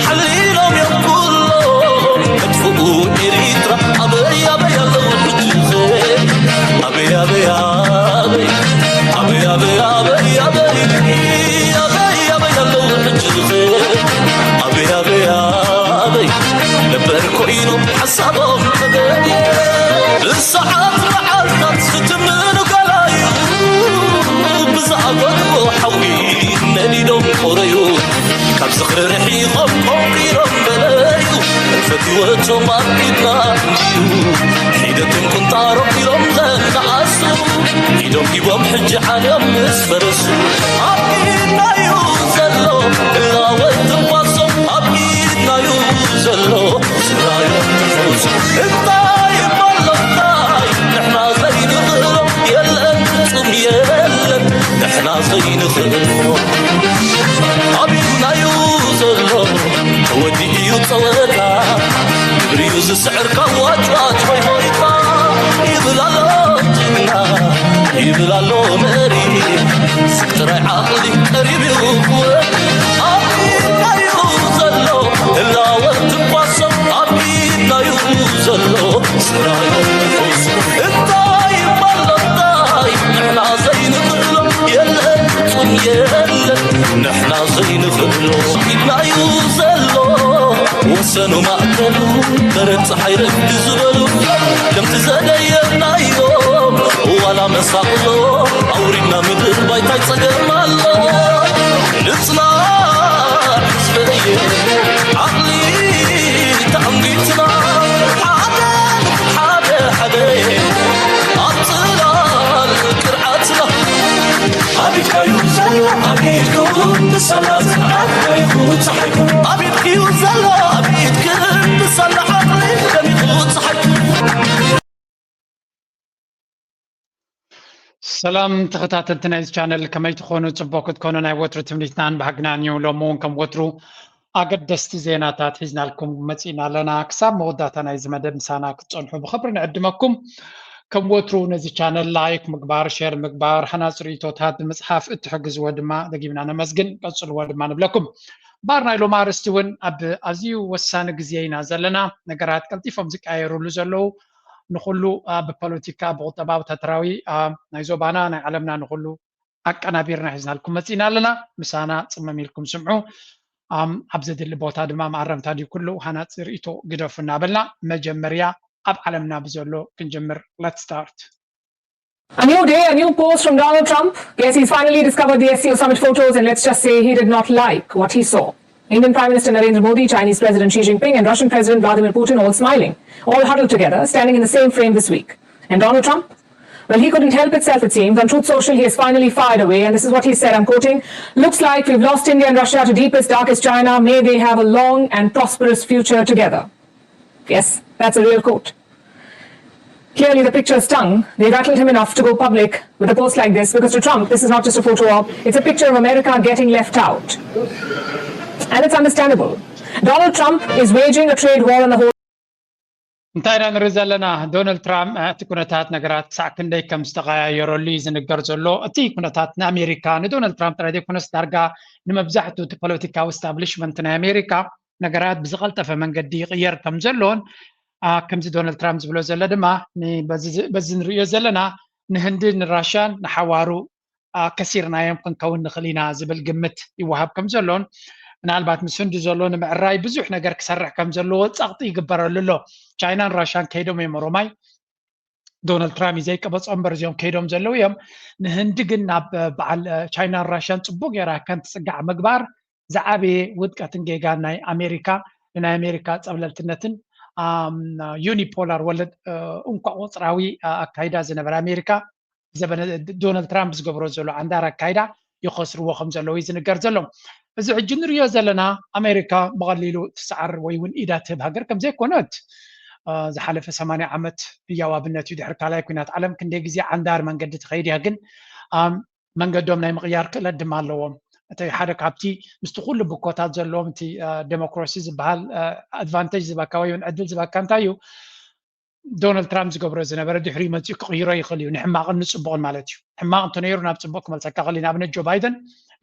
ሓሊሎም እዮም ኩሎም መጥፍኡ ኤሪትራ። ኣበይ ኣበይ ኣለዉ ሕጂ ኸ? ኣበይ ኣበይ ኣበይ ኣበይ ኣበይ ኣበይ ኣበይ ኣበይ ኣበይ ኣለዉ ሕጂ ኸ? ኣበይ ኣበይ ኣበይ ነበር ኮይኑ ሓሳቦም ተገየ። ብሰዓት መዓልታት ዝትምኑ ገላዩ ብዝኣበድዎ ሓዊ ነዲዶም ቆረዩ። ካብ ዝኽሪ ርሒቖም ቆንቂሮም በለዩ። ሕልፈት ህይወቶም ኣብ ኢድና እዩ። ሒደቶም ቁንጣሮም ኢሎም ዘነኣሱ ኢዶም ሂቦም ሕጂ ዓልዮም ምስ ፈረሱ። ኣብ ኢድና እዩ ዘሎ ህላወ ትንፋሶም፣ ኣብ ኢድና እዩ ዘሎ ስራዮም ትንፋሶም። እንታይ እሞ ኣሎ እንታይ ንሕና ዘይንኽእሎ የለን፣ ፍጹም የለን ንሕና ዘይንኽእሎ። ኣብ ኢድና እዩ ዘሎ ተወዲኡ እዩ ጸወታ፣ ግብሪ እዩ ዝስዕር ካብ ዋጭዋጭ ሆይ ሆይታ። ይብል ኣሎ ጅግና፣ ይብል ኣሎ መሪ፣ ስቅ ጥራይ ዓቕሊ ቀሪብ እዩ ክወዲ። ኣብ ኢድና እዩ ዘሎ ህላወ ትንፋሶም፣ ኣብ ኢድና እዩ ዘሎ ስራዮም ትንፋሶም። እንታይ እሞ ኣሎ እንታይ ንሕና ዘይንኽእሎ የለን፣ ፍጹም የለን ንሕና ዘይንኽእሎ። ኢድና እዩ ዘሎ ወሰኑ ማእከሉ፣ በረድ ጸሓይ ረግዲ ዝበሉ ከምቲ ዘደየብናዮ ዋላ መሳቕሎ ኣውሪድና ምድር ባይታይ ጸገም ኣሎ። ንጽናዕ ህዝበየ ዓቕሊ ተዓንጊትና ሓደ ሓደ ሓደ ኣብ ጽላል ቅርዓትና። ኣብ ኢድካዩ ዘሎ ኣብ ኢድኩም ብሰላት ኣብ ኢድኩም ጸሓይኩ ኣብ ኢድክዩ ዘሎ ኣብ ኢድክን ብሰላ ዓቕሊ ደሚቑ ጸሓይኩ። ሰላም ተኸታተልቲ ናይዚ ቻነል፣ ከመይ ትኾኑ? ጽቡቕ ክትኮኑ ናይ ወትሩ ትምኒትናን ባህግናን እዩ። ሎሚ እውን ከም ወትሩ ኣገደስቲ ዜናታት ሒዝናልኩም መጺእና ኣለና። ክሳብ መወዳእታ ናይዚ መደብ ምሳና ክትጸንሑ ብኽብሪ ንዕድመኩም። ከም ወትሩ ነዚ ቻነል ላይክ ምግባር፣ ሸር ምግባር፣ ሃናጺ ርእይቶታት ብምጽሓፍ እትሕግዝዎ ድማ ደጊምና ነመስግን። ቀጽልዎ ድማ ንብለኩም። እምበኣር ናይ ሎሚ ኣርእስቲ እውን ኣብ ኣዝዩ ወሳኒ ግዜ ኢና ዘለና። ነገራት ቀልጢፎም ዝቀያየሩሉ ዘለዉ፣ ንኹሉ ብፖለቲካ፣ ብቁጠባ፣ ወታደራዊ ናይ ዞባና ናይ ዓለምና ንኹሉ ኣቀናቢርና ሒዝናልኩም መፂና ኣለና። ምሳና ፅመም ኢልኩም ስምዑ። ኣብ ዘድሊ ቦታ ድማ መኣረምታ ድዩ ኩሉ ሃናፂ ርእይቶ ግደፉ እናበልና መጀመርያ ኣብ ዓለምና ብዘሎ ክንጅምር። Let's start. A new day, a new post from Donald Trump. Yes, he's finally discovered the S C O summit photos, and let's just say he did not like what he saw. Indian Prime Minister Narendra Modi, Chinese President Xi Jinping, and Russian President Vladimir Putin all smiling, all huddled together, standing in the same frame this week. And Donald Trump? Well, he couldn't help itself, it seems. On Truth Social, he has finally fired away, and this is what he said, I'm quoting, "Looks like we've lost India and Russia to deepest, darkest China. May they have a long and prosperous future together." Yes, that's a real quote. Clearly, the picture stung. They rattled him enough to go public with a post like this, because to Trump, this is not just a photo op, it's a picture of America getting left out. And it's understandable. Donald Trump is waging a trade war on the whole. እንታይ ኢና ንርኢ ዘለና? ዶናልድ ትራምፕ እቲ ኩነታት ነገራት ክሳዕ ክንደይ ከም ዝተቐያየረሉ እዩ ዝንገር ዘሎ። እቲ ኩነታት ንኣሜሪካ ንዶናልድ ትራምፕ ጥራይ ዘይኮነስ ዳርጋ ንመብዛሕትኡ እቲ ፖለቲካዊ ስታብሊሽመንት ናይ ኣሜሪካ ነገራት ብዝቐልጠፈ መንገዲ ይቕየር ከም ዘሎን ከምዚ ዶናልድ ትራምፕ ዝብሎ ዘሎ ድማ በዚ ንርእዮ ዘለና ንህንድን ንራሽያን ንሓዋሩ ከሲርናዮም ክንከውን ንኽእል ኢና ዝብል ግምት ይወሃብ ከም ዘሎን ምናልባት ምስ ህንዲ ዘሎ ንምዕራይ ብዙሕ ነገር ክሰርሕ ከም ዘለዎ ጸቕጢ ይግበረሉ ኣሎ። ቻይናን ራሽያን ከይዶም እዮም ኦሮማይ ዶናልድ ትራምፕ እዩ ዘይቀበጾ እምበር እዚኦም ከይዶም ዘለዉ እዮም። ንህንዲ ግን ናብ በዓል ቻይናን ራሽያን ጽቡቅ ገይራ ከም ትጽጋዕ ምግባር ዝዓበየ ውድቀትን ጌጋን ናይ ኣሜሪካ ንናይ ኣሜሪካ ጸብለልትነትን ዩኒፖላር ወለድ እንኳ ቁፅራዊ ኣካይዳ ዝነበረ ኣሜሪካ ዘበነ ዶናልድ ትራምፕ ዝገብሮ ዘሎ ዓንዳር ኣካይዳ ይኸስርዎ ከም ዘለዉ እዩ ዝንገር ዘሎ። እዚ ሕጂ ንሪኦ ዘለና ኣሜሪካ ብቐሊሉ ትሰዓር ወይ እውን ኢዳ ትህብ ሃገር ከም ዘይኮነት ዝሓለፈ ሰማንያ ዓመት ህያው ኣብነት እዩ። ድሕሪ ካልኣይ ኩናት ዓለም ክንደይ ግዜ ዓንዳር መንገዲ ትኸይድ እያ፣ ግን መንገዶም ናይ ምቕያር ክእለት ድማ ኣለዎም። እቲ ሓደ ካብቲ ምስቲ ኩሉ ብኮታት ዘለዎም እቲ ዴሞክራሲ ዝበሃል ኣድቫንቴጅ ዝበካ ወይ እውን ዕድል ዝበካ እንታይ እዩ? ዶናልድ ትራምፕ ዝገብሮ ዝነበረ ድሕሪኡ መፂኡ ክቕይሮ ይኽእል እዩ፣ ንሕማቕን ንፅቡቕን ማለት እዩ። ሕማቕ እንተነይሩ ናብ ፅቡቕ ክመልሰካ ይኽእል እዩ። ንኣብነት ጆ ባይደን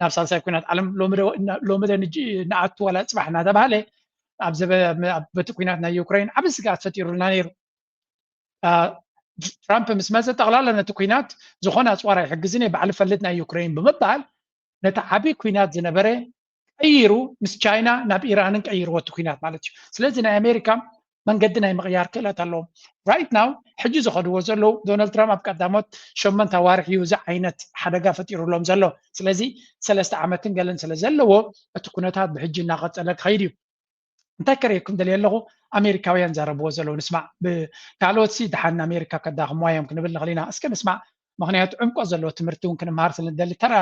ናብ ሳልሳይ ኩናት ዓለም ሎሚ ዶ ንኣቱ ዋላ ፅባሕ እናተባሃለ ኣብ በቲ ኩናት ናይ ዩክሬን ዓብ ስግኣት ፈጢሩልና ነይሩ። ትራምፕ ምስ መፀ ጠቕላላ ነቲ ኩናት ዝኾነ ኣፅዋር ኣይሕግዝን እየ ባዕሊ ፈልጥ ናይ ዩክሬን ብምባል ነቲ ዓብዪ ኩናት ዝነበረ ቀይሩ ምስ ቻይና ናብ ኢራንን ቀይርዎ እቲ ኩናት ማለት እዩ። ስለዚ ናይ ኣሜሪካ መንገዲ ናይ ምቕያር ክእለት ኣለዎም። ራይት ናው ሕጂ ዝኸድዎ ዘለዉ ዶናልድ ትራምፕ ኣብ ቀዳሞት ሸመንተ ኣዋርሕ እዩ እዚ ዓይነት ሓደጋ ፈጢሩሎም ዘሎ። ስለዚ ሰለስተ ዓመትን ገለን ስለ ዘለዎ እቲ ኩነታት ብሕጂ እናቐፀለ ክኸይድ እዩ። እንታይ ከርእየኩም ደልየ ኣለኹ? ኣሜሪካውያን ዘረብዎ ዘለዉ ንስማዕ። ካልኦት ሲ ደሓን ኣሜሪካ ከዳኽምዋ እዮም ክንብል ንኽእል ኢና። እስከ ንስማዕ። ምኽንያቱ ዕምቆት ዘለዎ ትምህርቲ እውን ክንምሃር ስለ ንደሊ ተራ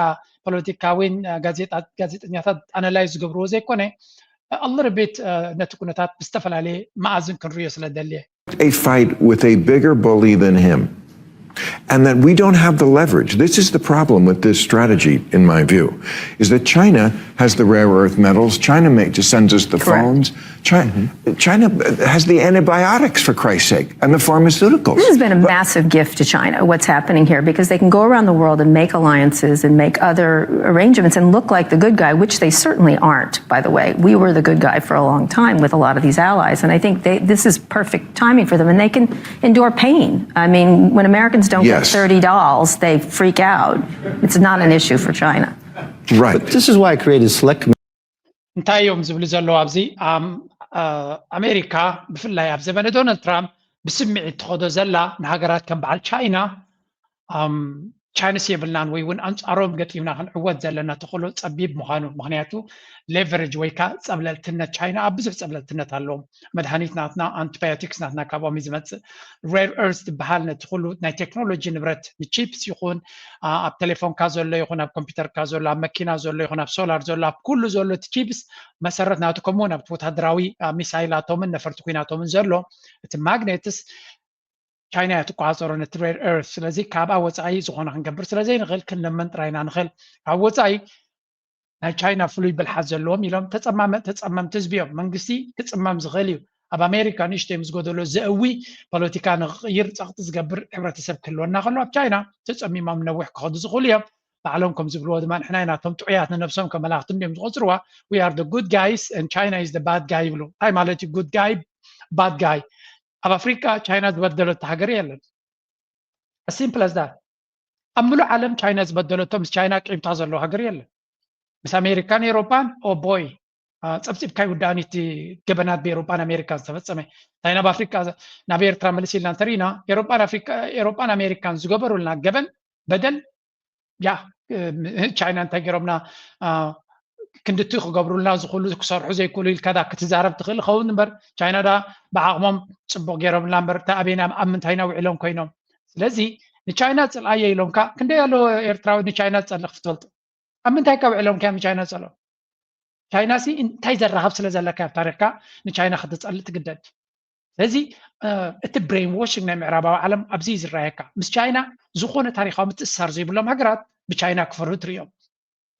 ፖለቲካዊን ጋዜጠኛታት ኣናላይዝ ዝገብርዎ ዘይኮነ ኣልርቤት ነቲ ኩነታት ብዝተፈላለየ መኣዝን ክንርእዮ ስለ ደልየ። a fight with a bigger bully than him. And that we don't have the leverage. This is the problem with this strategy, in my view, is that China has the rare earth metals. China make, sends us the Correct. phones. China, China has the antibiotics, for Christ's sake, and the pharmaceuticals. This has been a massive gift to China, what's happening here, because they can go around the world and make alliances and make other arrangements and look like the good guy, which they certainly aren't, by the way. We were the good guy for a long time with a lot of these allies, and I think they, this is perfect timing for them, and they can endure pain. I mean, when Americans don't get Yes. thirty dollars, they freak out. It's not an issue for China. Right. This is why I created select committees. እንታይ እዮም ዝብሉ ዘለዉ ኣብዚ? ኣም- እ፣ ኣሜሪካ ብፍላይ ኣብ ዘመነ ዶናልድ ትራምፕ ብስምዒት ትኸዶ ዘላ ንሃገራት ከም በዓል ቻይና ኣም፣ ቻንስ የብልናን ወይ እውን ኣንፃሮም ገጢምና ክንዕወት ዘለና ተኽእሎ ፀቢብ ምዃኑ። ምኽንያቱ ሌቨሬጅ ወይ ከዓ ፀብለልትነት ቻይና ኣብ ብዙሕ ፀብለልትነት ኣለዎም። መድሃኒት ናትና፣ ኣንቲባዮቲክስ ናትና ካብኦም እዩ ዝመፅእ። ሬር ኤርዝ ዝበሃል ነቲ ኩሉ ናይ ቴክኖሎጂ ንብረት ንቺፕስ ይኹን ኣ፣ ኣብ ቴሌፎንካ ዘሎ ይኹን ኣብ ኮምፒውተርካ ዘሎ ኣብ መኪና ዘሎ ይኹን ኣብ ሶላር ዘሎ ኣብ ኩሉ ዘሎ እቲ ቺፕስ መሰረት ናቱ ከምኡ እውን ኣብቲ ወታደራዊ ኣ፣ ሚሳይላቶምን ነፈርቲ ኩናቶምን ዘሎ እቲ ማግኔትስ ቻይና እያ ትቆፃፀሮ ነቲ ሬር ኤርዝ። ስለዚ ካብኣ ወፃኢ ዝኾነ ክንገብር ስለ ዘይንኽእል ክንለምን ጥራይ ኢና ንኽእል። ካብ ወፃኢ ናይ ቻይና ፍሉይ ብልሓት ዘለዎም ኢሎም ተፀማመ ተፀመምቲ ህዝቢ እዮም። መንግስቲ ክፅመም ዝኽእል እዩ። ኣብ ኣሜሪካ ንእሽተይ ምስ ጎደሎ ዘእዊ ፖለቲካ ንክቕይር ፀቕጢ ዝገብር ሕብረተሰብ ክህልወና ከሎ ኣብ ቻይና ተፀሚሞም ነዊሕ ክኸዱ ዝኽእሉ እዮም። ባዕሎም ከም ዝብልዎ ድማ ንሕና ኢና እቶም ጥዑያት ንነብሶም ከም መላእኽቲ እንዲዮም ዝቆፅርዋ። We are the good guys and China is the bad guy ይብሉ። እንታይ ማለት እዩ good guy bad guy? ኣብ ኣፍሪካ ቻይና ዝበደለቶ ሃገር የለን። As simple as that. ኣብ ምሉእ ዓለም ቻይና ዝበደለቶ ምስ ቻይና ቂምታ ዘለዎ ሃገር የለን። ምስ ኣሜሪካን ኤሮፓን ኦ ቦይ ፀብፂብካ ይውዳእን እቲ ገበናት ብኤሮፓን ኣሜሪካን ዝተፈፀመ እንታይ ናብ ኣፍሪካ ናብ ኤርትራ መልስ ኢልና እንተሪኢና ኤሮፓን ኣፍሪካ ኤሮፓን ኣሜሪካን ዝገበሩልና ገበን በደል ያ ቻይና እንታይ ገይሮምና ክንድቲ ክገብሩልና ዝኽእሉ ክሰርሑ ዘይክእሉ ኢልካ ዳ ክትዛረብ ትኽእል ኸውን እምበር ቻይና ዳ ብዓቕሞም ፅቡቕ ገይሮምና እምበር እንታይ ኣበይና ኣብ ምንታይና ውዒሎም ኮይኖም ስለዚ ንቻይና ፅልኣየ ኢሎምካ ክንደይ ኣለዎ ኤርትራዊ ንቻይና ዝፀልእ ክትፈልጡ ኣብ ምንታይ ካ ውዒሎም ከ ንቻይና ዝፀልኦም ቻይና ሲ እንታይ ዘራኸብ ስለ ዘለካ ኣብ ታሪኽካ ንቻይና ክትፀልእ ትግደድ ስለዚ እቲ ብሬን ዎሽንግ ናይ ምዕራባዊ ዓለም ኣብዚ ዝረኣየካ ምስ ቻይና ዝኾነ ታሪካዊ ምትእሳር ዘይብሎም ሃገራት ብቻይና ክፈርሁ ትርእዮም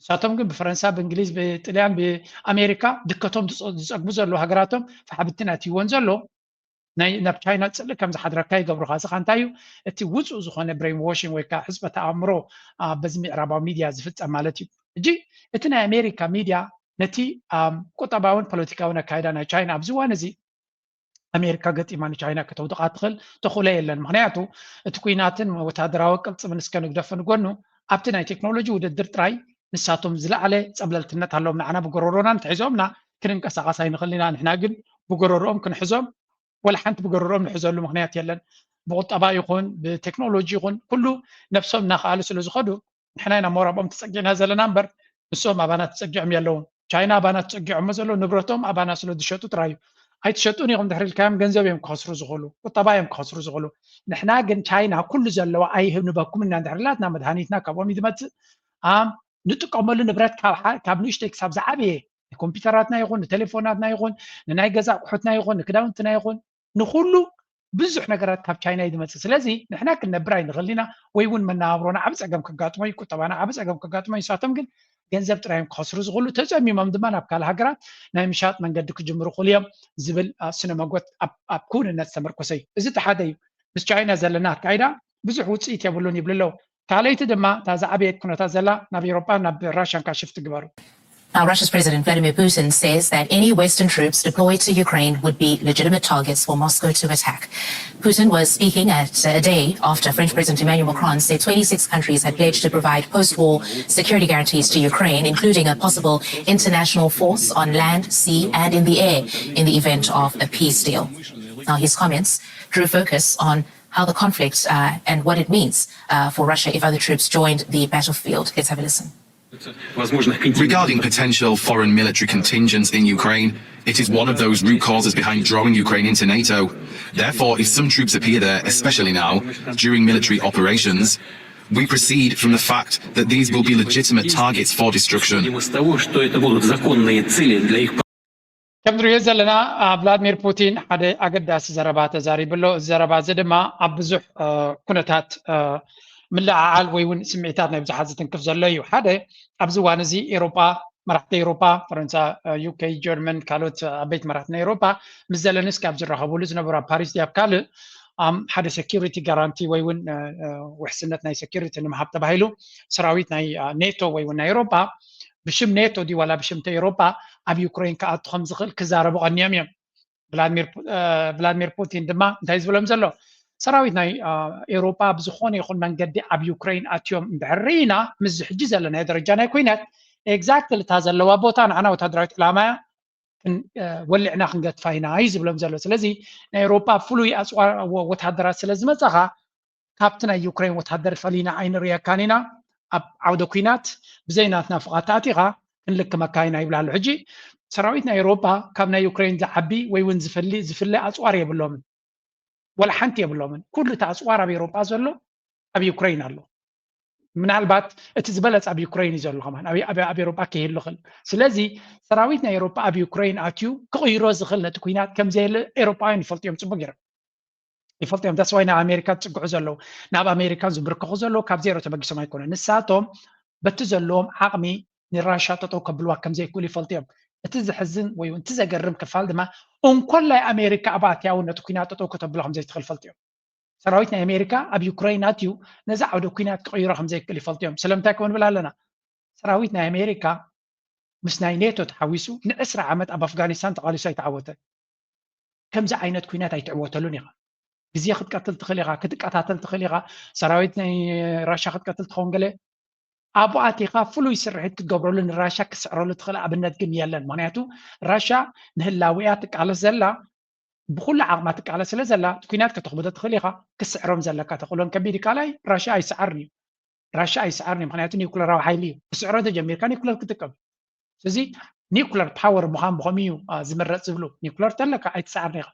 ንሳቶም ግን ብፈረንሳ ብእንግሊዝ ብጥልያን ብኣሜሪካ ድከቶም ዝፀግቡ ዘለዉ ሃገራቶም ፋሕብትን ኣትይዎን ዘሎ ናይ ናብ ቻይና ፅልእ ከም ዝሓድረካ ይገብሩካ እዚ እንታይ እዩ እቲ ውፁእ ዝኾነ ብሬን ዎሽንግ ወይ ከዓ ሕፅበት ኣእምሮ በዚ ምዕራባዊ ሚድያ ዝፍፀም ማለት እዩ እጂ እቲ ናይ ኣሜሪካ ሚድያ ነቲ ቁጠባውን ፖለቲካውን ኣካይዳ ናይ ቻይና ኣብዚ እዋን እዚ ኣሜሪካ ገጢማ ንቻይና ከተውድቓ ትኽእል ተኽእሎ የለን ምክንያቱ እቲ ኩናትን ወታደራዊ ቅልፅምን እስከ ንግደፎ ንጎኑ ኣብቲ ናይ ቴክኖሎጂ ውድድር ጥራይ ንሳቶም ዝለዓለ ፀብለልትነት ኣለዎም ንዓና ብጎረሮና ንትሒዞምና ክንንቀሳቐስ ኣይንኽእል ኢና ንሕና ግን ብጎረሮኦም ክንሕዞም ወላ ሓንቲ ብጎረሮኦም ንሕዘሉ ምክንያት የለን ብቁጠባ ይኹን ብቴክኖሎጂ ይኹን ኩሉ ነብሶም እናኸኣሉ ስለ ዝኸዱ ንሕና ኢና ሞራብኦም ተፀጊዕና ዘለና እምበር ንሶም ኣባና ተፀጊዖም የለውን ቻይና ኣባና ተፀጊዖሞ ዘለዉ ንብረቶም ኣባና ስለ ዝሸጡ ጥራይ እዩ ኣይትሸጡን ኢኹም ድሕሪ ኢልካዮም ገንዘብ እዮም ክኸስሩ ዝኽእሉ ቁጠባ እዮም ክኸስሩ ዝኽእሉ ንሕና ግን ቻይና ኩሉ ዘለዋ ኣይህብ ንበኩም እና ድሕሪ ላትና መድሃኒትና ካብኦም እዩ ዝመፅእ ኣም ንጥቀመሉ ንብረት ካብ ንእሽተይ ክሳብ ዝዓበየ ንኮምፒውተራትና ይኹን ንቴሌፎናትና ይኹን ንናይ ገዛ ኣቑሑትና ይኹን ንክዳውንትና ይኹን ንኩሉ ብዙሕ ነገራት ካብ ቻይና እዩ ዝመፅእ ስለዚ ንሕና ክንነብር ኣይንኽእል ኢና ወይ እውን መነባብሮና ዓብ ፀገም ከጋጥሞ እዩ ቁጠባና ዓብ ፀገም ከጋጥሞ እዩ ንሳቶም ግን ገንዘብ ጥራዮም ክኸስሩ ዝኽእሉ ተፀሚሞም ድማ ናብ ካልእ ሃገራት ናይ ምሻጥ መንገዲ ክጅምሩ ክኽእሉ እዮም ዝብል ስነ መጎት ኣብ ክውንነት ዝተመርኮሰ እዩ እዚ እቲ ሓደ እዩ ምስ ቻይና ዘለና ኣካይዳ ብዙሕ ውፅኢት የብሉን ይብሉ ኣለዉ ካልኣይቲ ድማ እታ ዝዓበየት ኩነታት ዘላ ናብ ኤውሮጳ ናብ ራሽያን ካሽፍ ትግበሩ። Now, Russia's President Vladimir Putin says that any Western troops deployed to Ukraine would be legitimate targets for Moscow to attack. Putin was speaking at a day after French President Emmanuel Macron said twenty-six countries had pledged to provide post war security guarantees to Ukraine, including a possible international force on land, sea, and in the air in the event of a peace deal. Now, his comments drew focus on how the conflict uh, and what it means uh, for Russia if other troops joined the battlefield. Let's have a listen. Regarding potential foreign military contingents in Ukraine, it is one of those root causes behind drawing Ukraine into NATO. Therefore, if some troops appear there, especially now, during military operations, we proceed from the fact that these will be legitimate targets for destruction. ከም ንሪኦ ዘለና ቭላድሚር ፑቲን ሓደ ኣገዳሲ ዘረባ ተዛሪቡ ኣሎ። እዚ ዘረባ እዚ ድማ ኣብ ብዙሕ ኩነታት ምልዕዓል ወይ እውን ስምዒታት ናይ ብዙሓት ዝትንክፍ ዘሎ እዩ። ሓደ ኣብዚ እዋን እዚ ኤሮጳ፣ መራሕቲ ኤሮጳ፣ ፈረንሳ፣ ዩኬ፣ ጀርመን፣ ካልኦት ዓበይቲ መራሕቲ ናይ ኤሮጳ ምስ ዘለንስኪ ኣብ ዝራኸብሉ ዝነበሩ ኣብ ፓሪስ ድያብ ካልእ ሓደ ሴኪሪቲ ጋራንቲ ወይ እውን ውሕስነት ናይ ሴኪሪቲ ንምሃብ ተባሂሉ ሰራዊት ናይ ኔቶ ወይ እውን ናይ ኤሮጳ ብሽም ኔቶ ድዩ ዋላ ብሽም ኤሮጳ ኣብ ዩክሬን ክኣቱ ከም ዝኽእል ክዛረቡ ቀኒዮም እዮም። ቭላድሚር ፑቲን ድማ እንታይ ዝብሎም ዘሎ ሰራዊት ናይ ኤውሮጳ ብዝኾነ ይኹን መንገዲ ኣብ ዩክሬን ኣትዮም እንድሕር ርኢና ምስዚ ሕጂ ዘለናዮ ደረጃ ናይ ኩናት ኤግዛክትሊ እታ ዘለዋ ቦታ ንዓና ወታደራዊት ዕላማ እያ ወሊዕና ክንገድፋ ኢና እዩ ዝብሎም ዘሎ። ስለዚ ናይ ኤውሮጳ ፍሉይ ኣፅዋር ወታደራት ስለ ዝመፀኻ ካብቲ ናይ ዩክሬን ወታደር ፈሊና ኣይንርእየካን ኢና ኣብ ዓውደ ኩናት ብዘይ ናትና ፍቓድ ተኣቲኻ ክንልክመካ ኢና ይብላ ኣሎ። ሕጂ ሰራዊት ናይ ኤውሮጳ ካብ ናይ ዩክሬን ዝዓቢ ወይ እውን ዝፈሊ ዝፍለ ኣፅዋር የብሎምን። ወላ ሓንቲ የብሎምን። ኩሉ እቲ ኣፅዋር ኣብ ኤውሮጳ ዘሎ ኣብ ዩክሬን ኣሎ። ምናልባት እቲ ዝበለፅ ኣብ ዩክሬን እዩ ዘሎ ከማን ኣብ ኤውሮጳ ከይህሉ ክእል። ስለዚ ሰራዊት ናይ ኤውሮጳ ኣብ ዩክሬን ኣትዩ ክቕይሮ ዝኽእል ነቲ ኩናት ከምዘየለ ኤውሮጳውያን ይፈልጡ እዮም። ፅቡቅ ገይሮም ይፈልጡ እዮም። ዳስዋይ ናብ ኣሜሪካ ዝፅግዑ ዘለዉ ናብ ኣሜሪካን ዝብርከኹ ዘለዉ ካብ ዜሮ ተበጊሶም ኣይኮነ። ንሳቶም በቲ ዘለዎም ዓቕሚ ንራሻ ጠጠው ከብልዋ ከምዘይክእሉ ይፈልጡ እዮም። እቲ ዘሕዝን ወይ እቲ ዘገርም ክፋል ድማ እንኮላይ ኣሜሪካ ኣብ ኣትያውን ነቲ ኩናት ጠጠው ከተብሎ ከምዘይትኽእል ፈልጡ እዮም። ሰራዊት ናይ ኣሜሪካ ኣብ ዩክሬን ኣትዩ ነዚ ዓውደ ኩናት ክቕይሮ ከምዘይክእል ይፈልጡ እዮም። ስለምንታይ ከምኡ ንብል ኣለና? ሰራዊት ናይ ኣሜሪካ ምስ ናይ ኔቶ ተሓዊሱ ንዕስራ ዓመት ኣብ ኣፍጋኒስታን ተቓሊሱ ኣይተዓወተን። ከምዚ ዓይነት ኩናት ኣይትዕወተሉን ኢኻ። ግዜ ክትቀትል ትኽእል ኢኻ፣ ክትቀታተል ትኽእል ኢኻ። ሰራዊት ናይ ራሻ ክትቀትል ትኸውን ገለ ኣብኡ ኣቲኻ ፍሉይ ስርሒት ክትገብረሉ ንራሻ ክስዕረሉ ትኽእል ኣብነት ግን የለን። ምክንያቱ ራሻ ንህላዊያ ትቃለስ ዘላ ብኩሉ ዓቕማ ትቃለስ ስለ ዘላ እቲ ኩናት ከተኽብዶ ትኽእል ኢኻ። ክስዕሮም ዘለካ ተኽእሎን ከቢድ እዩ። ካልኣይ ራሻ ኣይስዓርን እዩ። ራሻ ኣይስዓርን እዩ። ምክንያቱ ኒውክለራዊ ሓይሊ እዩ። ክስዕሮ ተጀሚርካ ኒውክለር ክጥቀም እዩ። ስለዚ ኒውክለር ፓወር ምዃን ብኸምኡ እዩ ዝምረፅ ዝብሉ። ኒውክለር ተለካ ኣይትስዓርን ኢኻ።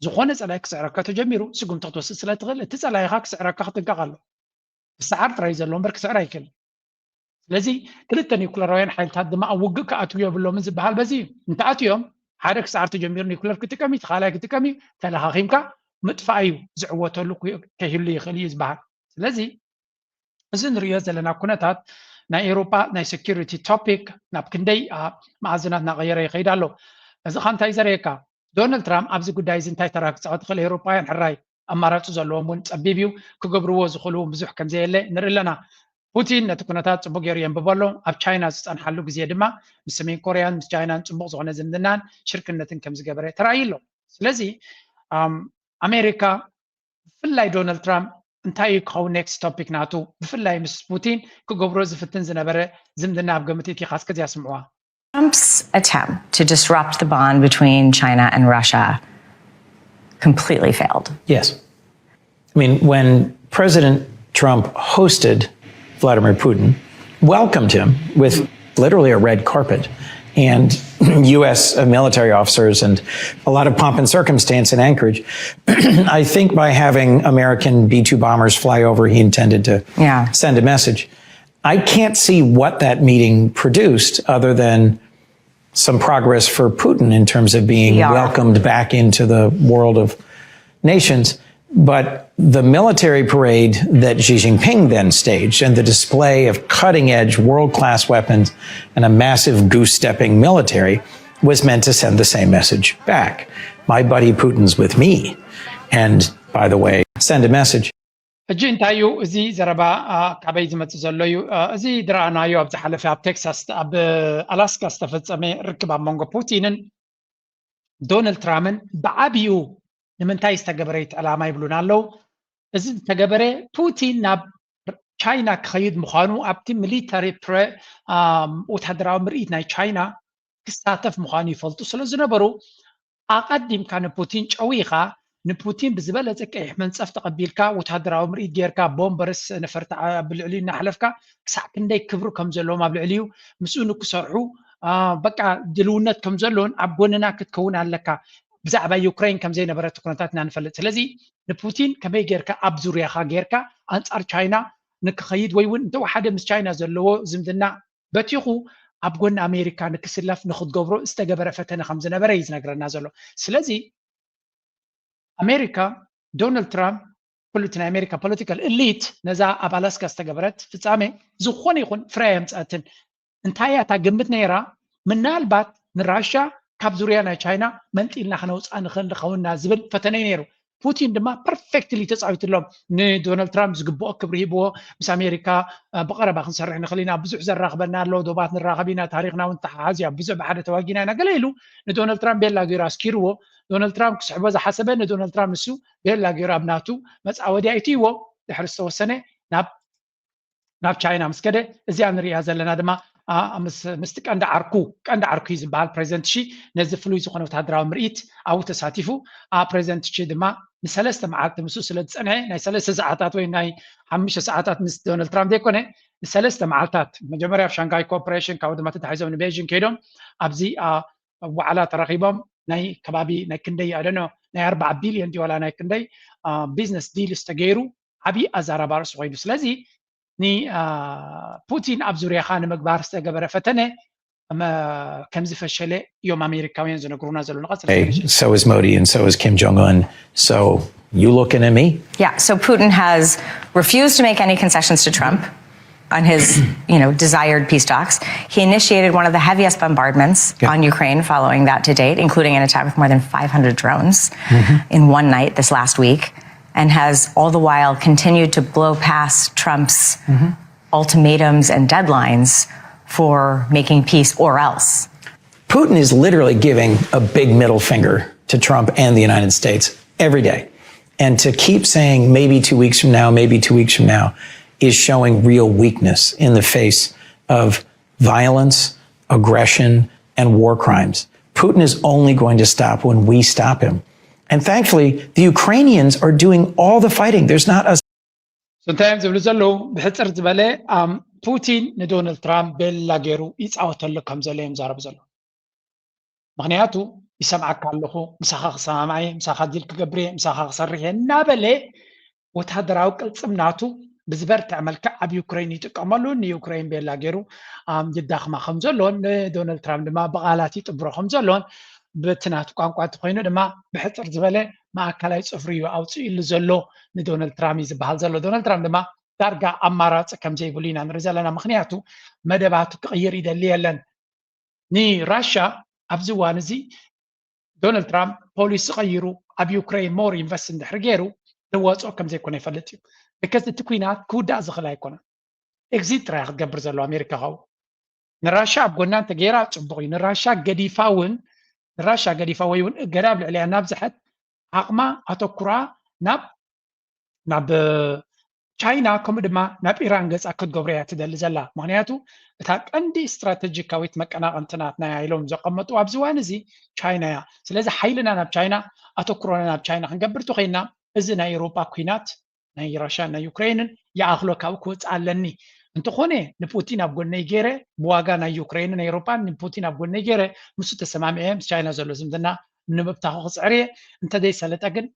ዝኾነ ፀላኢ ክስዕረካ ተጀሚሩ ስጉምቲ ክትወስድ ስለ ትኽእል እቲ ፀላኢኻ ክስዕረካ ክጥንቀቕ ኣሎ። ክስዓር ጥራይ ዘሎ እምበር ክስዕር ኣይክእልን። ስለዚ ክልተ ኒውክለራውያን ሓይልታት ድማ ኣብ ውግእ ክኣትዉ የብሎምን ዝበሃል በዚ እዩ። እንተኣትዮም ሓደ ክስዓር ተጀሚሩ ኒውክለር ክጥቀም እዩ፣ እቲ ካልኣይ ክጥቀም እዩ፣ ተለኻኺምካ ምጥፋእ እዩ ዝዕወተሉ ከይህሉ ይኽእል እዩ ዝበሃል። ስለዚ እዚ ንሪኦ ዘለና ኩነታት ናይ ኤውሮጳ ናይ ሴኪሪቲ ቶፒክ ናብ ክንደይ መኣዝናት እናቐየረ ይኸይድ ኣሎ። እዚ ኸ እንታይ ዘርእየካ? ዶናልድ ትራምፕ ኣብዚ ጉዳይ እዚ እንታይ ተራ ክፃወት ይኽእል? ኤውሮጳውያን ሕራይ ኣማራፂ ዘለዎም እውን ፀቢብ እዩ። ክገብርዎ ዝኽእሉ እውን ብዙሕ ከምዘየለ ንርኢ ኣለና። ፑቲን ነቲ ኩነታት ፅቡቅ ገይሩ የንብቦ ኣሎ። ኣብ ቻይና ዝፀንሓሉ ግዜ ድማ ምስ ሰሜን ኮርያን ምስ ቻይናን ፅቡቅ ዝኾነ ዝምድናን ሽርክነትን ከም ዝገበረ ተራእዩ ኣሎ። ስለዚ ኣሜሪካ ብፍላይ ዶናልድ ትራምፕ እንታይ እዩ ክኸውን ኔክስት ቶፒክ ናቱ ብፍላይ ምስ ፑቲን ክገብሮ ዝፍትን ዝነበረ ዝምድና ኣብ ግምት እቲኻ እስከዚኣ ስምዕዋ። Trump's attempt to disrupt the bond between China and Russia completely failed. Yes. I mean, when President Trump hosted Vladimir Putin, welcomed him with literally a red carpet and U S military officers and a lot of pomp and circumstance in Anchorage. I think by having American B two bombers fly over, he intended to Yeah. send a message. I can't see what that meeting produced other than some progress for Putin in terms of being Yeah. welcomed back into the world of nations. But the military parade that Xi Jinping then staged and the display of cutting edge world class weapons and a massive goose stepping military was meant to send the same message back. My buddy Putin's with me. And by the way, send a message. ሕጂ እንታይ እዩ እዚ ዘረባ? አ፣ ካበይ ዝመጽእ ዘሎ እዩ? አ፣ እዚ ዝረኣናዮ ኣብ ዝሓለፈ ኣብ ቴክሳስ፣ ኣብ ኣላስካ ዝተፈጸመ ርክብ ኣብ መንጎ ፑቲንን ዶናልድ ትራምፕን ብዓቢኡ ንምንታይ ዝተገበረ እቲ ዕላማ ይብሉና ኣለዉ። እዚ ዝተገበረ ፑቲን ናብ ቻይና ክኸይድ ምዃኑ ኣብቲ ሚሊተሪ ፕረ-፣ አ፣ ወታደራዊ ምርኢት ናይ ቻይና ክሳተፍ ምዃኑ ይፈልጡ ስለ ዝነበሩ፣ ኣቐዲምካ ንፑቲን ጨዊኻ፣ ንፑቲን ብዝበለጸ ቀይሕ መንጸፍ ተቐቢልካ፣ ወታደራዊ ምርኢት ጌርካ፣ ቦምበርስ ነፈርቲ ኣብ ልዕሊኡ እናሕለፍካ፣ ክሳዕ ክንደይ ክብሪ ከም ዘለዎም ኣብ ልዕሊኡ፣ ምስኡ ንክሰርሑ፣ አ፣ በቃ ድልውነት ከም ዘለዎን ኣብ ጎንና ክትከውን ኣለካ። ብዛዕባ ዩክሬን ከም ዘይነበረ እቲ ኩነታት ኢና ንፈልጥ። ስለዚ ንፑቲን ከመይ ጌርካ ኣብ ዙርያኻ ጌርካ ኣንጻር ቻይና ንክኸይድ ወይ እውን እንተወሓደ ምስ ቻይና ዘለዎ ዝምድና በቲኹ ኣብ ጎኒ ኣሜሪካ ንክስለፍ ንክትገብሮ ዝተገበረ ፈተነ ከም ዝነበረ እዩ ዝነግረና ዘሎ። ስለዚ ኣሜሪካ፣ ዶናልድ ትራምፕ፣ ኩሉ እቲ ናይ ኣሜሪካ ፖለቲካል ኤሊት ነዛ ኣብ ኣላስካ ዝተገበረት ፍጻሜ ዝኾነ ይኹን ፍረ ኣየምጽኣትን። እንታይ እያ እታ ግምት ነይራ? ምናልባት ንራሻ ካብ ዙርያ ናይ ቻይና መንጢልና ክነውፅኣ ንኽእል ንኸውንና ዝብል ፈተነ እዩ ነይሩ። ፑቲን ድማ ፐርፌክትሊ ተፃዊትሎም። ንዶናልድ ትራምፕ ዝግብኦ ክብሪ ሂብዎ። ምስ ኣሜሪካ፣ አ፣ ብቐረባ ክንሰርሕ ንኽእል ኢና፣ ብዙሕ ዘራኽበና ኣሎ፣ ዶባት ንራኸብ ኢና፣ ታሪኽና እውን ተሓሓዝ እያ፣ ብዙሕ ብሓደ ተዋጊና ኢና፣ ገለ ኢሉ ንዶናልድ ትራምፕ ቤላ ገይሩ ኣስኪርዎ። ዶናልድ ትራምፕ ክስሕቦ ዝሓሰበ ንዶናልድ ትራምፕ ንሱ ቤላ ገይሩ ኣብ ናቱ መፃወድያ ይትይዎ። ድሕሪ ዝተወሰነ ናብ ናብ ቻይና ምስ ከደ፣ እዚኣ ንሪኣ ዘለና ድማ፣ አ፣ ምስ፣ ምስቲ ቀንዲ ዓርኩ፣ ቀንዲ ዓርኩ እዩ ዝበሃል ፕሬዚደንት ሺ ነዚ ፍሉይ ዝኾነ ወታደራዊ ምርኢት ኣብኡ ተሳቲፉ። አ፣ ፕሬዚደንት ሺ ድማ ንሰለስተ መዓልቲ ምስኡ ስለ ዝጸንሐ፣ ናይ ሰለስተ ሰዓታት ወይ ናይ ሓሙሽተ ሰዓታት ምስ ዶናልድ ትራምፕ ዘይኮነ፣ ንሰለስተ መዓልታት መጀመርያ ኣብ ሻንጋይ ኮርፖሬሽን፣ ካብኡ ድማ ተታሒዞም ንቤጂንግ ከይዶም ኣብዚ፣ አ፣ ዋዕላ ተረኺቦም ናይ ከባቢ ናይ ክንደይ ኣደኖ ናይ ኣርባዓ ቢልዮን ድዩ ዋላ ናይ ክንደይ፣ አ፣ ቢዝነስ ዲልስ ተገይሩ ዓብዪ ኣዛራቢ ኣርእስቲ ኮይኑ። ስለዚ ን፣ አ፣ ፑቲን ኣብ ዙርያኻ ንምግባር ዝተገበረ ፈተነ መ-፣ ከም ዝፈሸለ እዮም ኣሜሪካውያን ዝነግሩና ዘለዉ። ንቐጽል። Hey, so is Modi and so is Kim Jong-un. So you looking at me? Yeah, so Putin has refused to make any concessions to Trump on his, you know, desired peace talks. He initiated one of the heaviest bombardments Yeah. on Ukraine following that to date, including an attack with more than five hundred drones in one night this last week, and has all the while continued to blow past Trump's ultimatums and deadlines for making peace or else. Putin is literally giving a big middle finger to Trump and the United States every day. And to keep saying maybe two weeks from now, maybe two weeks from now, is showing real weakness in the face of violence, aggression, and war crimes. Putin is only going to stop when we stop him. And thankfully, the Ukrainians are doing all the fighting. There's not a So እንታይ እዮም ዝብሉ ዘለዉ? ብሕፅር ዝበለ፣ ኣም፣ ፑቲን ንዶናልድ ትራምፕ ቤላ ገይሩ ይፃወተሉ ከም ዘሎ እዮም ዛረቡ ዘለዉ። ምኽንያቱ ይሰምዓካ ኣለኹ፣ ምሳኻ ክሰማማዕ እየ፣ ምሳኻ ዲል ክገብር እየ፣ ምሳኻ ክሰርሕ እየ እናበለ ወታደራዊ ቅልፅም ናቱ ብዝበርትዐ መልክዕ ኣብ ዩክሬን ይጥቀመሉ፣ ንዩክሬን ቤላ ገይሩ፣ ኣም፣ ይዳኽማ ከም ዘሎን ንዶናልድ ትራምፕ ድማ ብቓላት ይጥብሮ ከም ዘሎን፣ በቲ ናቱ ቋንቋ እንተኾይኑ ድማ ብሕፅር ዝበለ ማእከላይ ፅፍሪ እዩ ኣውፅኢሉ ዘሎ፣ ንዶናልድ ትራምፕ እዩ ዝበሃል ዘሎ። ዶናልድ ትራምፕ ድማ ዳርጋ ኣማራፂ ከም ዘይብሉ ኢና ንርኢ ዘለና። ምኽንያቱ መደባቱ ክቕይር ይደሊ የለን። ንራሻ ኣብዚ እዋን እዚ ዶናልድ ትራምፕ ፖሊሲ ቀይሩ ኣብ ዩክሬን ሞር ኢንቨስት እንድሕር ገይሩ ዝወፅኦ ከም ዘይኮነ ይፈልጥ እዩ። ብከዚ እቲ ኩናት ክውዳእ ዝኽእል ኣይኮነን። ኤግዚት ጥራይ ክትገብር ዘሎ ኣሜሪካ ካብኡ። ንራሻ ኣብ ጎና እንተገይራ ፅቡቕ እዩ። ንራሻ ገዲፋ እውን፣ ንራሻ ገዲፋ ወይ እውን እገዳ ኣብ ልዕሊያ እናብዝሐት ዓቕማ ኣተኩራ ናብ፣ ናብ ቻይና ከምኡ ድማ ናብ ኢራን ገፃ ክትገብሮ እያ ትደሊ ዘላ። ምኽንያቱ እታ ቀንዲ ስትራተጂካዊት መቀናቐንቲ ናትና እያ ኢሎም ዘቐመጡ ኣብዚ እዋን እዚ ቻይና እያ። ስለዚ ሓይልና ናብ ቻይና፣ ኣተኩሮና ናብ ቻይና ክንገብር ተኾይንና እዚ ናይ ኤውሮጳ ኩናት ናይ ራሽያን ናይ ዩክሬንን ይኣኽሎ ካብኡ ክወፅእ ኣለኒ። እንተኾነ ንፑቲን ኣብ ጎነይ ገይረ ብዋጋ ናይ ዩክሬንን ናይ ኤውሮጳን ንፑቲን ኣብ ጎነይ ገይረ ምስ ተሰማሚዐ ምስ ቻይና ዘሎ ዝምድና ንምብታኹ ክፅዕር እየ። እንተዘይሰለጠ ግን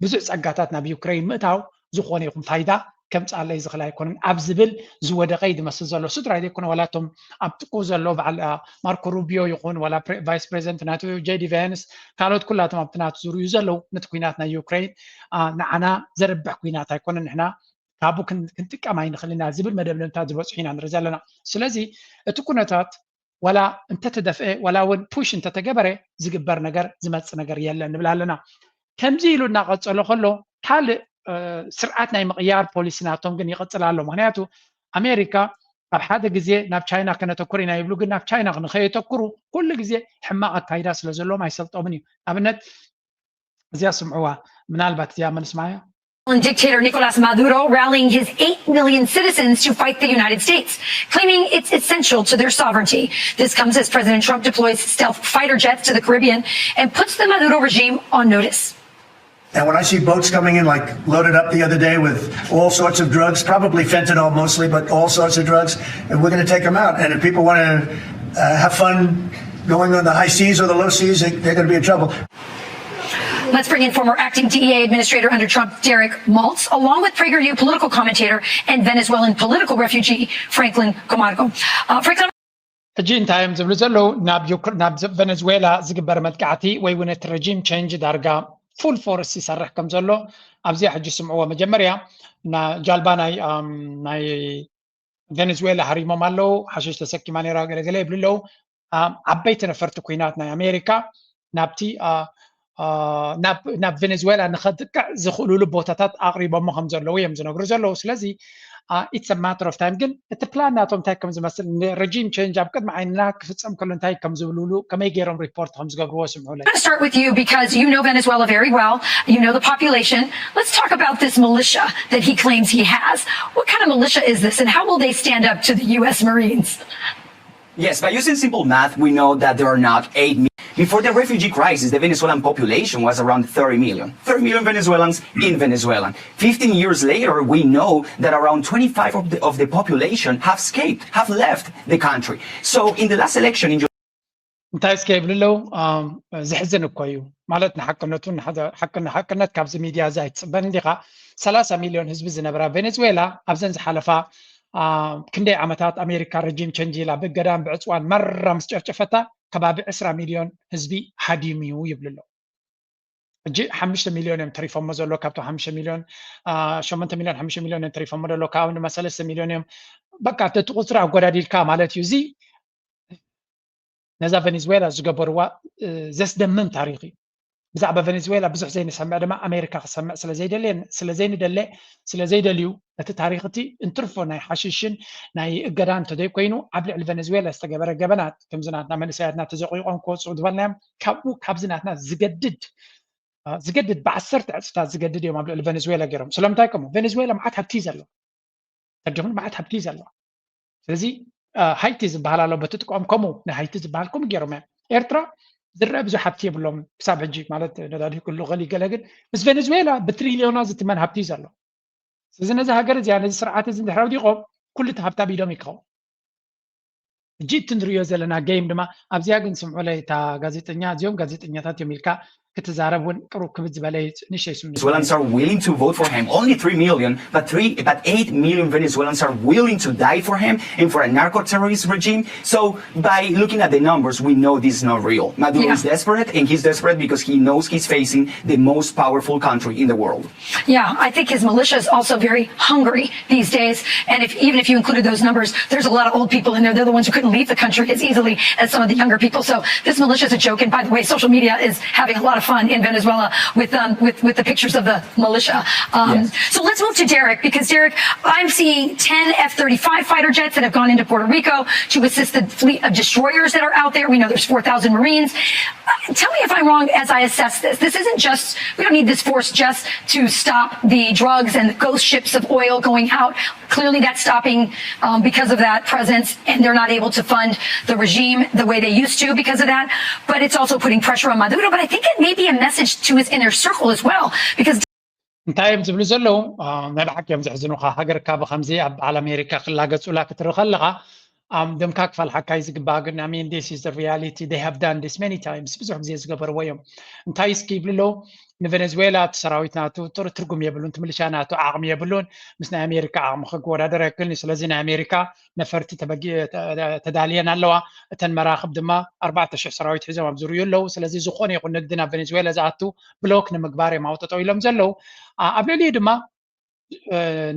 ብዙሕ ፀጋታት ናብ ዩክሬን ምእታው ዝኾነ ይኹን ፋይዳ ከምፅኣለይ ዝኽእል ኣይኮነን ኣብ ዝብል ዝወደቐ እዩ ዝመስል ዘሎ። ስድራይ ዘይኮነ ዋላ እቶም ኣብ ጥቅኡ ዘሎ በዓል፣ አ፣ ማርኮ ሩቢዮ ይኹን ዋላ ፕሬ-፣ ቫይስ ፕሬዚደንት ናቶ ጄዲ ቫንስ ካልኦት ኩላቶም ኣብቲ ናቶ ዝርእዩ ዘለዉ ነቲ ኩናት ናይ ዩክሬን፣ አ፣ ንዓና ዘርብሕ ኩናት ኣይኮነን፣ ንሕና ካብኡ ክን-፣ ክንጥቀም ኣይንኽእል ኢና ዝብል መደምደምታ ዝበፅሑ ኢና ንርኢ ዘለና። ስለዚ እቲ ኩነታት ዋላ እንተተደፍአ ዋላ እውን ፑሽ እንተተገበረ ዝግበር ነገር ዝመፅእ ነገር የለን ንብል ኣለና። ከምዚ ኢሉ እናቐፀሎ ከሎ ካልእ ስርዓት ናይ ምቕያር ፖሊሲ ናቶም ግን ይቕፅል ኣሎ። ምክንያቱ ኣሜሪካ ኣብ ሓደ ግዜ ናብ ቻይና ከነተኩር ኢና ይብሉ፣ ግን ናብ ቻይና ንኸየተኩሩ ኩሉ ግዜ ሕማቕ ኣካይዳ ስለ ዘለዎም ኣይሰልጦምን እዩ። ኣብነት እዚኣ ስምዕዋ፣ ምናልባት እዚኣ መንስማያ Dictator Nicolas Maduro rallying his eight million citizens to fight the United States, claiming it's essential to their sovereignty. This comes as President Trump deploys stealth fighter jets to the Caribbean and puts the Maduro regime on notice. And when I see boats coming in, like loaded up the other day with all sorts of drugs, probably fentanyl mostly, but all sorts of drugs, and we're going to take them out. And if people want to uh, have fun going on the high seas or the low seas, they, they're going to be in trouble. Let's bring in former acting D E A administrator under Trump, Derek Maltz, along with PragerU political commentator and Venezuelan political refugee, Franklin Camargo. Uh, Franklin. ሕጂ እንታይ እዮም ዝብሉ ዘለዉ? ናብ ዩክር ናብ ቨነዝዌላ ዝግበር መጥቃዕቲ ወይ እውን እቲ ረጂም ቸንጅ ዳርጋ ፉል ፎርስ ይሰርሕ ከም ዘሎ ኣብዚኣ ሕጂ ስምዕዎ። መጀመርያ ና ጃልባ ናይ ኣም፣ ናይ ቨነዝዌላ ሃሪሞም ኣለዉ። ሓሽሽ ተሰኪማ ነይራ ገለገለ ይብሉ ኣለዉ። ኣም፣ ዓበይቲ ነፈርቲ ኩናት ናይ ኣሜሪካ ናብቲ ኣ፣ ኣ፣ ናብ ናብ ቨነዝዌላ ንኸጥቅዕ ዝኽእሉሉ ቦታታት ኣቕሪቦሞ ከም ዘለዉ እዮም ዝነግሩ ዘለዉ። ስለዚ it's a matter of time። ግን እቲ ፕላን ናቶም እንታይ ከም ዝመስል፣ ረጂም ቸንጅ ኣብ ቅድሚ ዓይንና ክፍፀም ከሎ እንታይ ከም ዝብልሉ፣ ከመይ ገይሮም ሪፖርት ከም ዝገብርዎ ስምዑለይ። I'm going to start with you because you know Venezuela very well. You know the population. Let's talk about this militia that he claims he has. What kind of militia is this, and how will they stand up to the U S Marines? Yes, by using simple math, we know that there are not eight million. Before the refugee crisis, the Venezuelan population was around thirty million. thirty million Venezuelans in Venezuela. fifteen years later, we know that around twenty-five of the, of the population have escaped, have left the country. So in the last election in እንታይ እስከ ይብሉ ኣለዉ? ኣም፣ ዘሕዝን እኮ እዩ ማለት፣ ንሓቅነቱ ንሓደ- ሓቅ- ንሓቅነት ካብዚ ሚድያ እዚ ኣይትፅበን እንዲኻ። ሰላሳ ሚልዮን ህዝቢ ዝነበራ ቬኔዝዌላ ኣብዘን ዝሓለፋ ኣ፣ ክንደይ ዓመታት ኣሜሪካ ረጂም ቸንጅ ኢላ ብእገዳን ብዕፅዋን መራ ምስ ጨፍጨፈታ ከባቢ ዕስራ ሚልዮን ህዝቢ ሃዲሙ እዩ ይብሉ ኣለዉ። ሕጂ ሓሙሽተ ሚልዮን እዮም ተሪፎሞ ዘሎ። ካብቶም ሓሙሽተ ሚልዮን ሸሞንተ ሚልዮን ሓሙሽተ ሚልዮን እዮም ተሪፎሞ ዘሎ። ካብኦም ድማ ሰለስተ ሚልዮን እዮም። በቃ እቲ ቁፅሪ ኣጎዳዲልካ ማለት እዩ። እዚ ነዛ ቬኔዝዌላ ዝገበርዋ ዘስደምም ታሪክ እዩ። ብዛዕባ ቬኔዝዌላ ብዙሕ ዘይንሰምዕ ድማ ኣሜሪካ ክሰምዕ ስለዘይደልየ ስለዘይንደለ ስለዘይደልዩ ነቲ ታሪክ እቲ እንትርፎ ናይ ሓሽሽን ናይ እገዳን እንተዘይኮይኑ ኣብ ልዕሊ ቬኔዝዌላ ዝተገበረ ገበናት ከምዚ ናትና መንእሰያትና ተዘቂቆም ክወፅኡ ዝበልናዮም ካብኡ ካብዚ ናትና ዝገድድ ዝገድድ ብዓሰርተ ዕፅፍታት ዝገድድ እዮም ኣብ ልዕሊ ቬኔዝዌላ ገይሮም። ስለምንታይ ከምኡ? ቬኔዝዌላ መዓት ሃብቲ እዩ ዘለዋ። ተዲኹም መዓት ሃብቲ እዩ ዘለዋ። ስለዚ ሃይቲ ዝበሃል ኣሎ በቲ ጥቆም ከምኡ ንሃይቲ ዝበሃል ከምኡ ገይሮም እዮም። ኤርትራ ዝረአ ብዙሕ ሃብቲ የብሎም ክሳብ ሕጂ ማለት ነዳዲ ክሉ ገሊ ገለ ግን ምስ ቬኔዝዌላ ብትሪሊዮና ዝትመን ሃብቲ እዩ ዘሎ። ስለዚ ነዚ ሃገር እዚኣ ነዚ ስርዓት እዚ እንድሕር ኣውዲቖም ኩሉ እቲ ሃብቲ ኣብ ኢዶም ይከውን። ሕጂ እቲ ንሪኦ ዘለና ጌም ድማ ኣብዚኣ ግን ስምዑለይ እታ ጋዜጠኛ እዚኦም ጋዜጠኛታት እዮም ኢልካ ክትዛረብ እውን ቅሩብ ክብድ ዝበለ እዩ ንእሽተይ ስምዒት Venezuelans are willing to vote for him. Only three million, but three, but eight million Venezuelans are willing to die for him and for a narco terrorist regime. So by looking at the numbers, we know this is not real. Maduro Yeah. is desperate, and he's desperate because he knows he's facing the most powerful country in the world. Yeah, I think his militia is also very hungry these days. And if even if you included those numbers, there's a lot of old people in there. They're the ones who couldn't leave the country as easily as some of the younger people. So this militia is a joke. And by the way, social media is having a lot of fun in Venezuela with um, with with the pictures of the militia. Um, Yes. So let's move to Derek because Derek, I'm seeing ten F thirty-five fighter jets that have gone into Puerto Rico to assist the fleet of destroyers that are out there. We know there's four thousand Marines. Uh, tell me if I'm wrong as I assess this. This isn't just, we don't need this force just to stop the drugs and the ghost ships of oil going out. Clearly, that's stopping um, because of that presence, and they're not able to fund the regime the way they used to because of that. But it's also putting pressure on Maduro. But I think it may be a message to his inner circle as well because እንታይ እዮም ዝብሉ ዘለዉ? አ፣ ናይ ብሓቂ እዮም ዘሕዝኑኻ። ሃገርካ ብኸምዚ ኣብ በዓል ኣሜሪካ ክላገጹላ ክትርኢ ከለኻ ኣም፣ ደምካ ክፋልሓካ እዩ ዝግባእ። ግን I mean this is the reality, they have done this many times፣ ብዙሕ ግዜ ዝገበርዎ እዮም። እንታይ እስኪ ይብሉ ኣለዉ? ንቬኔዝዌላ እቲ ሰራዊት ናቱ ጥሩ ትርጉም የብሉን፣ እቲ ምልሻ ናቱ ዓቕሚ የብሉን፣ ምስ ናይ ኣሜሪካ ዓቕሚ ክወዳደር ኣይክእልን እዩ። ስለዚ ናይ ኣሜሪካ ነፈርቲ ተበጊ- ተ- ተዳልየን ኣለዋ። እተን መራኽብ ድማ ኣርባዕተ ሽሕ ሰራዊት ሒዞም ኣብ ዝርዩ ኣለዉ። ስለዚ ዝኾነ ይኹን ንግዲ ናብ ቬኔዝዌላ ዝኣቱ ብሎክ ንምግባር እዮም ኣውጠጠው ኢሎም ዘለዉ። ኣ- ኣብ ልዕሊኡ ድማ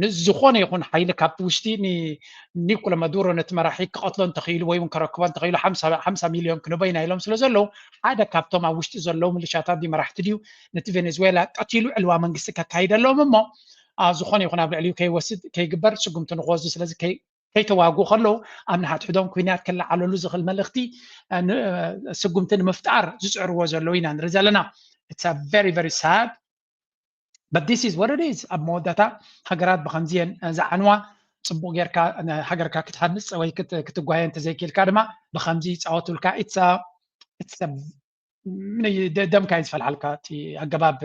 ንዝኾነ ይኹን ሓይሊ ካብቲ ውሽጢ ኒኮላ ማዱሮ ነቲ መራሒ ክቐትሎ እንተኽኢሉ ወይ እውን ከረክቦ እንተኽኢሉ ሓምሳ ሚሊዮን ክንቦ ኢና ኢሎም ስለ ዘለዉ ሓደ ካብቶም ኣብ ውሽጢ ዘለዉ ምልሻታት ድዩ መራሕቲ ድዩ ነቲ ቬኔዙዌላ ቀቲሉ ዕልዋ መንግስቲ ከካይደሎም እሞ ዝኾነ ይኹን ኣብ ልዕሊኡ ከይወስድ ከይግበር ስጉምቲ ንክወስዱ ስለዚ ከይተዋግኡ ከለዉ ኣብ ንሓድሕዶም ኩናት ክለዓለሉ ዝኽእል መልእኽቲ ስጉምቲ ንምፍጣር ዝፅዕርዎ ዘለዉ ኢና ንርኢ ዘለና። It's a very very sad but this is what it is። ኣብ መወዳእታ ሃገራት ብኸምዚ እየን ዝዓንዋ። ፅቡቕ ጌርካ ሃገርካ ክትሃንፅ ወይ ክትጓየ እንተዘይክኢልካ ድማ ብኸምዚ ይፃወቱልካ። ደምካ እዩ ዝፈልሓልካ እቲ ኣገባብ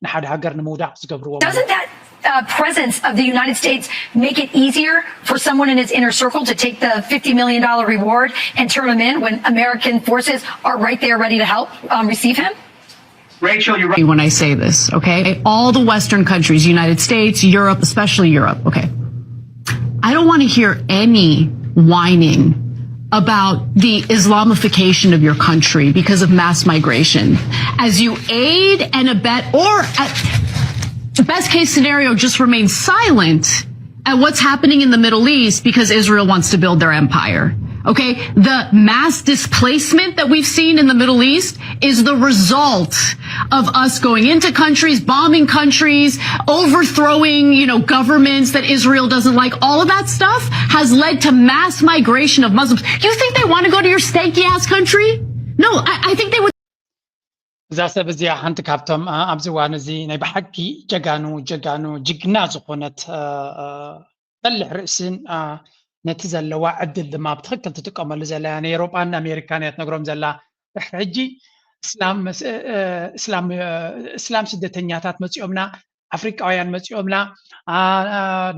ንሓደ ሃገር ንምውዳቕ ዝገብርዎ ማለት Doesn't that uh, presence of the United States make it easier for someone in his inner circle to take the fifty million dollar reward and turn him in when American forces are right there ready to help um, receive him? Rachel, you're right. When I say this, okay? All the Western countries, United States, Europe, especially Europe, okay? I don't want to hear any whining about the Islamification of your country because of mass migration. As you aid and abet, or at best case scenario, just remain silent at what's happening in the Middle East because Israel wants to build their empire. Okay, the mass displacement that we've seen in the Middle East is the result of us going into countries, bombing countries, overthrowing, you know, governments that Israel doesn't like. All of that stuff has led to mass migration of Muslims. You think they want to go to your stanky ass country? No, I, I think they would. እዛ ሰብ እዚኣ ሓንቲ ካብቶም ኣብዚ እዋን እዚ ናይ ብሓቂ ጀጋኑ ጀጋኑ ጅግና ዝኾነት በልሕ ርእስን ነቲ ዘለዋ ዕድል ድማ ብትኽክል ትጥቀመሉ ዘላ እያ። ንኤሮጳን ኣሜሪካን እያ ትነግሮም ዘላ። ድሕሪ ሕጂ እስላም ስደተኛታት መፂኦምና፣ ኣፍሪቃውያን መፂኦምና፣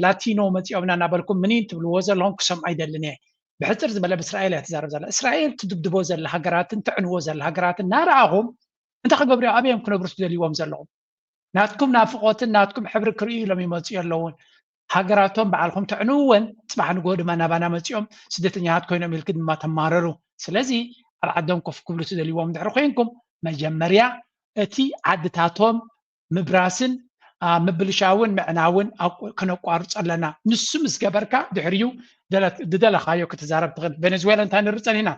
ላቲኖ መፂኦምና እናበልኩም ምኒን ትብልዎ ዘለኹም ክሰምዖ ኣይደልን እየ። ብሕፅር ዝበለ ብእስራኤል እያ ትዛረብ ዘላ። እስራኤል ትድብድቦ ዘላ ሃገራትን ተዕንዎ ዘላ ሃገራትን እናረኣኹም እንታይ ክገብሩ እዮም? ኣበይ እዮም ክነብሩ ትደልይዎም ዘለኹም? ናትኩም ናፍቖትን ናትኩም ሕብሪ ክርእዩ ኢሎም ይመፅኡ ኣለውን። ሃገራቶም ባዕልኹም ተዕንውወን፣ ፅባሕ ንግሆ ድማ ናባና መፂኦም ስደተኛታት ኮይኖም ኢልክ ድማ ተማረሩ። ስለዚ ኣብ ዓዶም ኮፍ ክብሉ ትደልይዎም እንድሕር ኮይንኩም መጀመርያ እቲ ዓድታቶም ምብራስን ምብልሻውን ምዕናውን ክነቋርፆ ኣለና። ንሱ ምስ ገበርካ ድሕሪኡ ዝደለኻዮ ክትዛረብ ትኽእል። ቬኔዝዌላ እንታይ ንርኢ ፀኒሕና?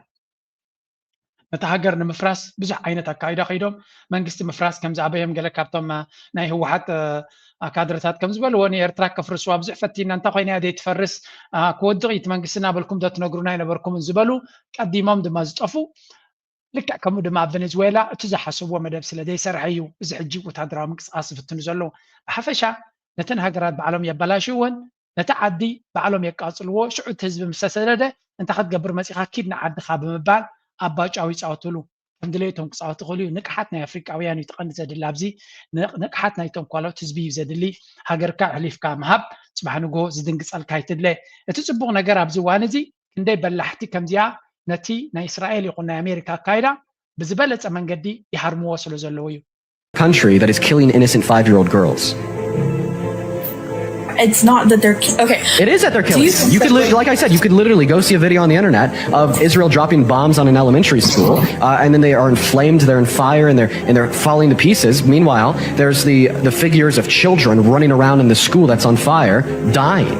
ነታ ሃገር ንምፍራስ ብዙሕ ዓይነት ኣካይዳ ከይዶም መንግስቲ ምፍራስ ከም ዝኣበዮም ገለ ካብቶም ናይ ህወሓት ካድረታት ከም ዝበልዎ ንኤርትራ ከፍርስዋ ብዙሕ ፈቲና እንተ ኮይና እያ ዘይትፈርስ ክወድቕ እዩ እቲ መንግስቲ እናበልኩም ዶ ትነግሩና ኣይነበርኩምን ዝበሉ ቀዲሞም ድማ ዝጠፉ ልክዕ ከምኡ ድማ ኣብ ቨነዝዌላ እቲ ዝሓሰብዎ መደብ ስለ ዘይሰርሐ እዩ እዚ ሕጂ ወታደራዊ ምንቅስቃስ ዝፍትኑ ዘለዉ ብሓፈሻ ነተን ሃገራት ባዕሎም የበላሽወን ነቲ ዓዲ ባዕሎም የቃፅልዎ ሽዑ እቲ ህዝቢ ምስ ተሰደደ እንታይ ክትገብር መፂኻ ኪድ ንዓድኻ ብምባል ኣባጫው ይፃወትሉ ከም ድሌቶም ክፃወት ይኽእሉ እዩ ንቅሓት ናይ ኣፍሪቃውያን እዩ ትቐንዲ ዘድሊ ኣብዚ ንቅሓት ናይቶም ኳሎት ህዝቢ እዩ ዘድሊ ሃገርካ ኣሕሊፍካ ምሃብ ፅባሕ ንጎ ዝድንግፀልካ ይትድለ እቲ ፅቡቕ ነገር ኣብዚ እዋን እዚ ክንደይ በላሕቲ ከምዚኣ ነቲ ናይ እስራኤል ይኹን ናይ ኣሜሪካ ኣካይዳ ብዝበለፀ መንገዲ ይሃርምዎ ስለ ዘለዉ እዩ country that is killing innocent five year old girls. It's not that they're ki- okay. It is that they're killing. You, you could, li- like I said, you could literally go see a video on the internet of Israel dropping bombs on an elementary school, uh, and then they are inflamed, they're in fire, and they're and they're falling to pieces. Meanwhile, there's the the figures of children running around in the school that's on fire, dying.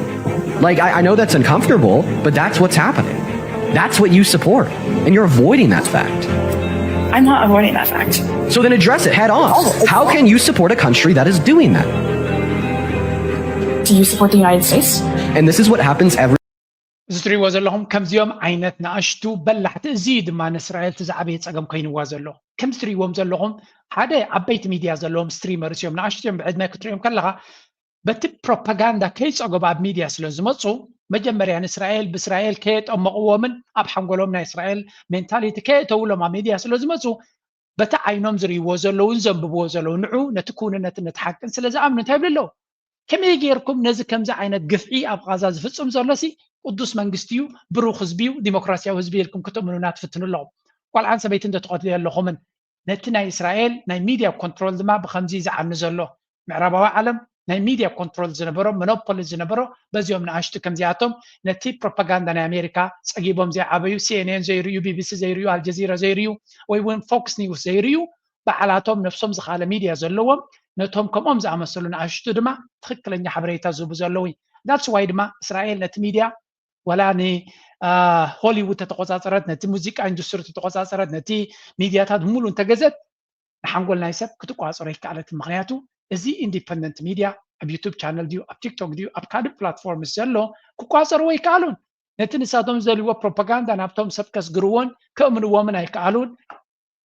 Like I, I know that's uncomfortable, but that's what's happening. That's what you support, and you're avoiding that fact. I'm not avoiding that fact. So then address it head on. How can you support a country that is doing that? Do you support the United States? And this is what happens every እዚ ትሪእዎ ዘለኹም ከምዚኦም ዓይነት ንኣሽቱ በላሕቲ እዚ እዩ ድማ ንእስራኤል እቲ ዝዓበየ ፀገም ኮይንዋ ዘሎ ከምዚ ትሪእዎም ዘለኹም ሓደ ዓበይቲ ሚድያ ዘለዎም ስትሪመርስ እዮም ንኣሽቱ እዮም ብዕድመ ክትሪኦም ከለኻ በቲ ፕሮፓጋንዳ ከይፀገቡ ኣብ ሚድያ ስለ ዝመፁ መጀመርያ ንእስራኤል ብእስራኤል ከየጠመቕዎምን ኣብ ሓንጎሎም ናይ እስራኤል ሜንታሊቲ ከየእተውሎም ኣብ ሚድያ ስለ ዝመፁ በቲ ዓይኖም ዝርእይዎ ዘለውን ዘንብብዎ ዘለዉ ንዑ ነቲ ክውንነትን ነቲ ሓቅን ስለ ዝኣምኑ እንታይ ይብሉ ኣለዉ ከመይ ገይርኩም ነዚ ከምዚ ዓይነት ግፍዒ ኣብ ቓዛ ዝፍፅም ዘሎ ሲ ቅዱስ መንግስቲ እዩ ብሩኽ ህዝቢ እዩ ዲሞክራሲያዊ ህዝቢ ኢልኩም ክትእምኑና ትፍትኑ ኣለኹም ቆልዓን ሰበይትን ዶ ትቐትሉ ኣለኹምን ነቲ ናይ እስራኤል ናይ ሚድያ ኮንትሮል ድማ ብኸምዚ ዝዓኑ ዘሎ ምዕራባዊ ዓለም ናይ ሚድያ ኮንትሮል ዝነበሮ ሞኖፖሊ ዝነበሮ በዚኦም ንኣሽቱ ከምዚኣቶም ነቲ ፕሮፓጋንዳ ናይ ኣሜሪካ ፀጊቦም ዘይዓበዩ ሲኤንኤን ዘይርዩ ቢቢሲ ዘይርዩ ኣልጀዚራ ዘይርዩ ወይ እውን ፎክስ ኒውስ ዘይርዩ በዓላቶም ነብሶም ዝኻለ ሚድያ ዘለዎም ነቶም ከምኦም ዝኣመሰሉ ንኣሽቱ ድማ ትኽክለኛ ሓበሬታ ዝህቡ ዘለዉ እዩ። That's why ድማ እስራኤል ነቲ ሚድያ ዋላ ንሆሊውድ ተተቆፃፀረት፣ ነቲ ሙዚቃ ኢንዱስትሪ ተተቆፃፀረት፣ ነቲ ሚድያታት ሙሉ እንተገዘት ንሓንጎል ናይ ሰብ ክትቋፀሮ ይከኣለት። ምክንያቱ እዚ ኢንዲፐንደንት ሚድያ ኣብ ዩቱብ ቻነል ድዩ ኣብ ቲክቶክ ድዩ ኣብ ካልእ ፕላትፎርም ዘሎ ክቋፀርዎ ይከኣሉን ነቲ ንሳቶም ዝደልይዎ ፕሮፓጋንዳ ናብቶም ሰብ ከስግርዎን ከእምንዎምን ኣይከኣሉን።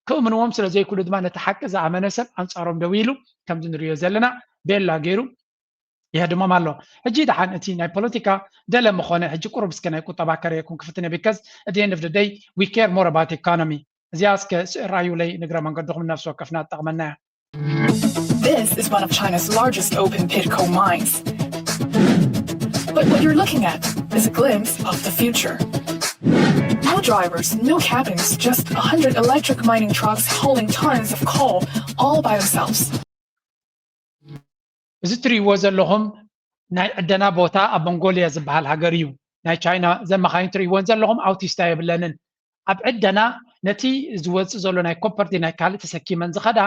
ከእምንዎም ስለ ዘይክእሉ ድማ ነቲ ሓቂ ዝኣመነ ሰብ ኣንፃሮም ደው ኢሉ ከምዚ ንሪኦ ዘለና ቤላ ገይሩ ይህድሞም ኣሎ። ሕጂ ደሓን እቲ ናይ ፖለቲካ ደለ ምኾነ ሕጂ ቁሩብ እስከ ናይ ቁጠባ ከርእየኩም ክፍትን because at the end of the day we care more about economy። እዚኣ እስከ ራእዩለይ ንግረ መንገድኹም ነፍሲ ወከፍና ትጠቕመና እያ። This is one of China's largest open pit coal mines. But what you're looking at is a glimpse of the future. No drivers, no cabins, just a hundred electric mining trucks hauling tons of coal all by themselves. እዚ ትርእይዎ ዘለኹም ናይ ዕደና ቦታ ኣብ ሞንጎልያ ዝበሃል ሃገር እዩ። ናይ ቻይና እዘን መኻይን ትርእይወን ዘለኹም ኣውቲስታ የብለንን። ኣብ ዕደና ነቲ ዝወፅእ ዘሎ ናይ ኮፐርቲ ናይ ካልእ ተሰኪመን ዝኸዳ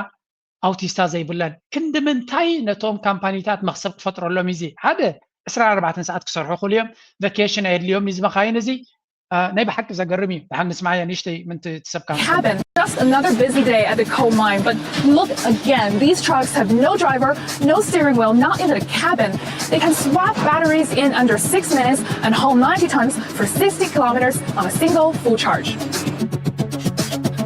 ኣውቲስታ ዘይብለን ክንዲ ምንታይ ነቶም ካምፓኒታት መኽሰብ ክፈጥረሎም እዩ። ሓደ ዕስራን ኣርባዕተን ሰዓት ክሰርሑ ክእሉ እዮም። ቨኬሽን ኣየድልዮም እዩ እዚ መኻይን እዚ። ናይ ብሓቂ ዘገርም እዩ። ደሓን ንስማዓያ ንእሽተይ ምንቲ ትሰብካ Cabin. Just another busy day at the coal mine, but look again. These trucks have no driver, no steering wheel, not even a cabin. They can swap batteries in under six minutes and haul ninety tons for sixty kilometers on a single full charge.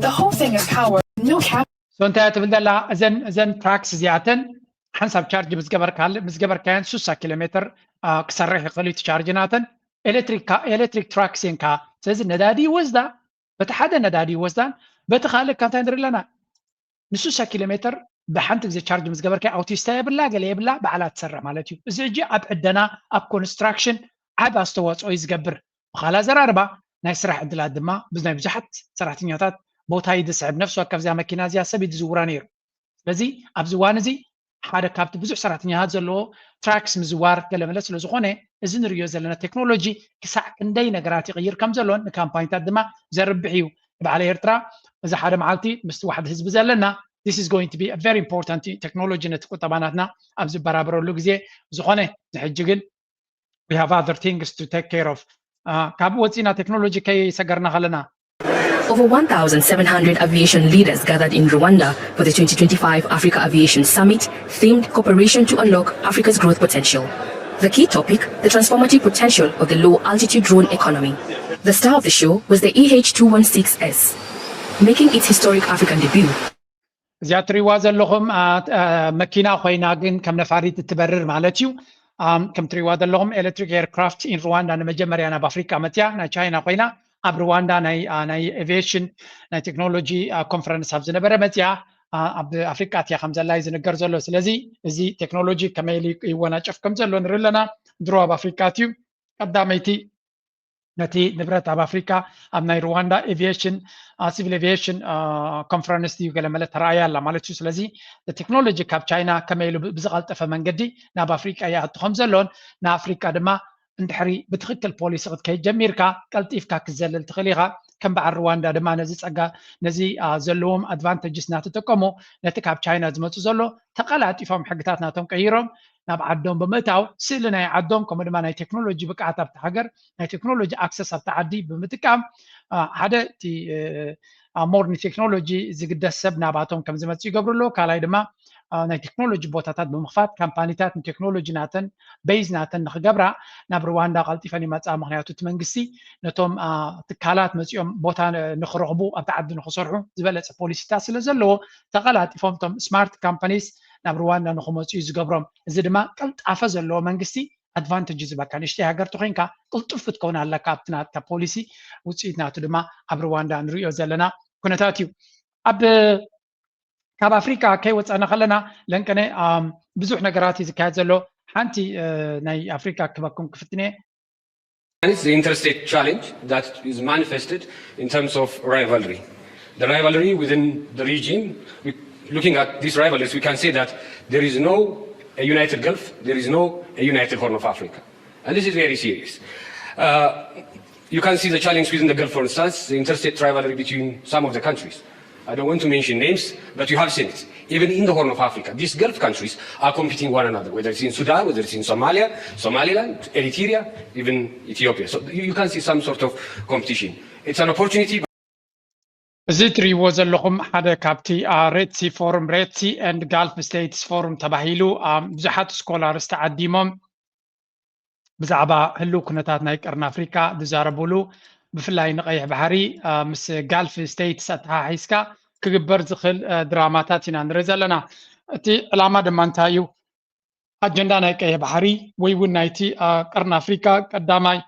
The whole thing is powered, no cabin. So እንታይ ትብል ዘላ? እዘን እዘን ትራክስ እዚኣተን ሓንሳብ ቻርጅ ምስ ገበርካየን ሱሳ ኪሎ ሜትር ክሰርሕ ይኽእል እዩ ቻርጅ ናተን። ኤሌክትሪክ ትራክስ እየን ከዓ። ስለዚ ነዳዲ ይወስዳ፣ በቲ ሓደ ነዳዲ ይወስዳን በቲ ካልእ ካብ እንታይ ንርኢ ኣለና? ንሱሳ ኪሎ ሜትር ብሓንቲ ግዜ ቻርጅ ምስ ገበርካ ኣውቲስታ የብላ ገለ የብላ ባዕላ ትሰርሕ ማለት እዩ። እዚ ሕጂ ኣብ ዕደና ኣብ ኮንስትራክሽን ዓብ ኣስተዋፅኦ እዩ ዝገብር። ብኻላ ዘራርባ ናይ ስራሕ ዕድላት ድማ ብናይ ብዙሓት ሰራሕተኛታት ቦታ እዩ ዝስዕብ። ነፍሲ ወከፍ እዚኣ መኪና እዚኣ ሰብ እዩ ዝዝውራ ነይሩ። ስለዚ ኣብዚ እዋን እዚ ሓደ ካብቲ ብዙሕ ሰራሕተኛታት ዘለዎ ትራክስ ምዝዋር ገለመለ ስለ ዝኾነ እዚ ንሪዮ ዘለና ቴክኖሎጂ ክሳዕ ክንደይ ነገራት ይቕይር ከም ዘሎን ንካምፓኒታት ድማ ዘርብሕ እዩ። ንባዕለ ኤርትራ እዚ ሓደ መዓልቲ ምስቲ ዋሕዲ ህዝቢ ዘለና this is going to be a very important ቴክኖሎጂ ነቲ ቁጠባ ናትና ኣብ ዝበራበረሉ ግዜ ዝኾነ ንሕጂ ግን we have other things to take care of። ካብ ወፂና ቴክኖሎጂ ከይሰገርና ከለና Over one thousand seven hundred aviation leaders gathered in Rwanda for the twenty twenty-five Africa Aviation Summit themed Cooperation to Unlock Africa's Growth Potential. The key topic, the transformative potential of the low altitude drone economy. The star of the show was the E H two one six S, making its historic African debut. እዚኣ ትሪዋ ዘለኹም መኪና ኮይና ግን ከም ነፋሪት እትበርር ማለት እዩ። ከም ትሪዋ ዘለኹም ኤሌክትሪክ ኤርክራፍት ኢን ሩዋንዳ ንመጀመርያ ናብ ኣፍሪቃ መፅያ ናይ ቻይና ኮይና ኣብ ሩዋንዳ ናይ ኤቪዬሽን ናይ ቴክኖሎጂ ኮንፈረንስ ኣብ ዝነበረ መፅያ ኣብ ኣፍሪቃ እትያ ከም ዘላ እዩ ዝንገር ዘሎ። ስለዚ እዚ ቴክኖሎጂ ከመይ ኢሉ ይወናጨፍ ከም ዘሎ ንርኢ ኣለና። ድሮ ኣብ ኣፍሪቃ እዩ። ቀዳመይቲ ነቲ ንብረት ኣብ ኣፍሪካ ኣብ ናይ ሩዋንዳ ኤቪዬሽን ሲቪል ኤቪዬሽን ኮንፈረንስ እዩ ገለመለ ተረኣያ ኣላ ማለት እዩ። ስለዚ ቴክኖሎጂ ካብ ቻይና ከመይ ኢሉ ብዝቐልጠፈ መንገዲ ናብ ኣፍሪቃ ይኣቱ ከም ዘሎን ንኣፍሪቃ ድማ እንድሕሪ ብትኽክል ፖሊሲ ክትከይድ ጀሚርካ ቀልጢፍካ ክትዘልል ትኽእል ኢኻ። ከም በዓል ሩዋንዳ ድማ ነዚ ፀጋ ነዚ ዘለዎም ኣድቫንተጅስ እናተጠቀሙ ነቲ ካብ ቻይና ዝመፁ ዘሎ ተቐላጢፎም ሕግታት ናቶም ቀይሮም ናብ ዓዶም ብምእታው ስእሊ ናይ ዓዶም ከምኡ ድማ ናይ ቴክኖሎጂ ብቅዓት ኣብቲ ሃገር ናይ ቴክኖሎጂ ኣክሰስ ኣብቲ ዓዲ ብምጥቃም ሓደ እቲ ሞር ንቴክኖሎጂ ዝግደስ ሰብ ናባቶም ከም ዝመፅእ ይገብሩ ኣለዉ። ካልኣይ ድማ ናይ ቴክኖሎጂ ቦታታት ብምኽፋት ካምፓኒታት ንቴክኖሎጂ ናተን ቤዝ ናተን ንክገብራ ናብ ሩዋንዳ ቀልጢፈን ይመፅኣ። ምክንያቱ እቲ መንግስቲ ነቶም ትካላት መፂኦም ቦታ ንክረኽቡ ኣብቲ ዓዲ ንክሰርሑ ዝበለፀ ፖሊሲታት ስለ ዘለዎ ተቀላጢፎም እቶም ስማርት ካምፓኒስ ናብ ሩዋንዳ ንክመፁ እዩ ዝገብሮም። እዚ ድማ ቀልጣፈ ዘለዎ መንግስቲ ኣድቫንቴጅ ዝህበካ። ንእሽተይ ሃገር ተኮይንካ ቅልጡፍ ክትከውን ኣለካ ኣብቲ ናትካ ፖሊሲ። ውፅኢት ናቱ ድማ ኣብ ሩዋንዳ ንሪኦ ዘለና ኩነታት እዩ። ኣብ ካብ ኣፍሪካ ከይወፃና ከለና ለንቀነ ብዙሕ ነገራት እዩ ዝካየድ ዘሎ። ሓንቲ ናይ ኣፍሪካ ክበኩም ክፍትነ And it's the interstate challenge that is manifested in terms of rivalry. The rivalry within the region, we, looking at these rivalries, we can say that there is no a united Gulf, there is no a united Horn of Africa. And this is very serious. Uh, you can see the challenge within the Gulf, for instance, the interstate rivalry between some of the countries. I don't want to mention names, but you have seen it. Even in the Horn of Africa, these Gulf countries are competing one another, whether it's in Sudan, whether it's in Somalia, Somaliland, Eritrea, even Ethiopia. So you, you can see some sort of competition. It's an opportunity. እዚ እትሪእዎ ዘለኹም ሓደ ካብቲ ሬድሲ ፎሩም፣ ሬድሲ ኤንድ ጋልፍ ስቴትስ ፎሩም ተባሂሉ ብዙሓት ስኮላርስ ተዓዲሞም ብዛዕባ ህልው ኩነታት ናይ ቀርኒ ኣፍሪካ ዝዛረቡሉ፣ ብፍላይ ንቀይሕ ባሕሪ ምስ ጋልፍ ስቴትስ ኣተሓሒዝካ ክግበር ዝኽእል ድራማታት ኢና ንርኢ ዘለና። እቲ ዕላማ ድማ እንታይ እዩ? ኣጀንዳ ናይ ቀይሕ ባሕሪ ወይ እውን ናይቲ ቀርኒ ኣፍሪካ ቀዳማይ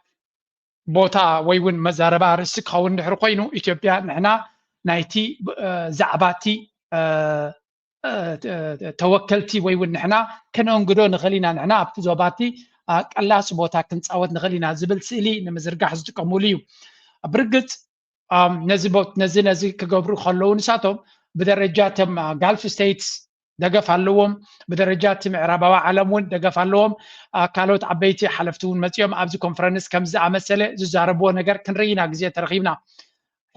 ቦታ ወይ እውን መዛረባ ኣርእስቲ ክኸውን ድሕሪ ኮይኑ፣ ኢትዮጵያ ንሕና ናይቲ ዛዕባቲ ተወከልቲ ወይ እውን ንሕና ከነንግዶ ንኽእል ኢና፣ ንሕና ኣብቲ ዞባቲ ቀላሲ ቦታ ክንፃወት ንኽእል ኢና ዝብል ስእሊ ንምዝርጋሕ ዝጥቀሙሉ እዩ። ብርግፅ ነዚ ነዚ ክገብሩ ከለዉ ንሳቶም ብደረጃ እቶም ጋልፍ ስቴትስ ደገፍ ኣለዎም፣ ብደረጃ እቲ ምዕራባዊ ዓለም እውን ደገፍ ኣለዎም። ካልኦት ዓበይቲ ሓለፍቲ እውን መፂኦም ኣብዚ ኮንፈረንስ ከምዚ ዝኣመሰለ ዝዛረብዎ ነገር ክንርኢ ኢና ግዜ ተረኺብና።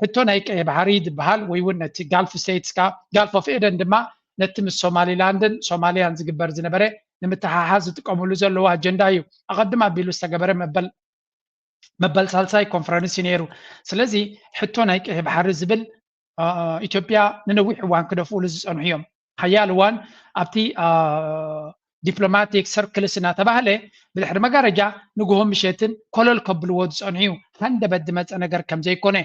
ሕቶ ናይ ቀይ ባሕሪ ዝበሃል ወይ እውን ነቲ ጋልፍ ስቴትስ ጋልፍ ኦፍ ኤደን ድማ ነቲ ምስ ሶማሊላንድን ሶማሊያን ዝግበር ዝነበረ ንምትሓሓዝ ዝጥቀምሉ ዘለዉ ኣጀንዳ እዩ። ኣቐድም ኣቢሉ ዝተገበረ መበል መበል ሳልሳይ ኮንፈረንስ እዩ ነይሩ። ስለዚ ሕቶ ናይ ቀይ ባሕሪ ዝብል ኢትዮጵያ ንነዊሕ እዋን ክደፍኡሉ ዝፀንሑ እዮም። ሓያል እዋን ኣብቲ ዲፕሎማቲክ ሰርክልስ እናተባህለ ብድሕሪ መጋረጃ ንግሆ ምሸትን ኮለል ከብልዎ ዝፀንሑ እዩ። ሃንደበት ዝመፀ ነገር ከምዘይኮነ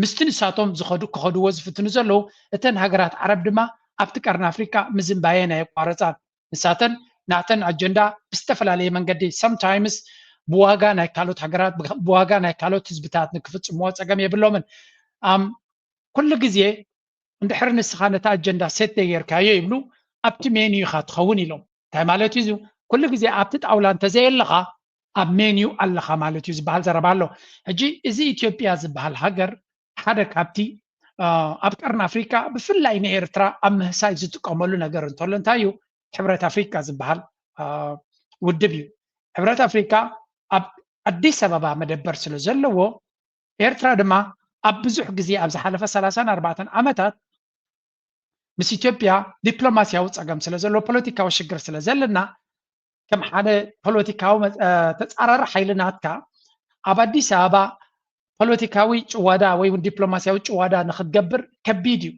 ምስቲ ንሳቶም ዝኸዱ ክኸድዎ ዝፍትኑ ዘለዉ እተን ሃገራት ዓረብ ድማ ኣብቲ ቀርኒ ኣፍሪካ ምዝንባየን ኣየቋረፃን። ንሳተን ናተን ኣጀንዳ ብዝተፈላለየ መንገዲ ሰምታይምስ ብዋጋ ናይ ካልኦት ሃገራት ብዋጋ ናይ ካልኦት ህዝብታት ንክፍፅምዎ ፀገም የብሎምን። ኣም ኩሉ ግዜ እንድሕር ንስኻ ነታ ኣጀንዳ ሴት ተጌርካዮ ይብሉ ኣብቲ ሜንዩ ኢኻ ትኸውን ኢሎም። እንታይ ማለት እዩ? ኩሉ ግዜ ኣብቲ ጣውላ እንተዘየለኻ ኣብ ሜንዩ ኣለኻ ማለት እዩ ዝበሃል ዘረባ ኣሎ። ሕጂ እዚ ኢትዮጵያ ዝበሃል ሃገር ሓደ ካብቲ ኣብ ቀርኒ ኣፍሪካ ብፍላይ ንኤርትራ ኣብ ምህሳይ ዝጥቀመሉ ነገር እንተሎ እንታይ እዩ? ሕብረት ኣፍሪካ ዝበሃል ውድብ እዩ። ሕብረት ኣፍሪካ ኣብ ኣዲስ ኣበባ መደበር ስለ ዘለዎ ኤርትራ ድማ ኣብ ብዙሕ ግዜ ኣብ ዝሓለፈ ሰላሳን ኣርባዕተን ዓመታት ምስ ኢትዮጵያ ዲፕሎማስያዊ ፀገም ስለ ዘሎ ፖለቲካዊ ሽግር ስለ ዘለና ከም ሓደ ፖለቲካዊ ተፃራሪ ሓይሊ ናትካ ኣብ ኣዲስ ኣበባ ፖለቲካዊ ጭዋዳ ወይ እውን ዲፕሎማስያዊ ጭዋዳ ንክትገብር ከቢድ እዩ።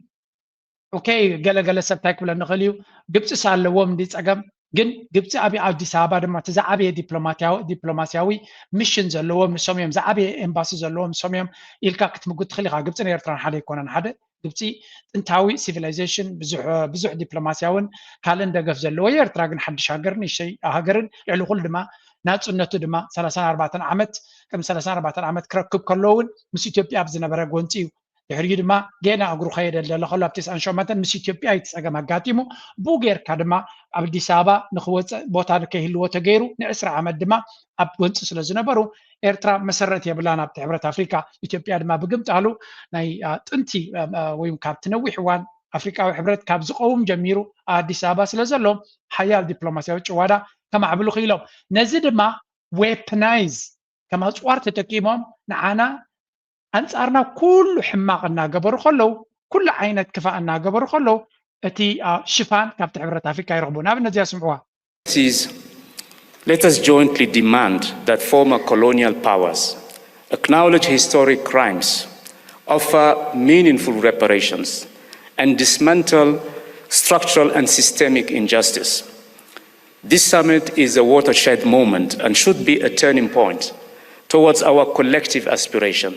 ኦኬ፣ ገለገለ ሰብ እንታይ ክብለኒ ይኽእል እዩ፣ ግብፂስ ኣለዎም እንዲ ፀገም፣ ግን ግብፂ ኣብ ኣዲስ ኣበባ ድማ እቲ ዝዓበየ ዲፕሎማስያዊ ሚሽን ዘለዎም ንሶም እዮም፣ ዝዓበየ ኤምባሲ ዘለዎም ንሶም እዮም ኢልካ ክትምጉት ትኽእል ኢኻ። ግብፅን ኤርትራን ሓደ ኣይኮነን። ሓደ ግብፂ ጥንታዊ ሲቪላይዜሽን ብዙሕ ዲፕሎማስያውን ካልእን ደገፍ ዘለዎ እዩ። ኤርትራ ግን ሓድሽ ሃገር ንእሽተይ ሃገርን ልዕሊ ኩሉ ድማ ናፅነቱ ድማ ሰላሳን ኣርባዕተን ዓመት ቅድሚ ሰላሳን ኣርባዕተን ዓመት ክረክብ ከሎ እውን ምስ ኢትዮጵያ ኣብ ዝነበረ ጎንፂ እዩ። ድሕሪኡ ድማ ጌና እግሩ ከየደልደለ ከሎ ኣብ ተስዓን ሸሞንተን ምስ ኢትዮጵያ እዩ እቲ ፀገም ኣጋጢሙ። ብኡ ጌርካ ድማ ኣብ ኣዲስ ኣበባ ንክወፅእ ቦታ ከይህልዎ ተገይሩ ንዕስራ ዓመት ድማ ኣብ ጎንፂ ስለ ዝነበሩ ኤርትራ መሰረት የብላን ኣብቲ ሕብረት ኣፍሪካ። ኢትዮጵያ ድማ ብግምጣሉ ናይ ጥንቲ ወይ ካብቲ ነዊሕ እዋን ኣፍሪካዊ ሕብረት ካብ ዝቀውም ጀሚሩ ኣዲስ ኣበባ ስለ ዘሎ ሓያል ዲፕሎማስያዊ ጭዋዳ ከማዕብሉ ክኢሎም። ነዚ ድማ ዌፕናይዝ ከም ኣፅዋር ተጠቂሞም ንዓና ኣንፃርና ኩሉ ሕማቕ እናገበሩ ከለዉ ኩሉ ዓይነት ክፋእ እናገበሩ ከለዉ እቲ ሽፋን ካብቲ ሕብረት ኣፍሪካ ይረኽቡ። ንኣብነት እዚኣ ስምዕዋ። Let us jointly demand that former colonial powers acknowledge historic crimes, offer meaningful reparations, and dismantle structural and systemic injustice. This summit is a watershed moment and should be a turning point towards our collective aspiration.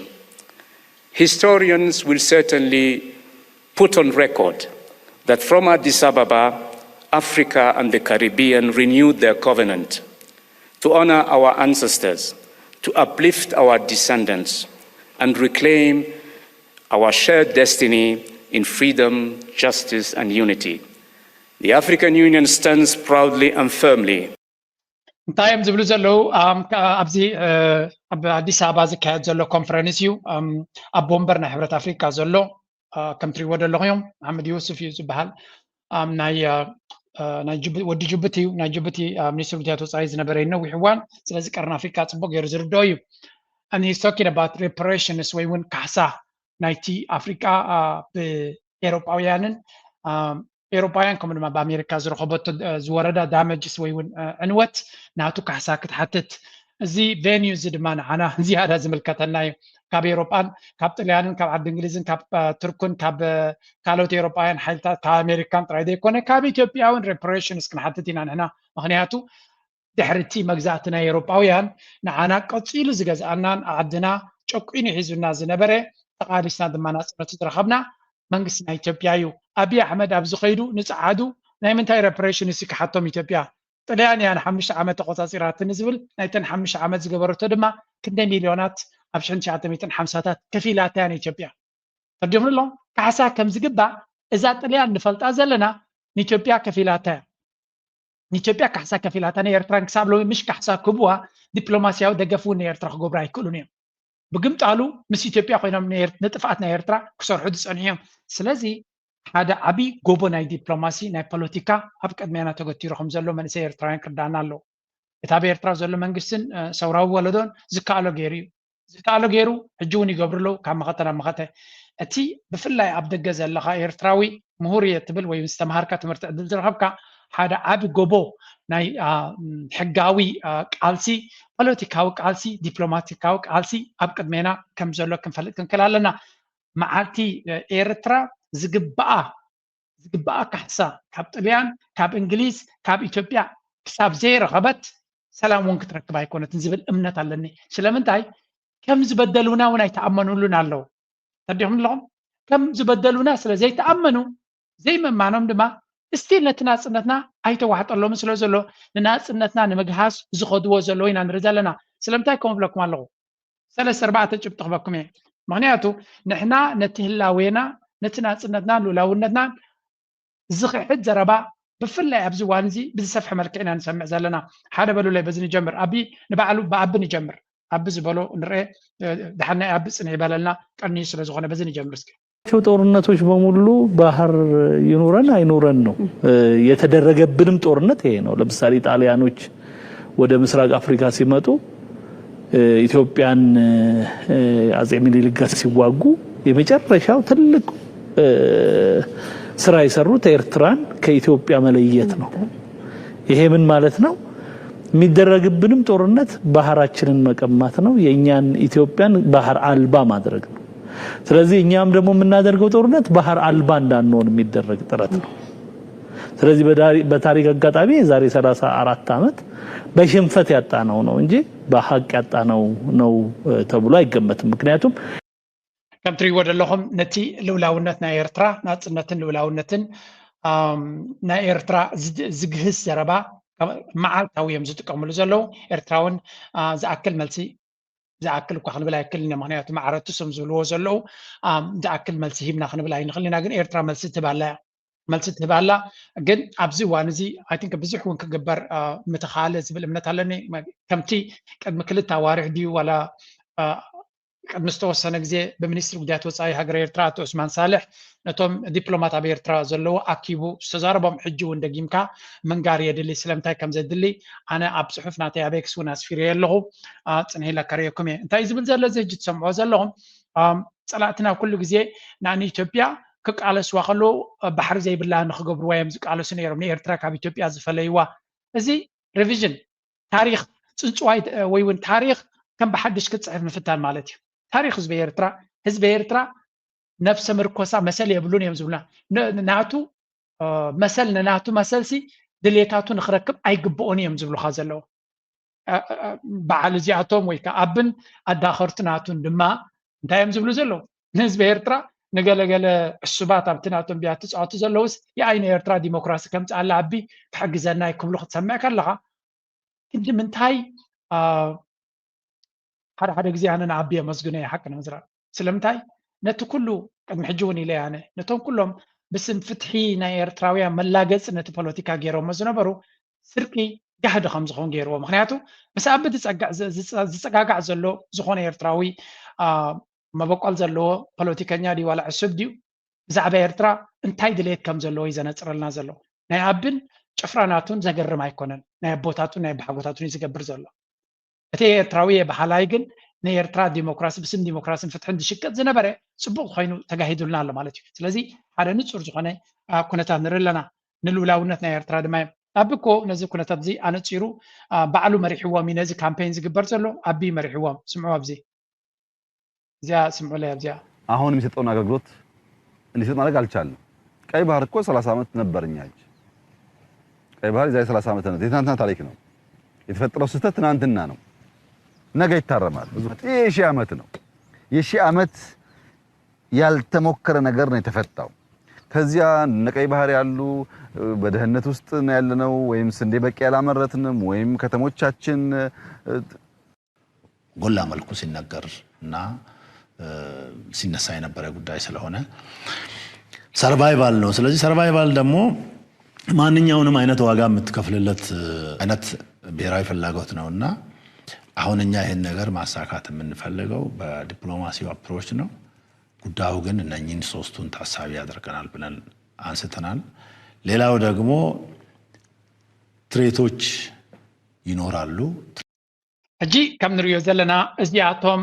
Historians will certainly put on record that from Addis Ababa, Africa and the Caribbean renewed their covenant to honor our ancestors, to uplift our descendants, and reclaim our shared destiny in freedom, justice, and unity. The African Union stands proudly and firmly. እንታይ እዮም ዝብሉ ዘለዉ ኣብዚ ኣብ ኣዲስ ኣበባ ዝካየድ ዘሎ ኮንፈረንስ እዩ። ኣቦ ወንበር ናይ ሕብረት ኣፍሪካ ዘሎ ከም ትሪእዎ ዘለኹም እዮም መሓመድ ዩሱፍ እዩ ዝበሃል። ናይ ወዲ ጅቡቲ እዩ። ናይ ጅቡቲ ሚኒስትር ጉዳያት ወፃኢ ዝነበረ ነዊሕ እዋን። ስለዚ ቀርኒ ኣፍሪካ ፅቡቅ ገይሩ ዝርድኦ እዩ። And he's talking about reparations ወይ እውን ካሕሳ ናይቲ ኣፍሪቃ ብኤሮጳውያንን ኤውሮጳውያን ከምኡ ድማ ብኣሜሪካ ዝረኸበቶ ዝወረዳ ዳመጅስ ወይ እውን ዕንወት ናቱ ካሕሳ ክትሓትት፣ እዚ ቬንዩ እዚ ድማ ንዓና ዝያዳ ዝምልከተና እዩ። ካብ ኤውሮጳን ካብ ጥልያንን ካብ ዓዲ እንግሊዝን ካብ ቱርክን ካብ ካልኦት ኤውሮጳውያን ሓይልታት ካብ ኣሜሪካን ጥራይ ዘይኮነ ካብ ኢትዮጵያ እውን ሬፓሬሽንስ ክንሓትት ኢና ንሕና። ምክንያቱ ድሕሪ እቲ መግዛእቲ ናይ ኤውሮጳውያን ንዓና ቀፂሉ ዝገዝኣናን ዓድና ጨቂኑ ሒዙና ዝነበረ ተቓሊስና ድማ ናፅነቱ ዝረኸብና መንግስቲ ናይ ኢትዮጵያ እዩ። ኣብይ ኣሕመድ ኣብዚ ከይዱ ንፀዓዱ ናይ ምንታይ ሬፓሬሽንስ ክሓቶም ኢትዮጵያ? ጥልያን እያ ንሓሙሽተ ዓመት ተቆፃፂራትኒ ዝብል ናይተን ሓሙሽተ ዓመት ዝገበረቶ ድማ ክንደይ ሚልዮናት ኣብ ሽሕን ትሽዓተ ሚእትን ሓምሳታት ከፊላታ እያ ንኢትዮጵያ። ተርዲኹም ኣሎ ካሕሳ ከም ዝግባእ እዛ ጥልያን ንፈልጣ ዘለና ንኢትዮጵያ ከፊላታ እያ። ንኢትዮጵያ ካሕሳ ከፊላታ ንኤርትራን ክሳብ ሎሚ ምሽ ካሕሳ ክህብዋ ዲፕሎማስያዊ ደገፍ እውን ንኤርትራ ክገብሩ ኣይክእሉን እዮም። ብግምጣሉ ምስ ኢትዮጵያ ኮይኖም ንጥፍኣት ናይ ኤርትራ ክሰርሑ ዝፀንሑ እዮም። ስለዚ ሓደ ዓብዪ ጎቦ ናይ ዲፕሎማሲ ናይ ፖለቲካ ኣብ ቅድሜና ተገቲሩ ከም ዘሎ መንእሰይ ኤርትራውያን ክርዳና ኣለዎ። እቲ ኣብ ኤርትራ ዘሎ መንግስትን ሰውራዊ ወለዶን ዝከኣሎ ገይሩ እዩ። ዝከኣሎ ገይሩ ሕጂ እውን ይገብሩ ኣለዉ ካብ መኸተ ናብ መኸተ። እቲ ብፍላይ ኣብ ደገ ዘለኻ ኤርትራዊ ምሁር እየ ትብል ወይ ዝተምሃርካ ትምህርቲ ዕድል ዝረኸብካ ሓደ ዓቢ ጎቦ ናይ ሕጋዊ ቃልሲ፣ ፖለቲካዊ ቃልሲ፣ ዲፕሎማቲካዊ ቃልሲ ኣብ ቅድሜና ከም ዘሎ ክንፈልጥ ክንክል ኣለና። መዓልቲ ኤርትራ ዝግባኣ ዝግባኣ ካሕሳ ካብ ጥልያን ካብ እንግሊዝ ካብ ኢትዮጵያ ክሳብ ዘይረኸበት ሰላም እውን ክትረክብ ኣይኮነትን ዝብል እምነት ኣለኒ። ስለምንታይ ከም ዝበደሉና እውን ኣይተኣመኑሉን ኣለዉ። ተርዲኹም ኣለኹም ከም ዝበደሉና ስለ ዘይተኣመኑ ዘይምእማኖም ድማ እስቲል ነቲ ናፅነትና ኣይተዋሕጠሎምን ስለ ዘሎ ንናፅነትና ንምግሃስ ዝኸድዎ ዘለዉ ኢና ንርኢ ዘለና። ስለምንታይ ከምኡ ብለኩም ኣለኹ? ሰለስተ ኣርባዕተ ጭብጢ ክበኩም እየ። ምክንያቱ ንሕና ነቲ ህላዌና ነቲ ናፅነትና ልኡላውነትና ዝኽሕድ ዘረባ ብፍላይ ኣብዚ እዋን እዚ ብዝሰፍሐ መልክዕ ኢና ንሰምዕ ዘለና። ሓደ በሉለይ በዚ ንጀምር። ኣቢ ንባዕሉ ብኣቢ ንጀምር። ኣቢ ዝበሎ ንርኤ። ደሓን ናይ ኣቢ ፅንሕ ይበለልና ቀንዩ ስለ ዝኾነ በዚ ንጀምር እስኪ። ጦርነቶች በሙሉ ባህር ይኑረን አይኑረን ነው። የተደረገብንም ጦርነት ይሄ ነው። ለምሳሌ ጣሊያኖች ወደ ምስራቅ አፍሪካ ሲመጡ ኢትዮጵያን አጼ ሚኒሊክ ጋር ሲዋጉ የመጨረሻው ትልቅ ስራ የሰሩት ኤርትራን ከኢትዮጵያ መለየት ነው። ይሄ ምን ማለት ነው? የሚደረግብንም ጦርነት ባህራችንን መቀማት ነው። የእኛን ኢትዮጵያን ባህር አልባ ማድረግ ነው። ስለዚህ እኛም ደግሞ የምናደርገው ጦርነት ባህር አልባ እንዳንሆን የሚደረግ ጥረት ነው። ስለዚህ በታሪክ አጋጣሚ የዛሬ ሠላሳ አራት ዓመት በሽንፈት ያጣነው ነው እንጂ በሀቅ ያጣነው ነው ተብሎ አይገመትም። ምክንያቱም ከም ትሪእዎ ዘለኹም ነቲ ልኡላውነት ናይ ኤርትራ ናፅነትን ልኡላውነትን ናይ ኤርትራ ዝግህስ ዘረባ መዓልታዊ እዮም ዝጥቀምሉ ዘለዉ። ኤርትራውን ዝኣክል መልሲ ዝኣክል እኳ ክንብል ኣይክልን እዮም። ምክንያቱ ማዕረቱ ስም ዝብልዎ ዘለዉ ዝኣክል መልሲ ሂብና ክንብል ኣይንኽልን ኢና። ግን ኤርትራ መልሲ ትህብ ኣላ እያ። መልሲ ትህብ ኣላ። ግን ኣብዚ እዋን እዚ ኣይ ቲንክ ብዙሕ እውን ክግበር ምተኻለ ዝብል እምነት ኣለኒ። ከምቲ ቅድሚ ክልተ ኣዋርሕ ድዩ ዋላ ቅድሚ ዝተወሰነ ግዜ ብሚኒስትሪ ጉዳያት ወፃኢ ሃገር ኤርትራ ኣቶ ዑስማን ሳልሕ ነቶም ዲፕሎማት ኣብ ኤርትራ ዘለዎ ኣኪቡ ዝተዛረቦም ሕጂ እውን ደጊምካ ምንጋር የድሊ። ስለምንታይ ከም ዘድሊ ኣነ ኣብ ፅሑፍ ናተይ ኣብ ኤክስ እውን ኣስፊረዮ ኣለኹ። ፅንሒለ ከርእየኩም እየ። እንታይ ዝብል ዘሎ እዚ ሕጂ ትሰምዕዎ ዘለኹም ፀላእትና ኩሉ ግዜ ንኢትዮጵያ ክቃለስዋ ከለዉ ባሕሪ ዘይብላ ንክገብርዋ እዮም ዝቃለሱ ነይሮም። ንኤርትራ ካብ ኢትዮጵያ ዝፈለይዋ። እዚ ሪቪዥን ታሪክ ፅንፅዋይ ወይ እውን ታሪክ ከም ብሓድሽ ክትፅሕፍ ምፍታን ማለት እዩ። ታሪክ ህዝቢ ኤርትራ ህዝቢ ኤርትራ ነብሰ ምርኮሳ መሰል የብሉን እዮም ዝብሉና። ናቱ መሰል ንናቱ መሰልሲ ድሌታቱ ንክረክብ ኣይግብኦን እዮም ዝብሉካ ዘለዉ። በዓል እዚኣቶም ወይ ከዓ ኣብን ኣዳኸርቲ ናቱን ድማ እንታይ እዮም ዝብሉ ዘለዉ? ንህዝቢ ኤርትራ ንገለገለ ዕሱባት ኣብቲ ናቶም ቢያ ትፃወቱ ዘለውስ የኣይ ንኤርትራ ዲሞክራሲ ከምፅኣላ ኣቢ ክሕግዘና ክብሉ ክትሰምዕ ከለካ ክንዲ ምንታይ ሓደ ሓደ ግዜ ኣነ ንኣቢ የመስግኖ እየ ሓቂ ንምዝራብ። ስለምንታይ ነቲ ኩሉ ቅድሚ ሕጂ እውን ኢለ ኣነ ነቶም ኩሎም ብስም ፍትሒ ናይ ኤርትራውያን መላገፂ ነቲ ፖለቲካ ገይሮሞ ዝነበሩ ስርቂ ጋህዲ ከም ዝኸውን ገይርዎ። ምክንያቱ ምስ ኣቢ ዝፀጋጋዕ ዘሎ ዝኾነ ኤርትራዊ መበቆል ዘለዎ ፖለቲከኛ ድዩ ዋላ ዕሱብ ድዩ ብዛዕባ ኤርትራ እንታይ ድሌት ከም ዘለዎ እዩ ዘነፅረልና ዘሎ። ናይ ኣብን ጭፍራ ናቱን ዘገርም ኣይኮነን። ናይ ኣቦታቱን ናይ ኣቦሓጎታቱን እዩ ዝገብር ዘሎ። እቲ ኤርትራዊ እየ በሃላይ ግን ንኤርትራ ዲሞክራሲ፣ ብስም ዲሞክራሲን ፍትሕን ዝሽቅጥ ዝነበረ ጽቡቕ ኮይኑ ተጋሂዱልና ኣሎ ማለት እዩ። ስለዚ ሓደ ንጹር ዝኾነ ኩነታት ንርኢ ኣለና። ንልኡላውነት ናይ ኤርትራ ድማ እዮም። ኣቢ እኮ ነዚ ኩነታት እዚ ኣነጺሩ ባዕሉ መሪሕዎም እዩ። ነዚ ካምፔን ዝግበር ዘሎ ኣቢ መሪሕዎም። ስምዑ ኣብዚ እዚኣ ስምዑ ላይ ኣብዚኣ አሁን የሚሰጠውን አገልግሎት እንዲሰጥ ማድረግ አልቻልንም። ቀይ ባህር እኮ ሰላሳ ዓመት ነበር እኛ እጅ። ቀይ ባህር የዛሬ ሰላሳ ዓመት ነው። የትናንትና ታሪክ ነው። የተፈጠረው ስህተት ትናንትና ነው። ነገ ይታረማል። ብዙ የሺህ ዓመት ነው። የሺህ ዓመት ያልተሞከረ ነገር ነው የተፈታው። ከዚያ እነ ቀይ ባህር ያሉ በድህነት ውስጥ ነው ያለነው፣ ወይም ስንዴ በቂ ያላመረትንም፣ ወይም ከተሞቻችን ጎላ መልኩ ሲነገር እና ሲነሳ የነበረ ጉዳይ ስለሆነ ሰርቫይቫል ነው። ስለዚህ ሰርቫይቫል ደግሞ ማንኛውንም አይነት ዋጋ የምትከፍልለት አይነት ብሔራዊ ፍላጎት ነው እና አሁን እኛ ይህን ነገር ማሳካት የምንፈልገው በዲፕሎማሲው አፕሮች ነው። ጉዳዩ ግን እነኚህን ሶስቱን ታሳቢ ያደርገናል ብለን አንስተናል። ሌላው ደግሞ ትሬቶች ይኖራሉ። ሕጂ ከም ንሪኦ ዘለና እዚኣቶም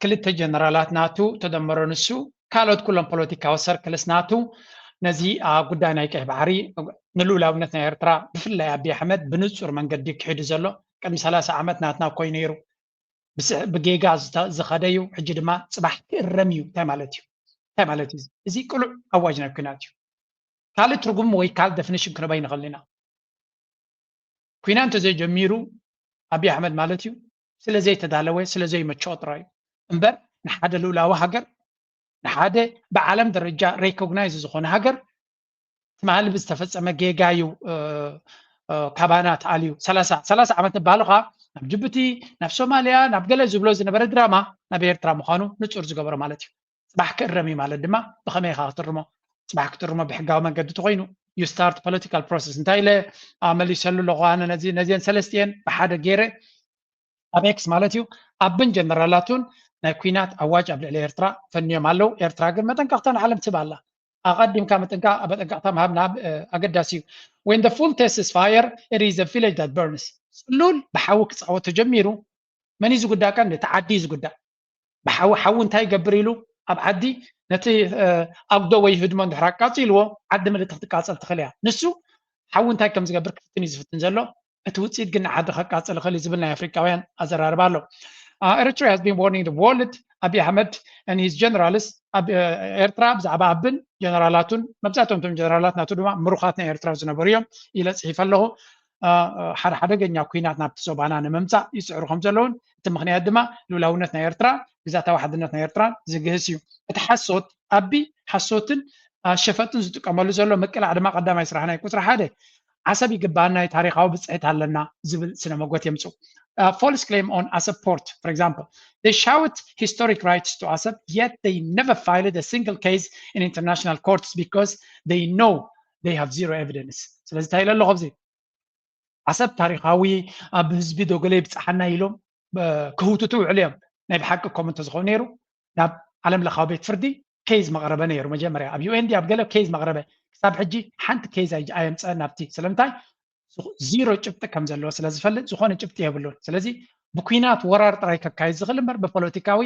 ክልተ ጀነራላት ናቱ ተደመሮ ንሱ ካልኦት ኩሎም ፖለቲካዊ ሰርክልስ ናቱ ነዚ ጉዳይ ናይ ቀይ ባሕሪ ንልኡላውነት ናይ ኤርትራ ብፍላይ ኣቢ ኣሕመድ ብንጹር መንገዲ ክሒዱ ዘሎ ቅድሚ ሰላሳ ዓመት ናትና ኮይ ነይሩ። ብጌጋ ዝኸደ እዩ። ሕጂ ድማ ፅባሕ ክእረም እዩ። እንታይ ማለት እዩ? እንታይ ማለት እዩ? እዚ ቅሉዕ ኣዋጅ ናይ ኩናት እዩ። ካልእ ትርጉም ወይ ካልእ ደፊኒሽን ክንህቦ ኣይንኽእልን ኢና። ኩናት እንተዘይጀሚሩ ኣብይ ኣሕመድ ማለት እዩ ስለ ዘይተዳለወ ስለ ዘይመቸኦ ጥራይ እዩ እምበር ንሓደ ልኡላዊ ሃገር ንሓደ ብዓለም ደረጃ ሬኮግናይዝ ዝኾነ ሃገር ትማሊ ብዝተፈፀመ ጌጋ እዩ ካባና ተኣልዩ ሰላሳ ዓመት ንባሉ ከዓ ናብ ጅቡቲ ናብ ሶማልያ ናብ ገለ ዝብሎ ዝነበረ ድራማ ናብ ኤርትራ ምዃኑ ንፁር ዝገበሮ ማለት እዩ። ፅባሕ ክእረም እዩ ማለት ድማ ብኸመይ ኢኻ ክትርሞ? ፅባሕ ክትርሞ ብሕጋዊ መንገዲ ተኮይኑ you start political process እንታይ ኢለ መሊሰሉ ኣለኹ ኣነ ነዚአን ሰለስቲአን ብሓደ ገይረ ኣብ ኤክስ ማለት እዩ ኣብን ጀነራላቱን ናይ ኩናት ኣዋጅ ኣብ ልዕሊ ኤርትራ ፈንዮም ኣለዉ። ኤርትራ ግን መጠንቀቕታ ንዓለም ትህብ ኣላ። ኣቐዲምካ መጠንቀቕታ ምሃብ ናብ ኣገዳሲ እዩ። When the full test is fire, it is the village that burns። ፅሉል ብሓዊ ክፃወት ተጀሚሩ መን እዩ ዝጉዳእ? ቀንዲ እቲ ዓዲ እዩ ዝጉዳእ። ብሓዊ ሓዊ እንታይ ይገብር ኢሉ ኣብ ዓዲ ነቲ ኣጉዶ ወይ ህድሞ እንድሕር ኣቃፂልዎ ዓዲ ምልእቲ ክትቃፀል ትኽእል እያ። ንሱ ሓዊ እንታይ ከም ዝገብር ክፍትን እዩ ዝፍትን ዘሎ። እቲ ውፅኢት ግን ንዓዲ ከቃፅል ይኽእል እዩ ዝብል ናይ ኣፍሪቃውያን ኣዘራርባ ኣሎ። Eritrea has been warning the world. ኣቢ ኣሕመድ and his generals ኤርትራ ብዛዕባ ኣብን ጀነራላቱን መብዛሕትኦም እቶም ጀነራላት ናቱ ድማ ምሩኻት ናይ ኤርትራ ዝነበሩ እዮም ኢለ ፅሒፈ ኣለኹ። ሓደ ሓደገኛ ኩናት ናብቲ ዞባና ንምምፃእ ይፅዕሩ ከም ዘለውን እቲ ምክንያት ድማ ልኡላውነት ናይ ኤርትራ ግዛታዊ ሓድነት ናይ ኤርትራ ዝግህስ እዩ። እቲ ሓሶት ኣቢ ሓሶትን ሸፈጥን ዝጥቀመሉ ዘሎ ምቅላዕ ድማ ቀዳማይ ስራሕ ናይ ቁፅሪ ሓደ ዓሰብ ይግባኣና እዩ ታሪካዊ ብፅሒት ኣለና ዝብል ስነ መጎት የምፅኡ። False claim on Assab port, for example. They shout historic rights to Assab, yet they never filed a single case in international courts because they know they have zero evidence. ስለዚ እንታይ ኢለ ኣለኹ ኣብዚ ዓሰብ ታሪካዊ ኣብ ህዝቢ ዶገለ ይብፅሓና ኢሎም ክህውትቱ ውዕሉ እዮም። ናይ ብሓቂ ከምኡ እንተዝኸውን ነይሩ ናብ ዓለም ለኻዊ ቤት ፍርዲ ኬዝ መቕረበ ነይሩ። መጀመርያ ኣብ ዩኤን ድዩ ኣብ ገለ ኬዝ መቕረበ። ክሳብ ሕጂ ሓንቲ ኬዝ ኣየምፀአን ናብቲ። ስለምንታይ? ዚሮ ጭብጢ ከም ዘለዎ ስለ ዝፈልጥ ዝኾነ ጭብጢ የብሉን። ስለዚ ብኲናት ወራር ጥራይ ከካይድ ዝኽእል እምበር ብፖለቲካዊ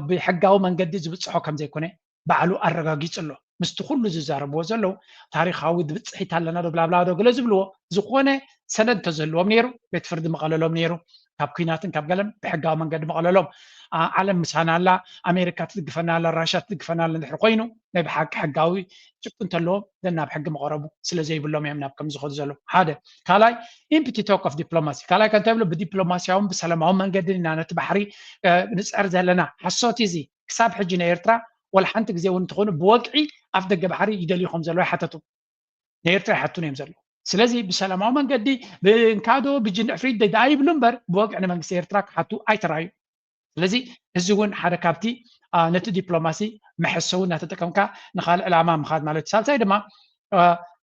ብሕጋዊ መንገዲ ዝብፅሖ ከም ዘይኮነ ባዕሉ ኣረጋጊፁ ኣሎ። ምስቲ ኩሉ ዝዛረብዎ ዘለዉ ታሪኻዊ ብፅሒት ኣለና ዶ ብላብላ ዶ ገለ ዝብልዎ ዝኾነ ሰነድ እንተዝህልዎም ነይሩ ቤት ፍርዲ መቐለሎም ነይሩ። ካብ ኲናትን ካብ ገለን ብሕጋዊ መንገዲ መቐለሎም። ዓለም ምሳና ኣላ፣ ኣሜሪካ ትድግፈና ኣላ፣ ራሻ ትድግፈና ኣላ እንድሕር ኮይኑ ናይ ብሓቂ ሕጋዊ ጭብጢ እንተለዎም ደናብ ሕጊ መቐረቡ ስለ ዘይብሎም እዮም ናብ ከም ዝኸዱ ዘለዉ። ሓደ ካልኣይ ኢምፕቲ ቶክ ኦፍ ዲፕሎማሲ ካልኣይ ከንተ ብሎ ብዲፕሎማሲያውን ብሰላማዊ መንገዲ ኢና ነቲ ባሕሪ ንፅዕር ዘለና ሓሶት እዚ ክሳብ ሕጂ ናይ ኤርትራ ወላ ሓንቲ ግዜ እውን እንተኾኑ ብወግዒ ኣፍ ደገ ባሕሪ ይደልዩ ከም ዘለዉ ይሓተቱ ናይ ኤርትራ ይሓቱን እዮም ዘለዉ። ስለዚ ብሰላማዊ መንገዲ ብእንካዶ ብጅን ዕፍሪት ደኣ ይብሉ እምበር ብወግዒ ንመንግስቲ ኤርትራ ክሓቱ ኣይተራዩ። ስለዚ እዚ እውን ሓደ ካብቲ ነቲ ዲፕሎማሲ መሐሰዊ እናተጠቀምካ ንካልእ ዕላማ ምኻድ ማለት እዩ። ሳልሳይ ድማ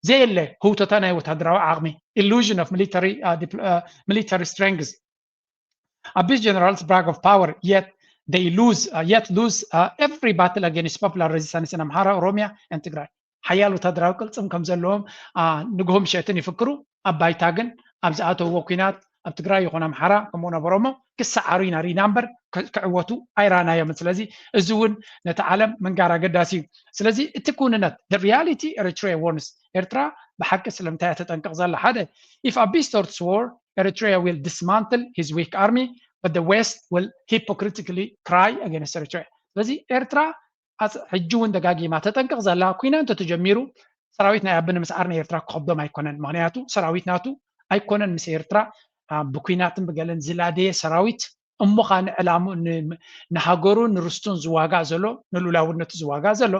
ዘየለ ህውተታ ናይ ወታደራዊ ዓቕሚ illusion of military strength. Abuse generals brag of power yet they lose uh, yet lose uh, every battle against popular resistance in Amhara, Oromia and Tigray. ሓያል ወታደራዊ ቅልፅም ከም ዘለዎም ንግሆ ምሸትን ይፍክሩ። ኣብ ባይታ ግን ኣብ ዝኣተውዎ ኲናት ኣብ ትግራይ ይኹን ኣምሓራ ከምኡ ነበሮሞ ክሰዓሩ ኢና ሪና እምበር ክዕወቱ ኣይራናዮም። ስለዚ እዚ እውን ነቲ ዓለም ምንጋር ኣገዳሲ እዩ። ስለዚ እቲ ክውንነት reality Eritrea warns ኤርትራ ብሓቂ ስለምንታይ እያ ተጠንቅቕ ዘላ? ሓደ if Abiy starts war Eritrea will dismantle his weak army but the West will hypocritically cry against Eritrea። ስለዚ ኤርትራ ሕጂ እውን ደጋጊማ ተጠንቅቕ ዘላ ኩና እንተተጀሚሩ ሰራዊት ናይ ኣቢ ንምስዓር ንኤርትራ ክኸብዶም ኣይኮነን። ምክንያቱ ሰራዊት ናቱ ኣይኮነን ምስ ኤርትራ ብኩናትን ብገለን ዝላደየ ሰራዊት እሞ ኸኣ ንዕላሙ ንሃገሩ ንርስቱን ዝዋጋእ ዘሎ ንሉላውነቱ ዝዋጋእ ዘሎ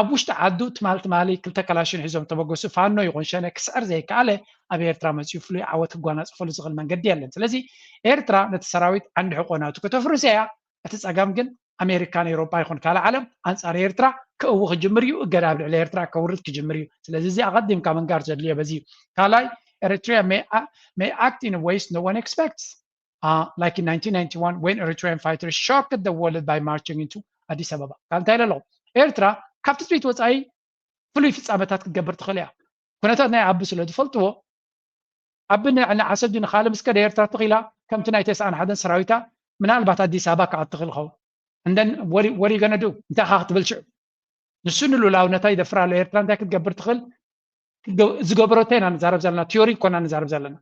ኣብ ውሽጢ ዓዱ ትማል ትማሊ ክልተ ከላሽን ሒዞም ተበገሱ ፋኖ ይኹን ሸነ ክስዕር ዘይከኣለ ኣብ ኤርትራ መፅኡ ፍሉይ ዓወት ክጓናፅፈሉ ዝኽእል መንገዲ የለን። ስለዚ ኤርትራ ነቲ ሰራዊት ዓንዲ ሕቆ ናቱ ከተፍርስ እያ። እቲ ጸገም ግን ኣሜሪካን ኤውሮጳ ይኹን ካልእ ዓለም ኣንጻር ኤርትራ ክእዊ ክጅምር እዩ። እገዳ ኣብ ልዕሊ ኤርትራ ከውርድ ክጅምር እዩ። ስለዚ እዚ ኣቐዲምካ ምንጋር ዘድልዮ በዚ እዩ። ካልኣይ Eritrea may, may act in ways no one expects uh, like in nineteen ninety-one when Eritrean fighters shocked the world by marching into Addis Ababa። ካብ እንታይ ኢለ ኣለኹ? ኤርትራ ካብ ትጽቢት ወጻኢ ፍሉይ ፍጻመታት ክትገብር ትኽእል እያ። ኩነታት ናይ ዓቢ ስለ ዝፈልጥዎ ዓቢ ንዓሰብ ድዩ ንኻልእ ምስ ከደ ኤርትራ ትኽኢላ ከምቲ ናይ ተስዓን ሓደን ሰራዊታ ምናልባት ኣዲስ ኣበባ ክኣቲ ትኽእል ኸውን። እንደን ወሪ ገነዱ እንታይ ኻ ክትብል ሽዑ ንሱ ንሉላውነታ ይደፍር ኣሎ። ኤርትራ እንታይ ክትገብር ትኽእል ዝገበረቶ ኢና ንዛረብ ዘለና። ቲዮሪ ኮና ንዛረብ ዘለና።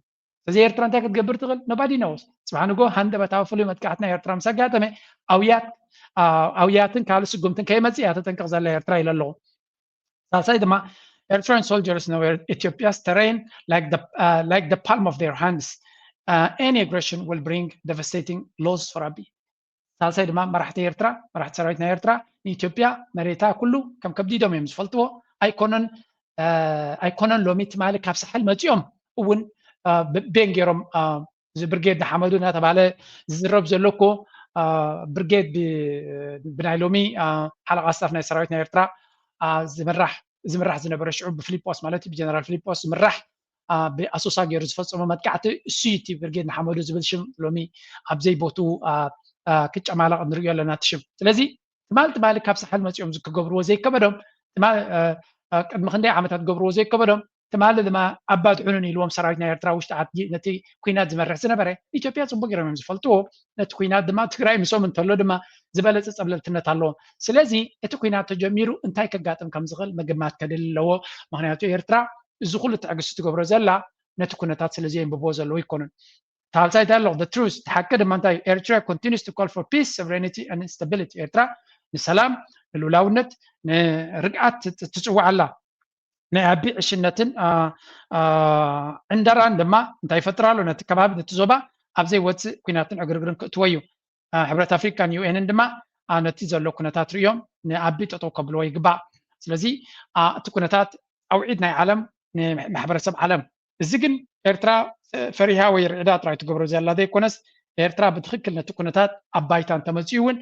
እዚ ኤርትራ እንታይ ክትገብር ትኽእል? Nobody knows። ጽባሕ ንጎ ሃንደበታዊ ፍሉይ መጥቃዕቲ ናይ ኤርትራ ምስ ኣጋጠመ ኣውያት ኣውያትን ካልእ ስጉምትን ከይመጽእ እያ ተጠንቀቕ ዘላ ኤርትራ ኢለ ኣለኹ። ሳልሳይ ድማ Eritrean soldiers know Ethiopia's terrain like the, uh, like the palm of their hands. Uh, any aggression will bring devastating loss for Abiy. ሳልሳይ ድማ መራሕቲ ኤርትራ መራሕቲ ሰራዊት ናይ ኤርትራ ንኢትዮጵያ መሬታ ኩሉ ከም ከብዲዶም እዮም ዝፈልጥዎ። ኣይኮነን ኣይኮነን ሎሚ ትማሊ ካብ ሳሕል መፂኦም እውን ቤን ገይሮም እዚ ብርጌድ ንሓመዱ እናተባሃለ ዝዝረብ ዘሎ እኮ ብርጌድ ብናይ ሎሚ ሓለቓ ስታፍ ናይ ሰራዊት ናይ ኤርትራ ዝምራሕ ዝምራሕ ዝነበረ ሽዑ ብፊሊጶስ ማለት ብጀነራል ፊሊጶስ ዝምራሕ ብኣሶሳ ገይሩ ዝፈፀሞ መጥቃዕቲ እሱ እቲ ብርጌድ ንሓመዱ ዝብል ሽም ሎሚ ኣብ ዘይቦቱ ክጨማለቕ ንሪኦ ኣለና እቲ ሽም። ስለዚ ትማል ትማሊ ካብ ሳሕል መፂኦም ክገብርዎ ዘይከበዶም ቅድሚ ክንደይ ዓመታት ገብርዎ ዘይከበዶም ትማሊ ድማ ኣባድሑንን ኢልዎም ሰራዊት ናይ ኤርትራ ውሽጢ ዓዲ ነቲ ኩናት ዝመርሕ ዝነበረ ኢትዮጵያ ፅቡቅ ገይሮም እዮም ዝፈልጥዎ። ነቲ ኩናት ድማ ትግራይ ምስኦም እንተሎ ድማ ዝበለፀ ፀብለልትነት ኣለዎም። ስለዚ እቲ ኩናት ተጀሚሩ እንታይ ከጋጥም ከም ዝኽእል ምግማት ከድሊ ኣለዎ። ምክንያቱ ኤርትራ እዚ ኩሉ ትዕግስቲ ትገብሮ ዘላ ነቲ ኩነታት ስለ ዘየንብብዎ ዘለዎ ኣይኮኑን። ሳልሳይ እንታይ ኣለኹ the truth እቲ ሓቂ ድማ እንታይ Eritrea continues to call for peace, sovereignty and stability። ኤርትራ ንሰላም ንልውላውነት ንርግኣት ትፅውዕ ኣላ። ናይ ኣቢ ዕሽነትን ዕንደራን ድማ እንታይ ይፈጥር ኣሎ ነቲ ከባቢ ነቲ ዞባ ኣብ ዘይወፅእ ኩናትን ዕግርግርን ክእትዎ እዩ። ሕብረት ኣፍሪካን ዩኤንን ድማ ነቲ ዘሎ ኩነታት ርእዮም ንኣቢ ጠጠው ከብልዎ ይግባእ። ስለዚ እቲ ኩነታት ኣውዒድ ናይ ዓለም ንማሕበረሰብ ዓለም እዚ ግን ኤርትራ ፈሪሃ ወይ ርዕዳ ጥራይ ትገብሮ ዘላ ዘይኮነስ ኤርትራ ብትኽክል ነቲ ኩነታት ኣብ ባይታ እንተመፅኡ እውን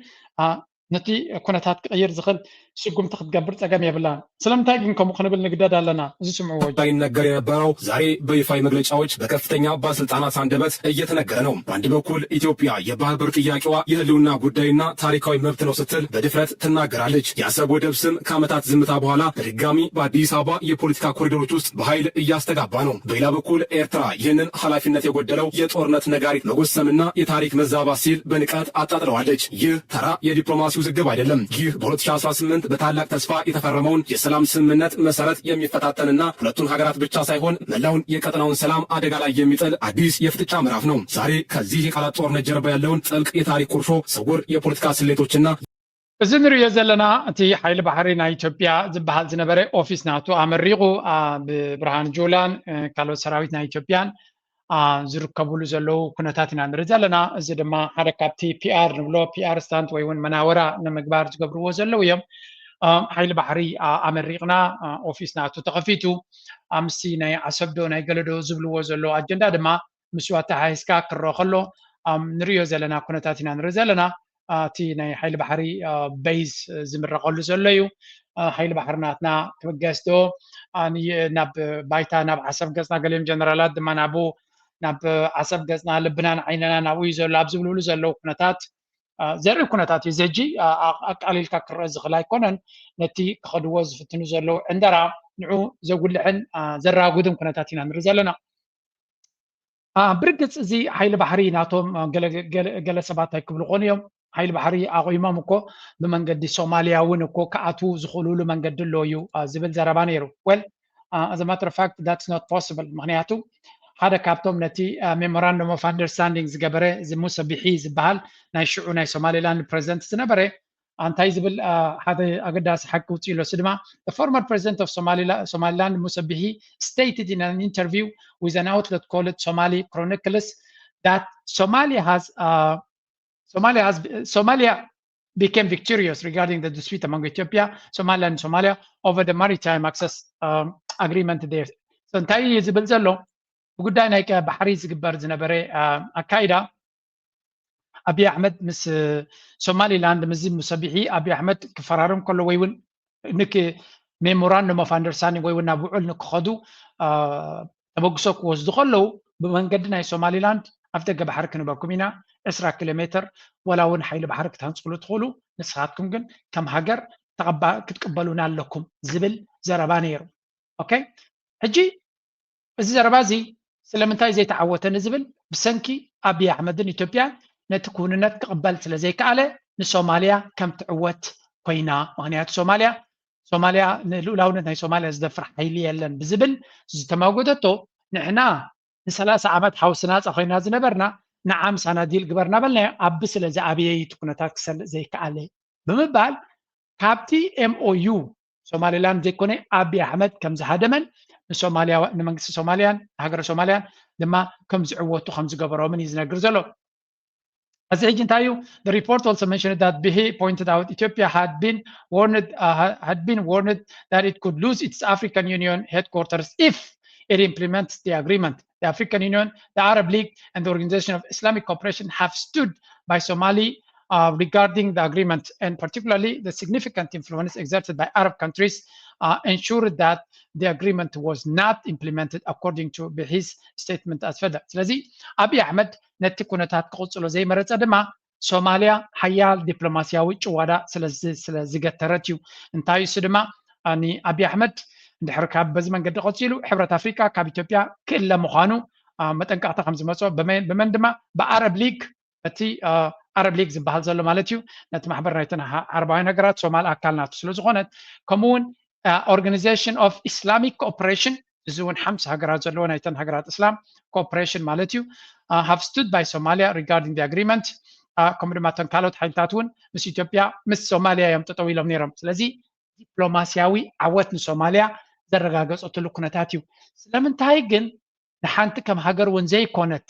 ነቲ ኩነታት ክቕይር ዝኽእል ስጉምቲ ክትገብር ጸገም የብላን። ስለምንታይ ግን ከምኡ ክንብል ንግደድ ኣለና? እዚ ስምዕዎ። ይነገር የነበረው ዛሬ በይፋዊ መግለጫዎች በከፍተኛ ባለስልጣናት አንደበት እየተነገረ ነው። በአንድ በኩል ኢትዮጵያ የባህር በር ጥያቄዋ የህልውና ጉዳይና ታሪካዊ መብት ነው ስትል በድፍረት ትናገራለች። የአሰብ ወደብ ስም ከዓመታት ዝምታ በኋላ በድጋሚ በአዲስ አበባ የፖለቲካ ኮሪደሮች ውስጥ በኃይል እያስተጋባ ነው። በሌላ በኩል ኤርትራ ይህንን ኃላፊነት የጎደለው የጦርነት ነጋሪት መጎሰምና የታሪክ መዛባት ሲል በንቀት አጣጥለዋለች። ይህ ተራ የዲፕሎማሲ ውዝግብ አይደለም። ይህ በሁለት ሺህ አስራ ስምንት በታላቅ ተስፋ የተፈረመውን የሰላም ስምምነት መሰረት የሚፈታተንና ሁለቱን ሀገራት ብቻ ሳይሆን መላውን የቀጠናውን ሰላም አደጋ ላይ የሚጥል አዲስ የፍጥጫ ምዕራፍ ነው። ዛሬ ከዚህ የቃላት ጦርነት ጀርባ ያለውን ጥልቅ የታሪክ ቁርሾ፣ ስውር የፖለቲካ ስሌቶችና እዚ ንሪኦ ዘለና እቲ ሓይሊ ባሕሪ ናይ ኢትዮጵያ ዝበሃል ዝነበረ ኦፊስ ናቱ ኣመሪቑ ብብርሃን ጁላን ካልኦት ሰራዊት ናይ ኢትዮጵያን ዝርከብሉ ዘለዉ ኩነታት ኢና ንርኢ ዘለና። እዚ ድማ ሓደ ካብቲ ፒኣር ንብሎ ፒኣር ስታንት ወይ እውን መናወራ ንምግባር ዝገብርዎ ዘለዉ እዮም። ሓይሊ ባሕሪ ኣመሪቕና ኦፊስ ናቱ ተኸፊቱ ምስቲ ናይ ዓሰብዶ ናይ ገለዶ ዝብልዎ ዘለዉ ኣጀንዳ ድማ ምስኡ ኣተሓሒዝካ ክረአ ከሎ ንሪኦ ዘለና ኩነታት ኢና ንርኢ ዘለና። እቲ ናይ ሓይሊ ባሕሪ በይዝ ዝምረቐሉ ዘሎ እዩ። ሓይሊ ባሕሪ ናትና ክብገስ ዶ ናብ ባይታ ናብ ዓሰብ ገፅና ገሊኦም ጀነራላት ድማ ናብኡ ናብ ዓሰብ ገፅና ልብናን ዓይንናን ኣብኡ እዩ ዘሎ ኣብ ዝብልብሉ ዘለዉ ኩነታት ዘርኢ ኩነታት እዩ። እዚ ሕጂ ኣቃሊልካ ክረአ ዝኽእል ኣይኮነን። ነቲ ክኸድዎ ዝፍትኑ ዘለዉ ዕንደራ ንዑ ዘጉልሕን ዘራጉድን ኩነታት ኢና ንርኢ ዘለና። ብርግፅ እዚ ሓይሊ ባሕሪ ናቶም ገለ ሰባት እንታይ ክብሉ ኾኑ እዮም? ሓይሊ ባሕሪ ኣቑሞም እኮ ብመንገዲ ሶማልያ እውን እኮ ክኣትዉ ዝኽእሉሉ መንገዲ ኣሎ እዩ ዝብል ዘረባ ነይሩ። Well, as a matter of fact, that's not possible። ምክንያቱ ሓደ ካብቶም ነቲ memorandum of understanding ዝገበረ እዚ ሙሰ ቢሒ ዝበሃል ናይ ሽዑ ናይ ሶማሊላንድ ፕሬዚደንት ዝነበረ እንታይ ዝብል ሓደ ኣገዳሲ ሓቂ ውፅእ ኢሎ ድማ former president of Somaliland ሙሰ ቢሒ stated in an interview with an outlet called Somali Chronicles that Somalia has uh, Somalia has Somalia became victorious regarding the dispute among Ethiopia, Somaliland, and Somalia over the maritime access um, agreement there. So እንታይ ዝብል ዘሎ ብጉዳይ ናይ ባሕሪ ዝግበር ዝነበረ ኣካይዳ ኣብይ ኣሕመድ ምስ ሶማሊላንድ ምስዚ ሙሰ ቢሒ ኣብይ ኣሕመድ ክፈራርም ከሎ ወይ እውን ንክ memorandum of understanding ወይ እውን ናብ ውዕል ንክኸዱ ተበግሶ ክወስዱ ከለዉ ብመንገዲ ናይ ሶማሊላንድ ኣፍ ደገ ባሕሪ ክንበኩም ኢና ዕስራ ኪሎ ሜትር ወላ እውን ሓይሊ ባሕሪ ክትሃንፅሉ ትኽእሉ ንስኻትኩም ግን ከም ሃገር ክትቅበሉና ኣለኩም ዝብል ዘረባ ነይሩ። ኦኬ ሕጂ እዚ ዘረባ እዚ ስለምንታይ ዘይተዓወተ ንዝብል ብሰንኪ ኣብይ ኣሕመድን ኢትዮጵያን ነቲ ክውንነት ክቕበል ስለ ዘይከኣለ ንሶማልያ ከም ትዕወት ኮይና። ምክንያቱ ሶማልያ ሶማልያ ንልኡላውነት ናይ ሶማልያ ዝደፍር ሓይሊ የለን ብዝብል ዝተማጎተቶ ንሕና ንሰላሳ ዓመት ሓውሲ ናፃ ኮይና ዝነበርና ንዓ ምሳና ዲል ግበር እናበልናዮ ኣቢ ስለ ዝኣብየ እዩ እቲ ኩነታት ክሰልእ ዘይከኣለ ብምባል ካብቲ M O U ሶማሊላንድ ዘይኮነ ኣብይ ኣሕመድ ከም ዝሃደመን ንሶማልያ ንመንግስቲ ሶማልያን ሃገረ ሶማልያን ድማ ከም ዝዕወቱ ከም ዝገበሮምን እዩ ዝነግር ዘሎ። እዚ ሕጂ እንታይ እዩ? The report also mentioned that Bihi pointed out Ethiopia had been warned uh, had been warned that it could lose its African Union headquarters if it implements the agreement. The African Union, the Arab League, and the Organization of Islamic Cooperation have stood by Somali uh, regarding the agreement, and particularly the significant influence exerted by Arab countries uh, ensured that the agreement was not implemented, according to Bihi's statement as further. ስለዚ ኣብይ ኣሕመድ ነቲ ኩነታት ክቕፅሎ ዘይመረፀ ድማ ሶማልያ ሓያል ዲፕሎማስያዊ ጭዋዳ ስለ ዝገተረት እዩ። እንታይ እሱ ድማ ንኣብይ ኣሕመድ እንድሕር ካብ በዚ መንገዲ ቀፂሉ ሕብረት ኣፍሪካ ካብ ኢትዮጵያ ክእለ ምዃኑ መጠንቀቕታ ከም ዝመፅኦ ብመን ድማ ብኣረብ ሊግ እቲ ኣረብ ሊግ ዝበሃል ዘሎ ማለት እዩ ነቲ ማሕበር ናይተን ዓረባውያን ሃገራት ሶማል ኣካል ናቱ ስለ ዝኾነት ከምኡውን Organization of Islamic Cooperation እዚ እውን ሓምሳ ሃገራት ዘለዎ ናይተን ሃገራት እስላም ኮኦፕሬሽን ማለት እዩ have stood by Somalia regarding the agreement ከምኡ ድማ እተን ካልኦት ሓይልታት እውን ምስ ኢትዮጵያ ምስ ሶማልያ እዮም ጠጠው ኢሎም ነይሮም ስለዚ ዲፕሎማስያዊ ዓወት ንሶማልያ ዘረጋገፀትሉ ኩነታት እዩ ስለምንታይ ግን ንሓንቲ ከም ሃገር እውን ዘይኮነት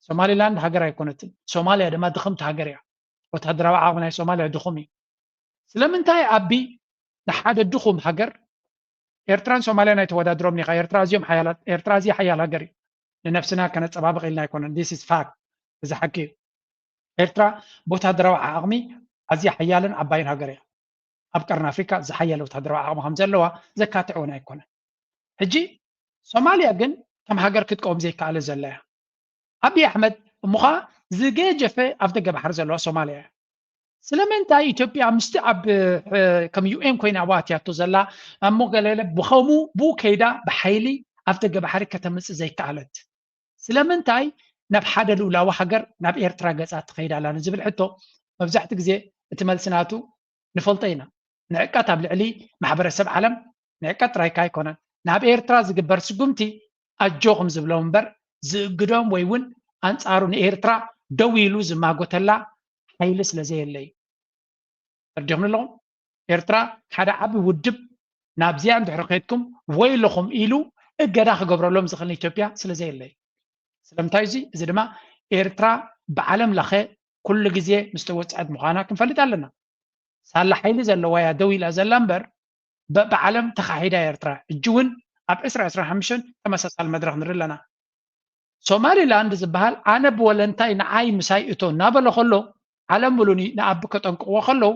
ሶማሊላንድ ሃገር ኣይኮነትን ሶማልያ ድማ ድኽምቲ ሃገር እያ ወታደራዊ ዓቕሚ ናይ ሶማልያ ድኹም እዩ ስለምንታይ ኣቢ ንሓደ ድኹም ሃገር ኤርትራን ሶማልያን ኣይተወዳድሮም ኒኻ ኤርትራ ኣዝዮም ሓያላት ኤርትራ ኣዝያ ሓያል ሃገር እዩ ንነፍስና ከነፀባብቕ ኢልና ኣይኮነን this is fact እዚ ሓቂ እዩ ኤርትራ ብወታደራዊ ዓቕሚ ኣዝያ ሓያልን ዓባይን ሃገር እያ ኣብ ቀርኒ ኣፍሪካ ዝሓያለ ወታደራዊ ዓቕሚ ከም ዘለዋ ዘካትዕ እውን ኣይኮነን ሕጂ ሶማልያ ግን ከም ሃገር ክትቀውም ዘይከኣለ ዘላ እያ ኣብይ ኣሕመድ እሞ ኸዓ ዝገጀፈ ኣፍ ደገ ባሕሪ ዘለዋ ሶማልያ እያ ስለምንታይ ኢትዮጵያ ምስቲ ኣብ ከም ዩኤን ኮይና ኣብኡ ኣትያቶ ዘላ እሞ ገለለ ብኸምኡ ብኡ ከይዳ ብሓይሊ ኣፍ ደገ ባሕሪ ከተምፅእ ዘይከኣለት ስለምንታይ ናብ ሓደ ልኡላዊ ሃገር ናብ ኤርትራ ገፃ ትኸይድ ኣላ ንዝብል ሕቶ መብዛሕትኡ ግዜ እቲ መልሲ ናቱ ንፈልጦ ኢና ንዕቀት ኣብ ልዕሊ ማሕበረሰብ ዓለም ንዕቀት ጥራይካ ኣይኮነን ናብ ኤርትራ ዝግበር ስጉምቲ ኣጆኹም ዝብሎም እምበር ዝእግዶም ወይ እውን ኣንፃሩ ንኤርትራ ደው ኢሉ ዝማጎተላ ሓይሊ ስለ ዘየለ እዩ ተረዲኹም ኣለኹም ኤርትራ ሓደ ዓቢ ውድብ ናብዚኣ እንድሕሪ ከድኩም ወይለኹም ኢሉ እገዳ ክገብረሎም ዝኽእል ንኢትዮጵያ ስለ ዘየለ እዩ ስለምንታይ እዚ እዚ ድማ ኤርትራ ብዓለም ለኸ ኩሉ ግዜ ምስ ተወፅዐት ምዃና ክንፈልጥ ኣለና ሳላ ሓይሊ ዘለዋ እያ ደው ኢላ ዘላ እምበር በብዓለም ተኻሒዳ ኤርትራ ሕጂ እውን ኣብ ዕስራ ዕስራ ሓሙሽተ ተመሳሳሊ መድረኽ ንርኢ ኣለና ሶማሊላንድ ዝበሃል ኣነ ብወለንታይ ንዓይ ምሳይ እቶ እናበለ ከሎ ዓለም ሙሉ ንኣቢ ከጠንቅዎ ከለዉ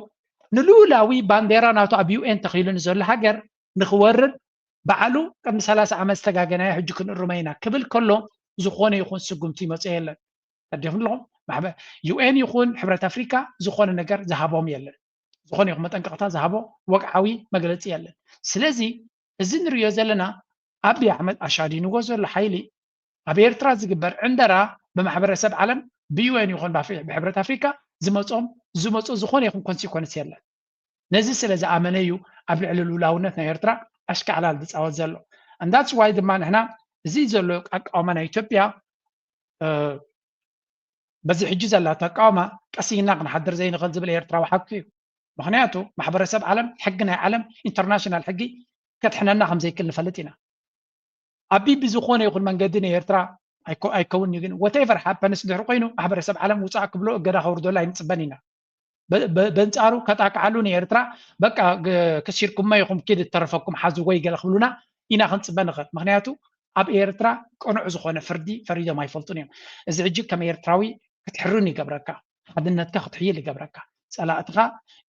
ንልኡላዊ ባንዴራ ናቱ ኣብ ዩኤን ተኺሉ ንዘሎ ሃገር ንክወርድ ባዕሉ ቅድሚ ሰላሳ ዓመት ዝተጋገናዮ ሕጂ ክንእርሞ ኢና ክብል ከሎ ዝኾነ ይኹን ስጉምቲ ይመፅኦ የለን ተዲኹም ኣለኹም ማሕበር ዩኤን ይኹን ሕብረት ኣፍሪካ ዝኾነ ነገር ዝሃቦም የለን ዝኾነ ይኹን መጠንቀቕታ ዝሃቦ ወግዓዊ መግለፂ የለን ስለዚ እዚ ንሪኦ ዘለና ኣብይ ኣሕመድ ኣሻዲንዎ ዘሎ ሓይሊ ኣብ ኤርትራ ዝግበር ዕንደራ ብማሕበረሰብ ዓለም ብዩኤን ይኹን ብሕብረት ኣፍሪካ ዝመፅኦም ዝመፁ ዝኾነ ይኹን ኮንሲኮንስ የለን። ነዚ ስለ ዝኣመነ እዩ ኣብ ልዕሊ ልኡላውነት ናይ ኤርትራ ኣሽካዕላል ዝፃወት ዘሎ። And that's why ድማ ንሕና እዚ ዘሎ ኣቃውማ ናይ ኢትዮጵያ በዚ ሕጂ ዘላቶ ኣቃውማ ቀሲና ክንሓድር ዘይንኽእል ዝብል ኤርትራዊ ሓቂ እዩ። ምክንያቱ ማሕበረሰብ ዓለም ሕጊ ናይ ዓለም ኢንተርናሽናል ሕጊ ከድሕነና ከምዘይክእል ንፈልጥ ኢና። ኣቢ ብዝኾነ ይኹን መንገዲ ንኤርትራ ኣይከውን እዩ። ግን whatever happens ድሕሪ ኮይኑ ማሕበረሰብ ዓለም ውፃእ ክብሎ እገዳ ከውርደሉ ኣይንፅበን ኢና። በንፃሩ ከጣቅዓሉ ንኤርትራ በቃ ክሲርኩማ ይኹም ኪድ እተረፈኩም ሓዝዎ ይገለ ክብሉና ኢና ክንፅበ ንኽእል። ምክንያቱ ኣብ ኤርትራ ቅኑዕ ዝኾነ ፍርዲ ፈሪዶም ኣይፈልጡን እዮም። እዚ ሕጂ ከም ኤርትራዊ ክትሕርን ይገብረካ፣ ሓድነትካ ክትሕይል ይገብረካ። ፀላእትኻ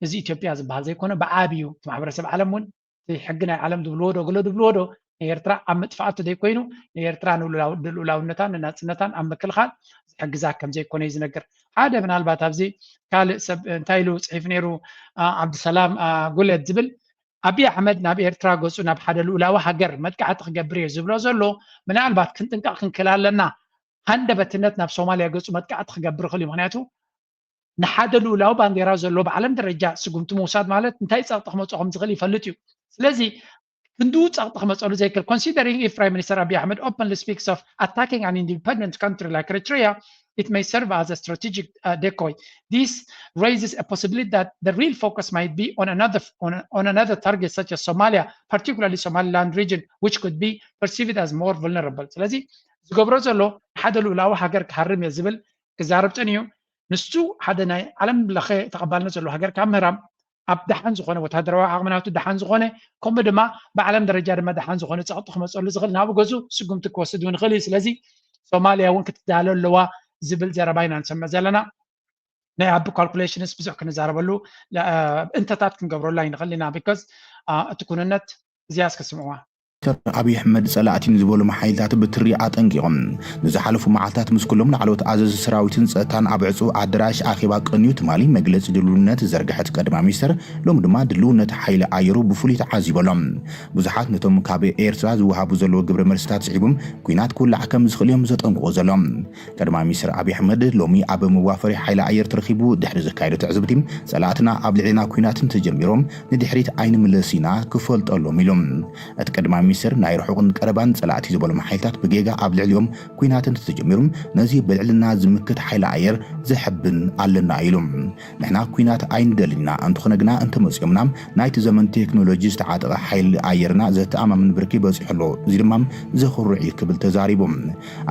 እዚ ኢትዮጵያ ዝበሃል ዘይኮነ ብዓብዩ እቲ ማሕበረሰብ ዓለም እውን እቲ ሕጊ ናይ ዓለም ዝብልዎ ዶ ገለ ዝብልዎ ዶ ንኤርትራ ኣብ ምጥፋኣቱ ዘይኮይኑ ንኤርትራ ንልኡላውነታን ንናፅነታን ኣብ ምክልኻል ዝሕግዛ ከም ዘይኮነ እዩ ዝነግር። ሓደ ምናልባት ኣብዚ ካልእ ሰብ እንታይ ኢሉ ፅሒፍ ነይሩ፣ ዓብድሰላም ጉለት ዝብል፣ ኣብይ ኣሕመድ ናብ ኤርትራ ገፁ ናብ ሓደ ልኡላዊ ሃገር መጥቃዕቲ ክገብር እየ ዝብሎ ዘሎ። ምናልባት ክንጥንቀቕ ክንክእል ኣለና። ሃንደበትነት ናብ ሶማልያ ገፁ መጥቃዕቲ ክገብር ይኽእል እዩ። ምክንያቱ ንሓደ ልኡላዊ ባንዴራ ዘሎ ብዓለም ደረጃ ስጉምቲ ምውሳድ ማለት እንታይ ፀቕጢ ክመፅኦ ከም ዝኽእል ይፈልጥ እዩ። ስለዚ ክንድኡ ፀቕጢ ክመፀሉ ዘይክእል፣ considering if Prime Minister Abiy Ahmed openly speaks of attacking an independent country like Eritrea, it may serve as a strategic uh, decoy. This raises a possibility that the real focus might be on another on, on another target such as Somalia, particularly Somaliland region, which could be perceived as more vulnerable. ስለዚ ዝገብሮ ዘሎ ሓደ ልኡላዊ ሃገር ክሃርም እየ ዝብል ክዛረብ ፀኒሑ። ንሱ ሓደ ናይ ዓለም ለኸ ተቐባልነት ዘለዎ ሃገር ካብ ምህራም ኣብ ደሓን ዝኾነ ወታደራዊ ዓቕሚ ናቱ ደሓን ዝኾነ ከምኡ ድማ ብዓለም ደረጃ ድማ ደሓን ዝኾነ ፀቕጢ ክመፀሉ ዝኽእል ናብ ገዙ ስጉምቲ ክወስድ እውን ይኽእል እዩ። ስለዚ ሶማልያ እውን ክትዳሎ ኣለዋ ዝብል ዘረባ ኢና ንሰምዕ ዘለና። ናይ ኣቢ ካልኩሌሽንስ ብዙሕ ክንዛረበሉ እንተታት ክንገብረሉ ኣይንኽእል ኢና። ቢካዝ እቲ ኩንነት እዚኣ እስከ ስምዕዋ። ሚኒስተር ኣብይ ኣሕመድ ጸላእቲ ንዝበሎም ሓይልታት ብትሪ ኣጠንቂቖም። ንዝሓለፉ መዓልታት ምስ ኩሎም ላዕለዎት ኣዘዝቲ ሰራዊትን ጸጥታን ኣብ ዕጹው ኣደራሽ ኣኼባ ቀንዩ ትማሊ መግለጺ ድልውነት ዝዘርግሐ እቲ ቀዳማይ ሚኒስተር፣ ሎሚ ድማ ድልውነት ሓይሊ ኣየሩ ብፍሉይ ተዓዚቡ ኣሎ። ብዙሓት ነቶም ካብ ኤርትራ ዝወሃቡ ዘለዉ ግብረ መልስታት ስዒቦም፣ ኲናት ክውላዕ ከም ዝኽእል እዮም ዘጠንቅቑ ዘለዉ። ቀዳማይ ሚኒስተር ኣብይ ኣሕመድ ሎሚ ኣብ መዋፈሪ ሓይሊ ኣየር ተረኺቡ ድሕሪ ዘካየዶ ትዕዝብቲ፣ ጸላእትና ኣብ ልዕሌና ኲናት እንተጀሚሮም ንድሕሪት ኣይንምለስ ኢና፣ ክፈልጠሎም ኢሉ። እቲ ቀዳማይ ሚኒስተር ናይ ርሑቕን ቀረባን ጸላእቲ ዝበሎም ሓይልታት ብጌጋ ኣብ ልዕሊኦም ኲናት እንተተጀሚሩ ነዚ ብልዕልና ዝምክት ሓይሊ ኣየር ዘሐብን ኣለና ኢሉ። ንሕና ኲናት ኣይንደልን ኢና፣ እንተኾነ ግና እንተመጺኦምና ናይቲ ዘመን ቴክኖሎጂ ዝተዓጠቐ ሓይሊ ኣየርና ዘተኣማምን ብርኪ በጺሑ ኣሎ፣ እዚ ድማ ዘኹርዕ እዩ ክብል ተዛሪቡ።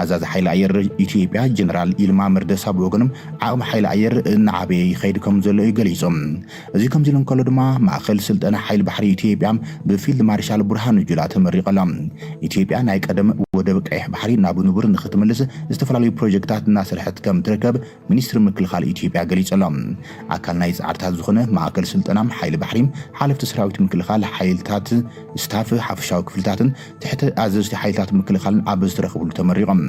ኣዛዚ ሓይሊ ኣየር ኢትዮጵያ ጀነራል ይልማ መርደሳ ብወገኖም ዓቕሚ ሓይሊ ኣየር እናዓበየ ይኸይድ ከም ዘሎ እዩ ገሊጹ። እዚ ከምዚ ኢሉ እንከሎ ድማ ማእኸል ስልጠና ሓይሊ ባሕሪ ኢትዮጵያ ብፊልድ ማርሻል ብርሃኑ ጁላ ተመሪቑ ኣሎ። ኢትዮጵያ ናይ ቀደም ወደብ ቀይሕ ባሕሪ ናብ ንቡር ንኽትምልስ ዝተፈላለዩ ፕሮጀክታት እናሰርሐት ከም ትርከብ ሚኒስትሪ ምክልኻል ኢትዮጵያ ገሊጹ ኣሎ። ኣካል ናይ ጻዕርታት ዝኾነ ማእከል ስልጠና ሓይሊ ባሕሪ፣ ሓለፍቲ ሰራዊት ምክልኻል ሓይልታት፣ ስታፍ፣ ሓፈሻዊ ክፍልታትን ትሕቲ ኣዘዝቲ ሓይልታት ምክልኻልን ኣብ ዝተረኽብሉ ተመሪቖም።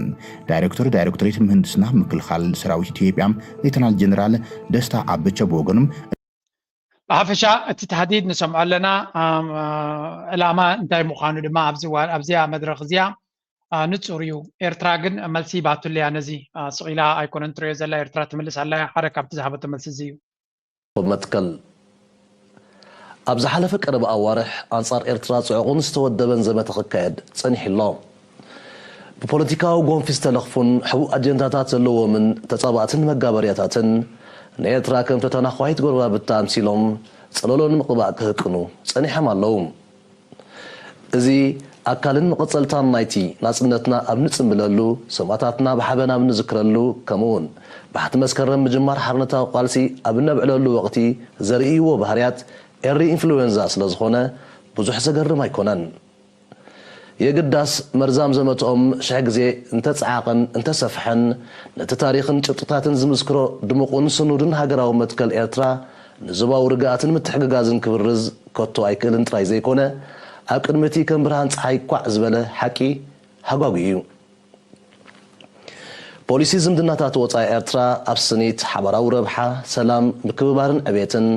ዳይሬክተር ዳይሬክቶሬት ምህንድስና ምክልኻል ሰራዊት ኢትዮጵያ ሌተናል ጀነራል ደስታ ኣበቸ ብወገኖም፣ ብሓፈሻ እቲ ታህዲድ ንሰምዖ ኣለና። ዕላማ እንታይ ምዃኑ ድማ ኣብዚኣ መድረኽ እዚኣ ንፁር እዩ። ኤርትራ ግን መልሲ ሂባትሉ እያ። ነዚ ስቕ ኢላ ኣይኮነን ትሪኦ ዘላ። ኤርትራ ትምልስ ኣላ እያ። ሓደ ካብቲ ዝሃበቶ መልሲ እዚ እዩ። መትከል ኣብ ዝሓለፈ ቀረባ ኣዋርሕ ኣንጻር ኤርትራ ጽዑቕን ዝተወደበን ዘመተ ክካየድ ጸኒሑ ኣሎ። ብፖለቲካዊ ጎንፊ ዝተለኽፉን ሕቡእ ኣጀንዳታት ዘለዎምን ተጻባእትን መጋበርያታትን ንኤርትራ ከም ተተናዃይት ጎረባብታ ኣምሲሎም ጸለሎ ንምቕባእ ክህቅኑ ጸኒሖም ኣለዉ። እዚ ኣካልን መቐጸልታን ናይቲ ናጽነትና ኣብ ንጽምብለሉ፣ ሰማእታትና ብሓበን ኣብ ንዝክረሉ፣ ከምኡውን ባሕቲ መስከረም ምጅማር ሓርነታዊ ቃልሲ ኣብ እነብዕለሉ ወቕቲ ዘርእይዎ ባህርያት ኤሪ ኢንፍሉዌንዛ ስለ ዝኾነ ብዙሕ ዘገርም ኣይኮነን። የግዳስ መርዛም ዘመትኦም ሽሕ ግዜ እንተጸዓቐን እንተሰፍሐን ነቲ ታሪኽን ጭብጥታትን ዝምስክሮ ድሙቕን ስኑድን ሃገራዊ መትከል ኤርትራ ንዞባዊ ርግኣትን ምትሕግጋዝን ክብርዝ ከቶ ኣይክእልን ጥራይ ዘይኮነ፣ ኣብ ቅድሚ እቲ ከም ብርሃን ጸሓይ ኳዕ ዝበለ ሓቂ ሃጓጊ እዩ። ፖሊሲ ዝምድናታት ወጻኢ ኤርትራ ኣብ ስኒት፣ ሓባራዊ ረብሓ፣ ሰላም፣ ምክብባርን ዕቤትን፣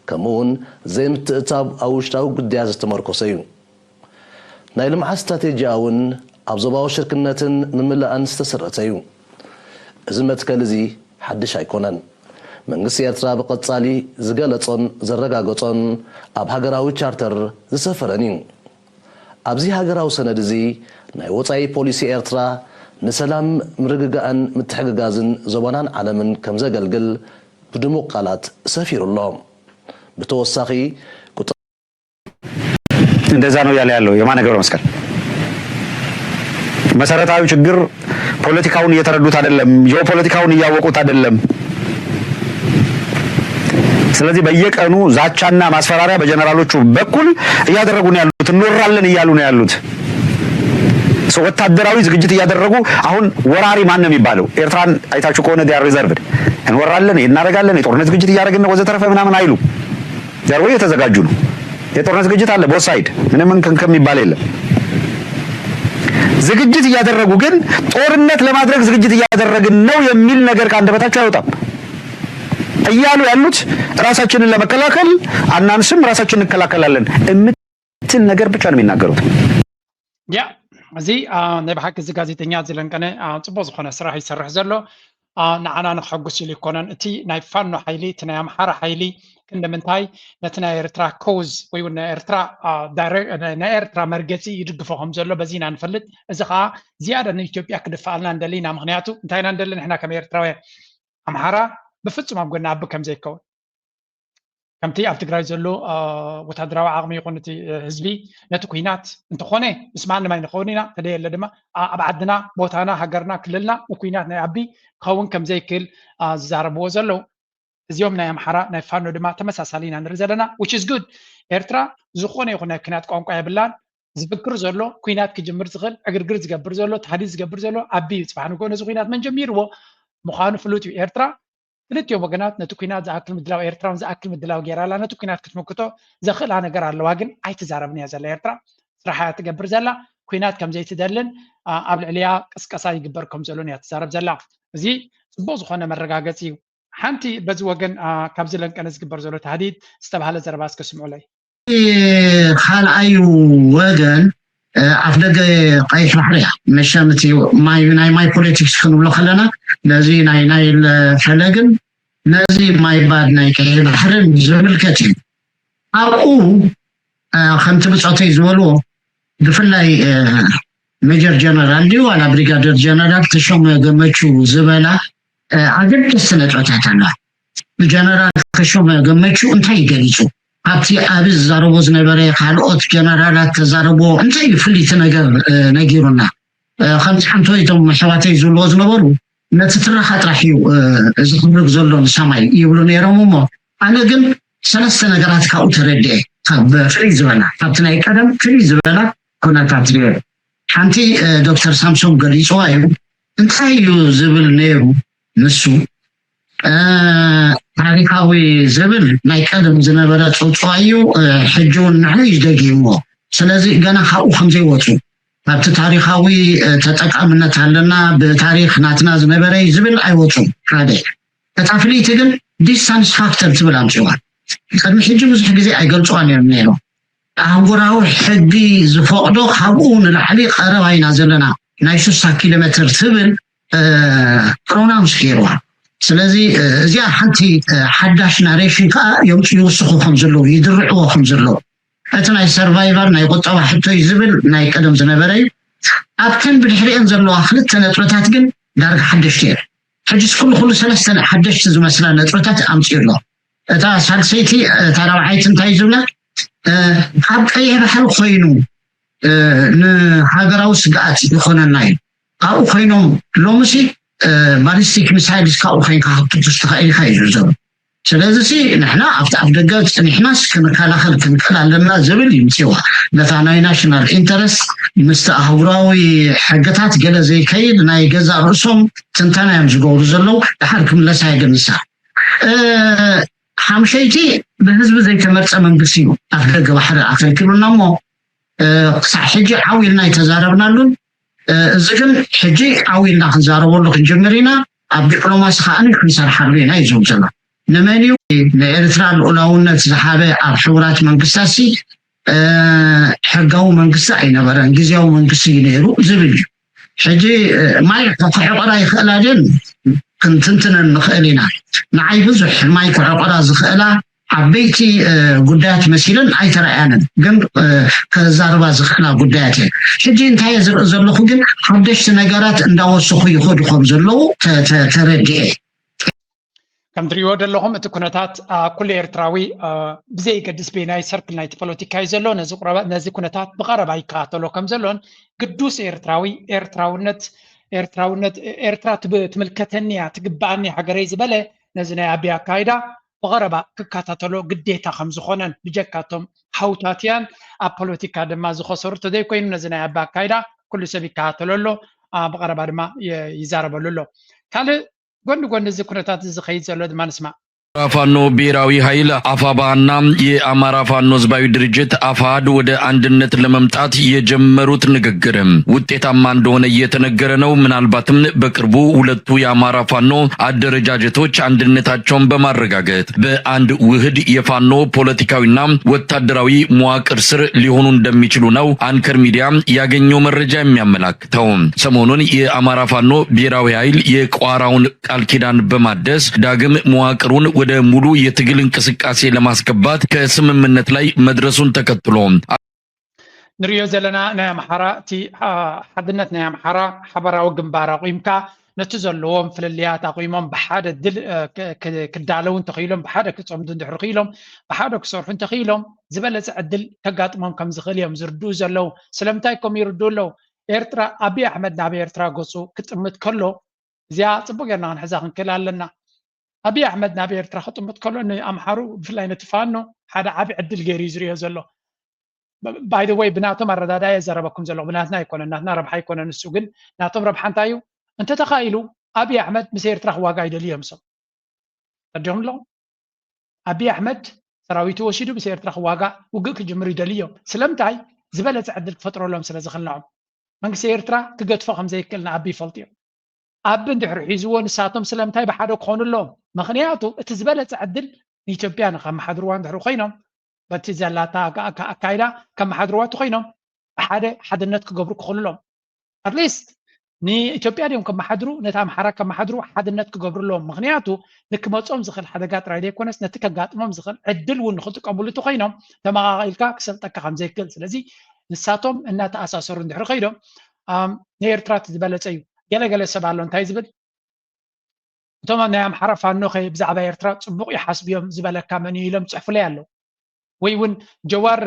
ከምኡውን ዘይምትእትታው ኣብ ውሽጣዊ ጉዳያት ዝተመርኮሰ እዩ። ናይ ልምዓት ስትራቴጂኣ እውን ኣብ ዞባዊ ሽርክነትን ምምላእን ዝተሰረተ እዩ። እዚ መትከል እዚ ሓድሽ ኣይኮነን። መንግስቲ ኤርትራ ብቐጻሊ ዝገለጾን ዘረጋገጾን ኣብ ሃገራዊ ቻርተር ዝሰፈረን እዩ። ኣብዚ ሃገራዊ ሰነድ እዚ ናይ ወጻኢ ፖሊሲ ኤርትራ ንሰላም፣ ምርግጋእን ምትሕግጋዝን ዞባናን ዓለምን ከም ዘገልግል ብድሙቕ ቃላት ሰፊሩ ኣሎ። ብተወሳኺ፣ እንደዛ ነው እያለ ያለው የማነ ገብረ መስቀል። መሰረታዊ ችግር ፖለቲካውን እየተረዱት አይደለም፣ ጂኦፖለቲካውን እያወቁት አይደለም። ስለዚህ በየቀኑ ዛቻና ማስፈራሪያ በጀነራሎቹ በኩል እያደረጉ ነው ያሉት፣ እንወራለን እያሉ ነው ያሉት። So ወታደራዊ ዝግጅት እያደረጉ አሁን ወራሪ ማን ነው የሚባለው? ኤርትራን አይታችሁ ከሆነ they are reserved። እንወራለን፣ እናደርጋለን፣ የጦርነት ዝግጅት እያደረግን ነው ወዘተረፈ ምናምን አይሉ። They are እየተዘጋጁ ነው። የጦርነት ዝግጅት አለ both side፣ ምንም እንክን የሚባል የለም። ዝግጅት እያደረጉ ግን ጦርነት ለማድረግ ዝግጅት እያደረግን ነው የሚል ነገር ከአንደበታቸው አይወጣም። እያሉ ያሉት ራሳችንን ለመከላከል አናንስም ራሳችንን እንከላከላለን የምትል ነገር ብቻ ነው የሚናገሩት። ያ እዚ አ፣ ናይ ብሓቂ እዚ ጋዜጠኛ እዚ ለንቀነ አ፣ ፅቡቅ ዝኮነ ስራሕ ይሰርሕ ዘሎ አ፣ ንዓና ንከሐጉስ ኢሉ ይኮነን። እቲ ናይ ፋኖ ሓይሊ እቲ ናይ ኣምሓራ ሓይሊ ክንዲ ምንታይ ነቲ ናይ ኤርትራ ኮዝ ወይ እውን ናይ ኤርትራ አ፣ ዳይረ- ናይ ኤርትራ መርገፂ ይድግፎ ከም ዘሎ በዚ ኢና ንፈልጥ። እዚ ከዓ ዝያዳ ንኢትዮጵያ ክድፍኣልና ንደሊ ኢና። ምክንያቱ እንታይ ኢና ንደሊ ንሕና ከም ኤርትራውያን ኣምሓራ ብፍፁም ኣብ ጎና ኣቢ ከም ዘይከውን ከምቲ ኣብ ትግራይ ዘሎ ወታደራዊ ዓቕሚ ይኹን እቲ ህዝቢ ነቲ ኩናት እንተኾነ ምስ ማንም ኣይንኸውን ኢና። ተደየለ ድማ ኣብ ዓድና ቦታና ሃገርና ክልልና ንኩናት ናይ ኣቢ ክኸውን ከም ዘይክእል ዝዛረብዎ ዘለዉ። እዚኦም ናይ ኣምሓራ ናይ ፋኖ ድማ ተመሳሳሊ ኢና ንርኢ ዘለና። Which is good። ኤርትራ ዝኾነ ይኹን ናይ ኩናት ቋንቋ የብላን። ዝፍክር ዘሎ ኩናት ክጅምር ዝኽእል ዕግርግር ዝገብር ዘሎ ታህዲድ ዝገብር ዘሎ ኣቢ እዩ። ፅባሕ ንግሆ ነዚ ኩናት መን ጀሚርዎ ምዃኑ ፍሉጥ እዩ። ኤርትራ ክልቲኦም ወገናት ነቲ ኩናት ዝኣክል ምድላው ኤርትራውን ዝኣክል ምድላው ገይራ ኣላ። ነቲ ኩናት ክትምክቶ ዘኽእላ ነገር ኣለዋ ግን ኣይትዛረብን እያ ዘላ ኤርትራ። ስራሓ እያ ትገብር ዘላ። ኩናት ከም ዘይትደልን ኣብ ልዕሊኣ ቅስቀሳ ይግበር ከም ዘሎን እያ ትዛረብ ዘላ። እዚ ፅቡቕ ዝኾነ መረጋገፂ እዩ። ሓንቲ በዚ ወገን ካብዚ ለንቀነ ዝግበር ዘሎ ታህዲድ ዝተባህለ ዘረባ እስከ ስምዑለይ። ካልኣዩ ወገን ኣፍ ደገ ቀይሕ ባሕሪ እያ። መሸም እቲ ማይ ናይ ማይ ፖለቲክስ ክንብሎ ከለና ነዚ ናይ ናይል ፈለግን ነዚ ማይ ባድ ናይ ቀይሕ ባሕርን ዝምልከት እዩ። ኣብኡ ከምቲ ብፆተይ ዝበልዎ ብፍላይ ሜጀር ጀነራል ድዩ ዋላ ብሪጋደር ጀነራል ተሾመ ገመቹ ዝበላ ኣገደስቲ ነጥብታት ኣለዋ። ጀነራል ተሾመ ገመቹ እንታይ ገሊፁ? ካብቲ ኣብ ዝዛረቦ ዝነበረ ካልኦት ጀነራላት ተዛረብዎ እንታይ እዩ ፍልይቲ ነገር ነጊሩና? ከምቲ ሓንቶ እቶም ኣሕዋተይ ዝብልዎ ዝነበሩ ነቲ ትረኻ ጥራሕ እዩ ዝኽብርግ ዘሎ ንሰማይ ይብሉ ነይሮም። እሞ ኣነ ግን ሰለስተ ነገራት ካብኡ ተረድኤ። ካብ ፍልይ ዝበላ ካብቲ ናይ ቀደም ፍልይ ዝበላ ኩነታት ርኤ። ሓንቲ ዶክተር ሳምሶም ገሊፅዋ እዩ። እንታይ እዩ ዝብል ነይሩ ንሱ? ታሪካዊ ዝብል ናይ ቀደም ዝነበረ ፅውፅዋ እዩ። ሕጂ እውን ንዕኡ እዩ ደጊምዎ። ስለዚ ገና ካብኡ ከምዘይወፁ ካብቲ ታሪካዊ ተጠቃምነት ኣለና ብታሪክ ናትና ዝነበረ እዩ ዝብል ኣይወፁን። ሓደ እታ ፍልይቲ ግን ዲስታንስ ፋክተር ትብል ኣምፅዋ። ቅድሚ ሕጂ ብዙሕ ግዜ ኣይገልፅዋን እዮም ነይሮም። ኣህጉራዊ ሕጊ ዝፈቕዶ ካብኡ ንላዕሊ ቀረባ ኢና ዘለና ናይ ሽሳ ኪሎ ሜትር ትብል ፕሮናውንስ ገይርዋ። ስለዚ እዚኣ ሓንቲ ሓዳሽ ናሬሽን ከዓ ይውስኹ ከም ዘለዉ ይድርዕዎ ከም ዘለዉ እቲ ናይ ሰርቫይቫል ናይ ቁጠባ ሕቶ እዩ ዝብል ናይ ቀደም ዝነበረ እዩ። ኣብተን ብድሕሪአን ዘለዋ ክልተ ነጥብታት ግን ዳርጋ ሓደሽቲ እየን። ሕጅስ ኩሉ ኩሉ ሰለስተ ሓደሽቲ ዝመስላ ነጥብታት ኣምፅኡ ኣሎ። እታ ሳልሰይቲ እታ ራብዓይቲ እንታይ ዝብላ ካብ ቀይሕ ባሕሪ ኮይኑ ንሃገራዊ ስግኣት ይኾነና እዩ። ካብኡ ኮይኖም ሎምሲ ባሊስቲክ ሚሳይልስ ካብኡ ኮይንካ ክትኩስ ትኽእል ኢኻ እዩ ዝብል ዘሎ። ስለዚ ሲ ንሕና ኣብቲ ኣፍ ደገ ፀኒሕናስ ክንከላኸል ክንክእል ኣለና ዝብል ይምፅዋ። ነታ ናይ ናሽናል ኢንተረስት ምስቲ ኣህጉራዊ ሕግታት ገለ ዘይከይድ ናይ ገዛእ ርእሶም ትንተና እዮም ዝገብሩ ዘለዉ። ድሓር ክምለሳ እየ ግን ንሳ ሓምሸይቲ ብህዝቢ ዘይተመርፀ መንግስቲ እዩ ኣፍ ደገ ባሕሪ ኣከልኪሉና እሞ ክሳዕ ሕጂ ዓው ኢልና ኣይተዛረብናሉን። እዚ ግን ሕጂ ዓው ኢልና ክንዛረበሉ ክንጅምር ኢና። ኣብ ዲፕሎማሲ ከዓ ክንሰርሓሉ ኢና እዩ ዝብል ዘሎ። ንመን እዩ ንኤርትራ ልኡላውነት ዝሃበ ኣብ ሕቡራት መንግስታት ሲ ሕጋዊ መንግስቲ ኣይነበረን፣ ግዜያዊ መንግስቲ እዩ ነይሩ ዝብል እዩ። ሕጂ ማይ ክዕቕራ ይኽእላ ድን ክንትንትነን ንኽእል ኢና። ንዓይ ብዙሕ ማይ ክዕቕራ ዝኽእላ ዓበይቲ ጉዳያት መሲለን ኣይተረኣያንን፣ ግን ከዛርባ ዝኽእላ ጉዳያት እየን። ሕጂ እንታይ እየ ዝርኢ ዘለኹ ግን ሓደሽቲ ነገራት እንዳወሰኹ ይኸዱ ከም ዘለዉ ተረዲኤ። ከም ትሪእዎ ዘለኹም እቲ ኩነታት ኩሉ ኤርትራዊ ብዘይገድስ በየናይ ሰርክል ናይቲ ፖለቲካ እዩ ዘሎ ነዚ ኩነታት ብቐረባ ይከታተሎ ከም ዘሎን ግዱስ ኤርትራዊ ኤርትራውነት ኤርትራውነት ኤርትራ ትምልከተኒ እያ ትግበኣኒ ሃገረይ ዝበለ ነዚ ናይ ኣቢ ኣካይዳ ብቐረባ ክከታተሎ ግዴታ ከም ዝኾነን ብጀካቶም ሃውታትያን ኣብ ፖለቲካ ድማ ዝኸሰሩ ተዘይኮይኑ ነዚ ናይ ኣቢ ኣካይዳ ኩሉ ሰብ ይከታተሎ ኣሎ ብቐረባ ድማ ይዛረበሉ ኣሎ ካልእ ጎኒ ጎኒ እዚ ኩነታት እዚ ዝኸይድ ዘሎ ድማ ንስማዕ። ፋኖ ብሔራዊ ኃይል አፋባና የአማራ ፋኖ ህዝባዊ ድርጅት አፋድ ወደ አንድነት ለመምጣት የጀመሩት ንግግር ውጤታማ እንደሆነ እየተነገረ ነው። ምናልባትም በቅርቡ ሁለቱ የአማራ ፋኖ አደረጃጀቶች አንድነታቸውን በማረጋገጥ በአንድ ውህድ የፋኖ ፖለቲካዊና ወታደራዊ መዋቅር ስር ሊሆኑ እንደሚችሉ ነው አንከር ሚዲያ ያገኘው መረጃ የሚያመላክተው። ሰሞኑን የአማራ ፋኖ ብሔራዊ ኃይል የቋራውን ቃል ኪዳን በማደስ ዳግም መዋቅሩን ወደ ሙሉ የትግል እንቅስቃሴ ለማስገባት ከስምምነት ላይ መድረሱን ተከትሎ ንሪኦ ዘለና ናይ ኣምሓራ እቲ ሓድነት ናይ ኣምሓራ ሓበራዊ ግንባር ኣቑምካ ነቲ ዘለዎም ፍልልያት ኣቑሞም ብሓደ ድል ክዳለው እንተኽኢሎም ብሓደ ክፀምዱ እንድሕር ክኢሎም ብሓደ ክሰርሑ እንተኽኢሎም ዝበለፀ ዕድል ከጋጥሞም ከም ዝኽእል እዮም ዝርድኡ ዘለዉ። ስለምንታይ ከም ይርድኡ ኣለዉ? ኤርትራ ኣቢ ኣሕመድ ናብ ኤርትራ ገፁ ክጥምት ከሎ እዚኣ ፅቡቅ ጌርና ክንሕዛ ክንክእል ኣለና። ኣቢ ኣሕመድ ናብ ኤርትራ ክጥምት ከሎ ንኣምሓሩ ብፍላይ ነቲ ፋኖ ሓደ ዓቢ ዕድል ገይሩ እዩ ዝሪኦ ዘሎ። ባይ ወይ ብናቶም ኣረዳዳ እየ ዘረበኩም ዘለኹ ብናትና ኣይኮነን ናትና ረብሓ ኣይኮነን እሱ ግን ናቶም ረብሓ እንታይ እዩ እንተተኻኢሉ ኣቢ ኣሕመድ ምስ ኤርትራ ክዋጋ ይደልዩ እዮም ሰብ ተዲኹም ኣለኹም ኣቢ ኣሕመድ ሰራዊቱ ወሲዱ ምስ ኤርትራ ክዋጋ ውግእ ክጅምር ይደልዩ እዮም ስለምንታይ ዝበለፀ ዕድል ክፈጥረሎም ስለ ዝኽልንዖም መንግስቲ ኤርትራ ክገድፎ ከም ዘይክእል ንኣቢ ይፈልጡ እዮም ኣቢ እንድሕር ሒዝዎ ንሳቶም ስለምንታይ ብሓደ ክኾኑ ኣለዎም ምኽንያቱ እቲ ዝበለፀ ዕድል ንኢትዮጵያ ንኸመሓድርዋ እንድሕር ኮይኖም በቲ ዘላታ ኣካይዳ ከመሓድርዋ እንተኮይኖም ብሓደ ሓድነት ክገብሩ ክኽእሉ ኣለዎም ኣትሊስት ንኢትዮጵያ ድዮም ከመሓድሩ ነቲ ኣምሓራ ከመሓድሩ ሓድነት ክገብሩ ኣለዎም ምክንያቱ ንክመፆም ዝኽእል ሓደጋ ጥራይ ዘይኮነስ ነቲ ከጋጥሞም ዝኽእል ዕድል እውን ንክጥቀምሉ እንተኮይኖም ተመቃቂልካ ክሰልጠካ ከምዘይክእል ስለዚ ንሳቶም እናተኣሳሰሩ እንድሕር ከይዶም ንኤርትራ እቲ ዝበለፀ እዩ ገለገለ ሰብ ኣሎ እንታይ ዝብል እቶም ናይ ኣምሓራ ፋኖ ከ ብዛዕባ ኤርትራ ፅቡቅ ይሓስቡ እዮም ዝበለካ መን እዩ ኢሎም ፅሕፉለይ ኣለዉ ወይ እውን ጀዋር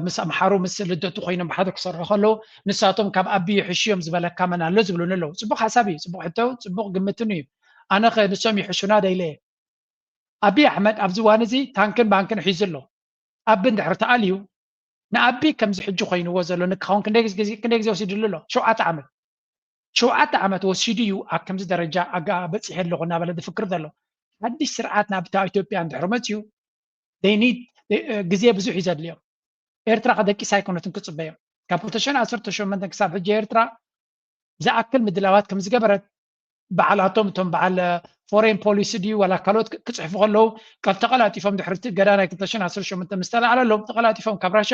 ምስ ኣምሓሩ ምስ ልደቱ ኮይኖም ብሓደ ክሰርሑ ከለዉ ንሳቶም ካብ ኣቢ ይሕሹ እዮም ዝበለካ መን ኣሎ ዝብሉኒ ኣለዉ ፅቡቅ ሓሳብ እዩ ፅቡቅ ሕቶ ፅቡቅ ግምትን እዩ ኣነ ከ ንሶም ይሕሹና ደይለ እየ ኣቢ ኣሕመድ ኣብዚ ዋን እዚ ታንክን ባንክን ሒዙ ኣሎ ኣቢ እንድሕር ተኣልዩ ንኣቢ ከምዚ ሕጂ ኮይንዎ ዘሎ ንክኸውን ክንደይ ግዜ ወሲድሉ ኣሎ ሸውዓተ ዓመት ሸውዓተ ዓመት ወሲዱ እዩ ኣብ ከምዚ ደረጃ ኣጋ በፂሐ ኣለኹ እናበለ ዝፍክር ዘሎ ሓድሽ ስርዓት ናብታ ኢትዮጵያ እንድሕር መፅዩ ኒድ ግዜ ብዙሕ እዩ ዘድልዮም ኤርትራ ከደቂስ ኣይኮነትን ክፅበዮም ካብ ክልተ ሽሕን ዓሰርተ ሸሞንተን ክሳብ ሕጂ ኤርትራ ዝኣክል ምድላዋት ከም ዝገበረት በዓላቶም እቶም በዓል ፎሬን ፖሊሲ ድዩ ዋላ ካልኦት ክፅሕፉ ከለዉ ተቀላጢፎም ድሕርቲ ገዳ ናይ ክልተ ሽሕን ዓሰርተ ሸሞንተ ምስ ተለዓለሎም ተቀላጢፎም ካብ ራሻ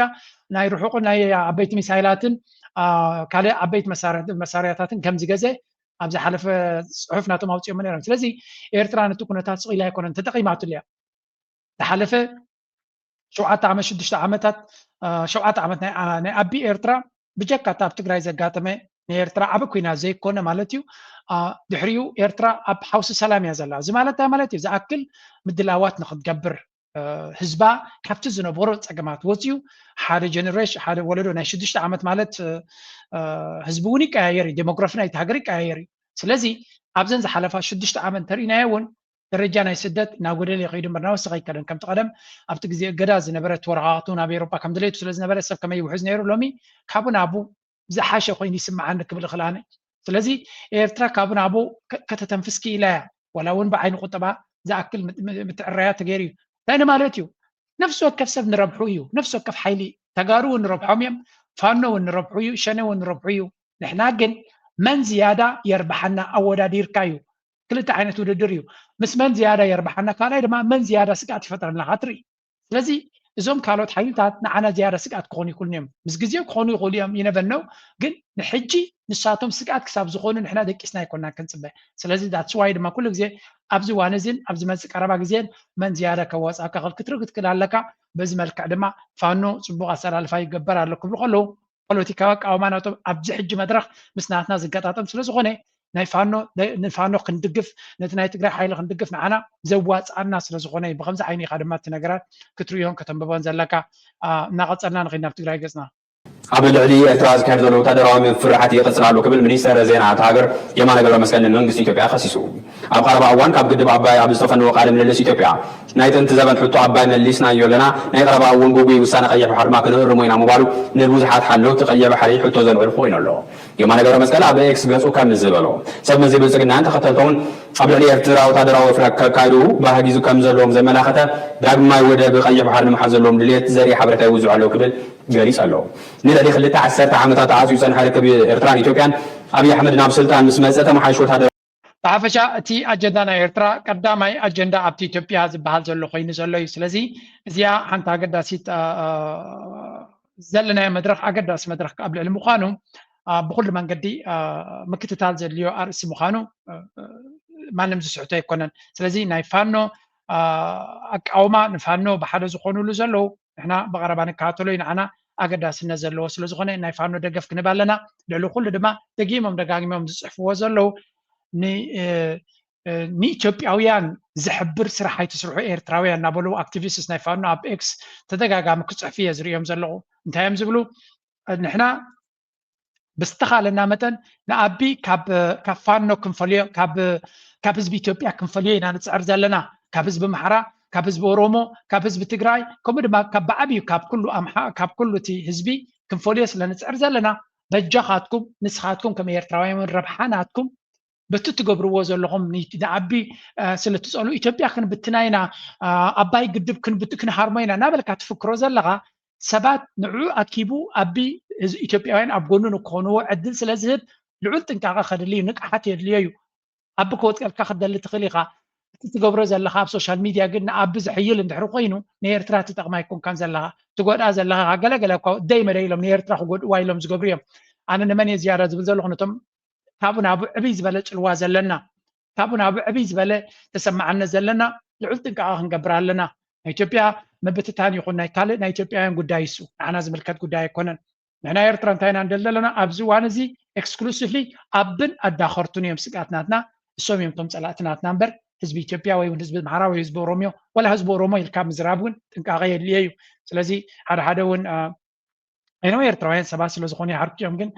ናይ ርሑቁ ናይ ዓበይቲ ሚሳይላትን ካልእ ዓበይቲ መሳርያታትን ከም ዝገዘ ኣብ ዝሓለፈ ፅሑፍ ናቶም ኣውፅኦሞ ነይሮም ስለዚ ኤርትራ ነቲ ኩነታት ስቕ ኢላ ኣይኮነን ተጠቂማትሉ እያ ዝሓለፈ ሸውዓተ ዓመት ሽዱሽተ ዓመታት ሸውዓተ ዓመት ናይ ኣቢ ኤርትራ ብጀካ እታ ኣብ ትግራይ ዘጋጠመ ንኤርትራ ዓቢ ኩናት ዘይኮነ ማለት እዩ ድሕሪኡ ኤርትራ ኣብ ሓውሲ ሰላም እያ ዘላ እዚ ማለት እንታይ ማለት እዩ ዝኣክል ምድላዋት ንክትገብር ህዝባ ካብቲ ዝነበሮ ፀገማት ወፅዩ ሓደ ጀነሬሽን ሓደ ወለዶ ናይ ሽዱሽተ ዓመት ማለት ህዝቢ እውን ይቀያየር እዩ ዴሞግራፊ ናይቲ ሃገር ይቀያየር እዩ ስለዚ ኣብዘን ዝሓለፋ ሽዱሽተ ዓመት እንተርኢናዮ እውን ደረጃ ናይ ስደት እናጎደለ ይኸይዱ እምበር እናወሰኸ ኣይከደን ከምቲ ቀደም ኣብቲ ግዜ እገዳ ዝነበረ እቲ ወረቃቅቱ ናብ ኤሮጳ ከም ድሌቱ ስለ ዝነበረ ሰብ ከመይ ይውሕዝ ነይሩ ሎሚ ካብኡ ናብኡ ዝሓሸ ኮይኑ ይስምዓኒ ክብል እኽእል ኣነ ስለዚ ኤርትራ ካብኡ ናብኡ ከተተንፍስ ክኢላ እያ ዋላ እውን ብዓይኒ ቁጠባ ዝኣክል ምትዕረያ ተገይሩ እዩ እንታይ ንማለት እዩ ነፍሲ ወከፍ ሰብ ንረብሑ እዩ ነፍሲ ወከፍ ሓይሊ ተጋሩ እውን ንረብሖም እዮም ፋኖ እውን ንረብሑ እዩ ሸነ እውን ንረብሑ እዩ ንሕና ግን መን ዝያዳ የርብሓና ኣወዳዲርካ እዩ ክልተ ዓይነት ውድድር እዩ ምስ መን ዝያዳ የርብሓና ካልኣይ ድማ መን ዝያዳ ስግኣት ይፈጥረልና ካትርኢ ስለዚ እዞም ካልኦት ሓይልታት ንዓና ዝያዳ ስግኣት ክኾኑ ይክእሉን እዮም። ምስ ግዜኡ ክኾኑ ይኽእሉ እዮም፣ ይነበነው። ግን ንሕጂ ንሳቶም ስግኣት ክሳብ ዝኾኑ ንሕና ደቂስና ኣይኮንና ክንፅበ። ስለዚ that's why ድማ ኩሉ ግዜ ኣብዚ እዋን እዚን ኣብ ዝመፅእ ቀረባ ግዜን መን ዝያዳ ከዋፅኣካ ክትርኢ ክትክእል ኣለካ። በዚ መልክዕ ድማ ፋኖ ፅቡቕ ኣሰላልፋ ይገበር ኣሎ ክብሉ ከለዉ ፖለቲካዊ ኣቃውማ ናቶም ኣብዚ ሕጂ መድረኽ ምስ ናትና ዝገጣጠም ስለ ዝኾነ ናይ ፋኖ ንፋኖ ክንድግፍ ነቲ ናይ ትግራይ ሓይሊ ክንድግፍ ንዓና ዘዋፅኣና ስለ ዝኾነ እዩ። ብከምዚ ዓይኒ ኢኻ ድማ እቲ ነገራት ክትርእዮን ከተንብቦን ዘለካ። እናቐፀልና ንኸይድ ናብ ትግራይ ገፅና። ኣብ ልዕሊ ኤርትራ ዝካየድ ዘሎ ወታደራዊ ምፍርራሓት ይቕጽል ኣሎ ክብል ሚኒስተር ዜና እታ ሃገር የማነ ገብረመስቀል ንመንግስቲ ኢትዮጵያ ከሲሱ። ኣብ ቀረባ እዋን ካብ ግድብ ኣባይ ኣብ ዝተፈነወ ቃለ ምልልስ ኢትዮጵያ ናይ ጥንቲ ዘበን ሕቶ ኣባይ መሊስናዮ ኣለና፣ ናይ ቀረባ እውን ግጉይ ውሳነ ቀይሕ ባሕሪ ድማ ክንእርሞ ኢና ምባሉ ንብዙሓት ሓለውቲ ቀይሕ ባሕሪ ሕቶ ዘልዕሉ ኮይኑ ኣሎ። የማነ ገብረመስቀል ኣብ ኤክስ ገጹ ከምዚ ዝበሎ፣ ሰብ መዚ ብልጽግናን ተኸተልቶምን ኣብ ልዕሊ ኤርትራ ወታደራዊ ወፍሪ ከካይዱ ባህጊ ከም ዘለዎም ዘመላኸተ ዳግማይ ወደብ ቀይሕ ባሕሪ ንምሓዝ ዘለዎም ድልየት ዘርኢ ሓበሬታ ይውዝዑ ኣለዉ ክብል ገሊጹ ኣሎ። ንልዕሊ ክልተ ዓሰርተ ዓመታት ተዓጽዩ ዝጸንሐ ርክብ ኤርትራን ኢትዮጵያን ኣብይ ኣሕመድ ናብ ስልጣን ምስ መጸ ተመሓይሹ ወታደራዊ ብሓፈሻ እቲ ኣጀንዳ ናይ ኤርትራ ቀዳማይ ኣጀንዳ ኣብቲ ኢትዮጵያ ዝበሃል ዘሎ ኮይኑ ዘሎ እዩ። ስለዚ እዚኣ ሓንቲ ኣገዳሲት ዘለናዮ መድረኽ ኣገዳሲ መድረኽ ኣብ ልዕሊ ምዃኑ ብኩሉ መንገዲ ምክትታል ዘድልዮ ኣርእሲ ምዃኑ ማንም ዝስሕቶ ኣይኮነን። ስለዚ ናይ ፋኖ ኣቃውማ ንፋኖ ብሓደ ዝኾኑሉ ዘለዉ ንሕና ብቐረባ ንከታተሎ እዩ። ንዓና ኣገዳስነት ዘለዎ ስለ ዝኾነ ናይ ፋኖ ደገፍ ክንህብ ኣለና። ልዕሊ ኩሉ ድማ ደጊሞም ደጋጊሞም ዝፅሕፍዎ ዘለዉ ንኢትዮጵያውያን ዝሕብር ስራሕ ኣይትስርሑ ኤርትራውያን እናበሉ ኣክቲቪስትስ ናይ ፋኖ ኣብ ኤክስ ተደጋጋሚ ክፅሕፉ እየ ዝርእዮም ዘለኹ። እንታይ እዮም ዝብሉ? ንሕና ብዝተኻለና መጠን ንኣቢ ካብ ፋኖ ክንፈልዮ ካብ ህዝቢ ኢትዮጵያ ክንፈልዮ ኢና ንፅዕር ዘለና። ካብ ህዝቢ ኣምሓራ፣ ካብ ህዝቢ ኦሮሞ፣ ካብ ህዝቢ ትግራይ ከምኡ ድማ ካብ ብዓብዩ ካብ ኩሉ ኣምሓ ካብ ኩሉ እቲ ህዝቢ ክንፈልዮ ስለ ንፅዕር ዘለና በጃኻትኩም ንስኻትኩም ከም ኤርትራውያን እውን ረብሓ ናትኩም በቲ ትገብርዎ ዘለኹም ንዓቢ ስለ ትፀልኡ ኢትዮጵያ ክንብትና ኢና፣ ኣባይ ግድብ ክንብት ክንሃርሞ ኢና እናበልካ ትፍክሮ ዘለኻ ሰባት ንዕኡ ኣኪቡ ኣቢ ኢትዮጵያውያን ኣብ ጎኑ ንክኾንዎ ዕድል ስለ ዝህብ ልዑል ጥንቃቐ ከድሊ እዩ፣ ንቕሓት የድልዮ እዩ። ኣቢ ክወፅቀልካ ክትደሊ ትኽእል ኢኻ። እቲ ትገብሮ ዘለኻ ኣብ ሶሻል ሚድያ ግን ንኣቢ ዘሕይል እንድሕሪ ኮይኑ ንኤርትራ ትጠቕማ ኣይኮንካን ዘለኻ፣ ትጎድኣ ዘለኻ። ገለገለ እኳ ደይ መደይ ኢሎም ንኤርትራ ክጎድእዋ ኢሎም ዝገብሩ እዮም። ኣነ ንመን እየ ዝያዳ ዝብል ዘለኹ ነቶም ካብኡ ናብኡ ዕብይ ዝበለ ፅልዋ ዘለና ካብኡ ናብኡ ዕብይ ዝበለ ተሰማዕነት ዘለና ልዑል ጥንቃቐ ክንገብር ኣለና። ናይ ኢትዮጵያ ምብትታን ይኹን ናይ ካልእ ናይ ኢትዮጵያውያን ጉዳይ እሱ ንዓና ዝምልከት ጉዳይ ኣይኮነን። ንሕና ኤርትራ እንታይ ኢና ንደሊ ዘለና ኣብዚ እዋን እዚ ኤክስክሉሲቭሊ ኣብን ኣዳኸርቱን እዮም ስግኣት ናትና። እሶም እዮም እቶም ፀላእቲ ናትና እምበር ህዝቢ ኢትዮጵያ ወይ እውን ህዝቢ ኣምሓራ ወይ ህዝቢ ኦሮሚዮ ወላ ህዝቢ ኦሮሞ ኢልካ ምዝራብ እውን ጥንቃቐ የድልዮ እዩ። ስለዚ ሓደ ሓደ እውን ኣይነው ኤርትራውያን ሰባት ስለ ዝኾኑ ይሓርቁ እዮም። ግን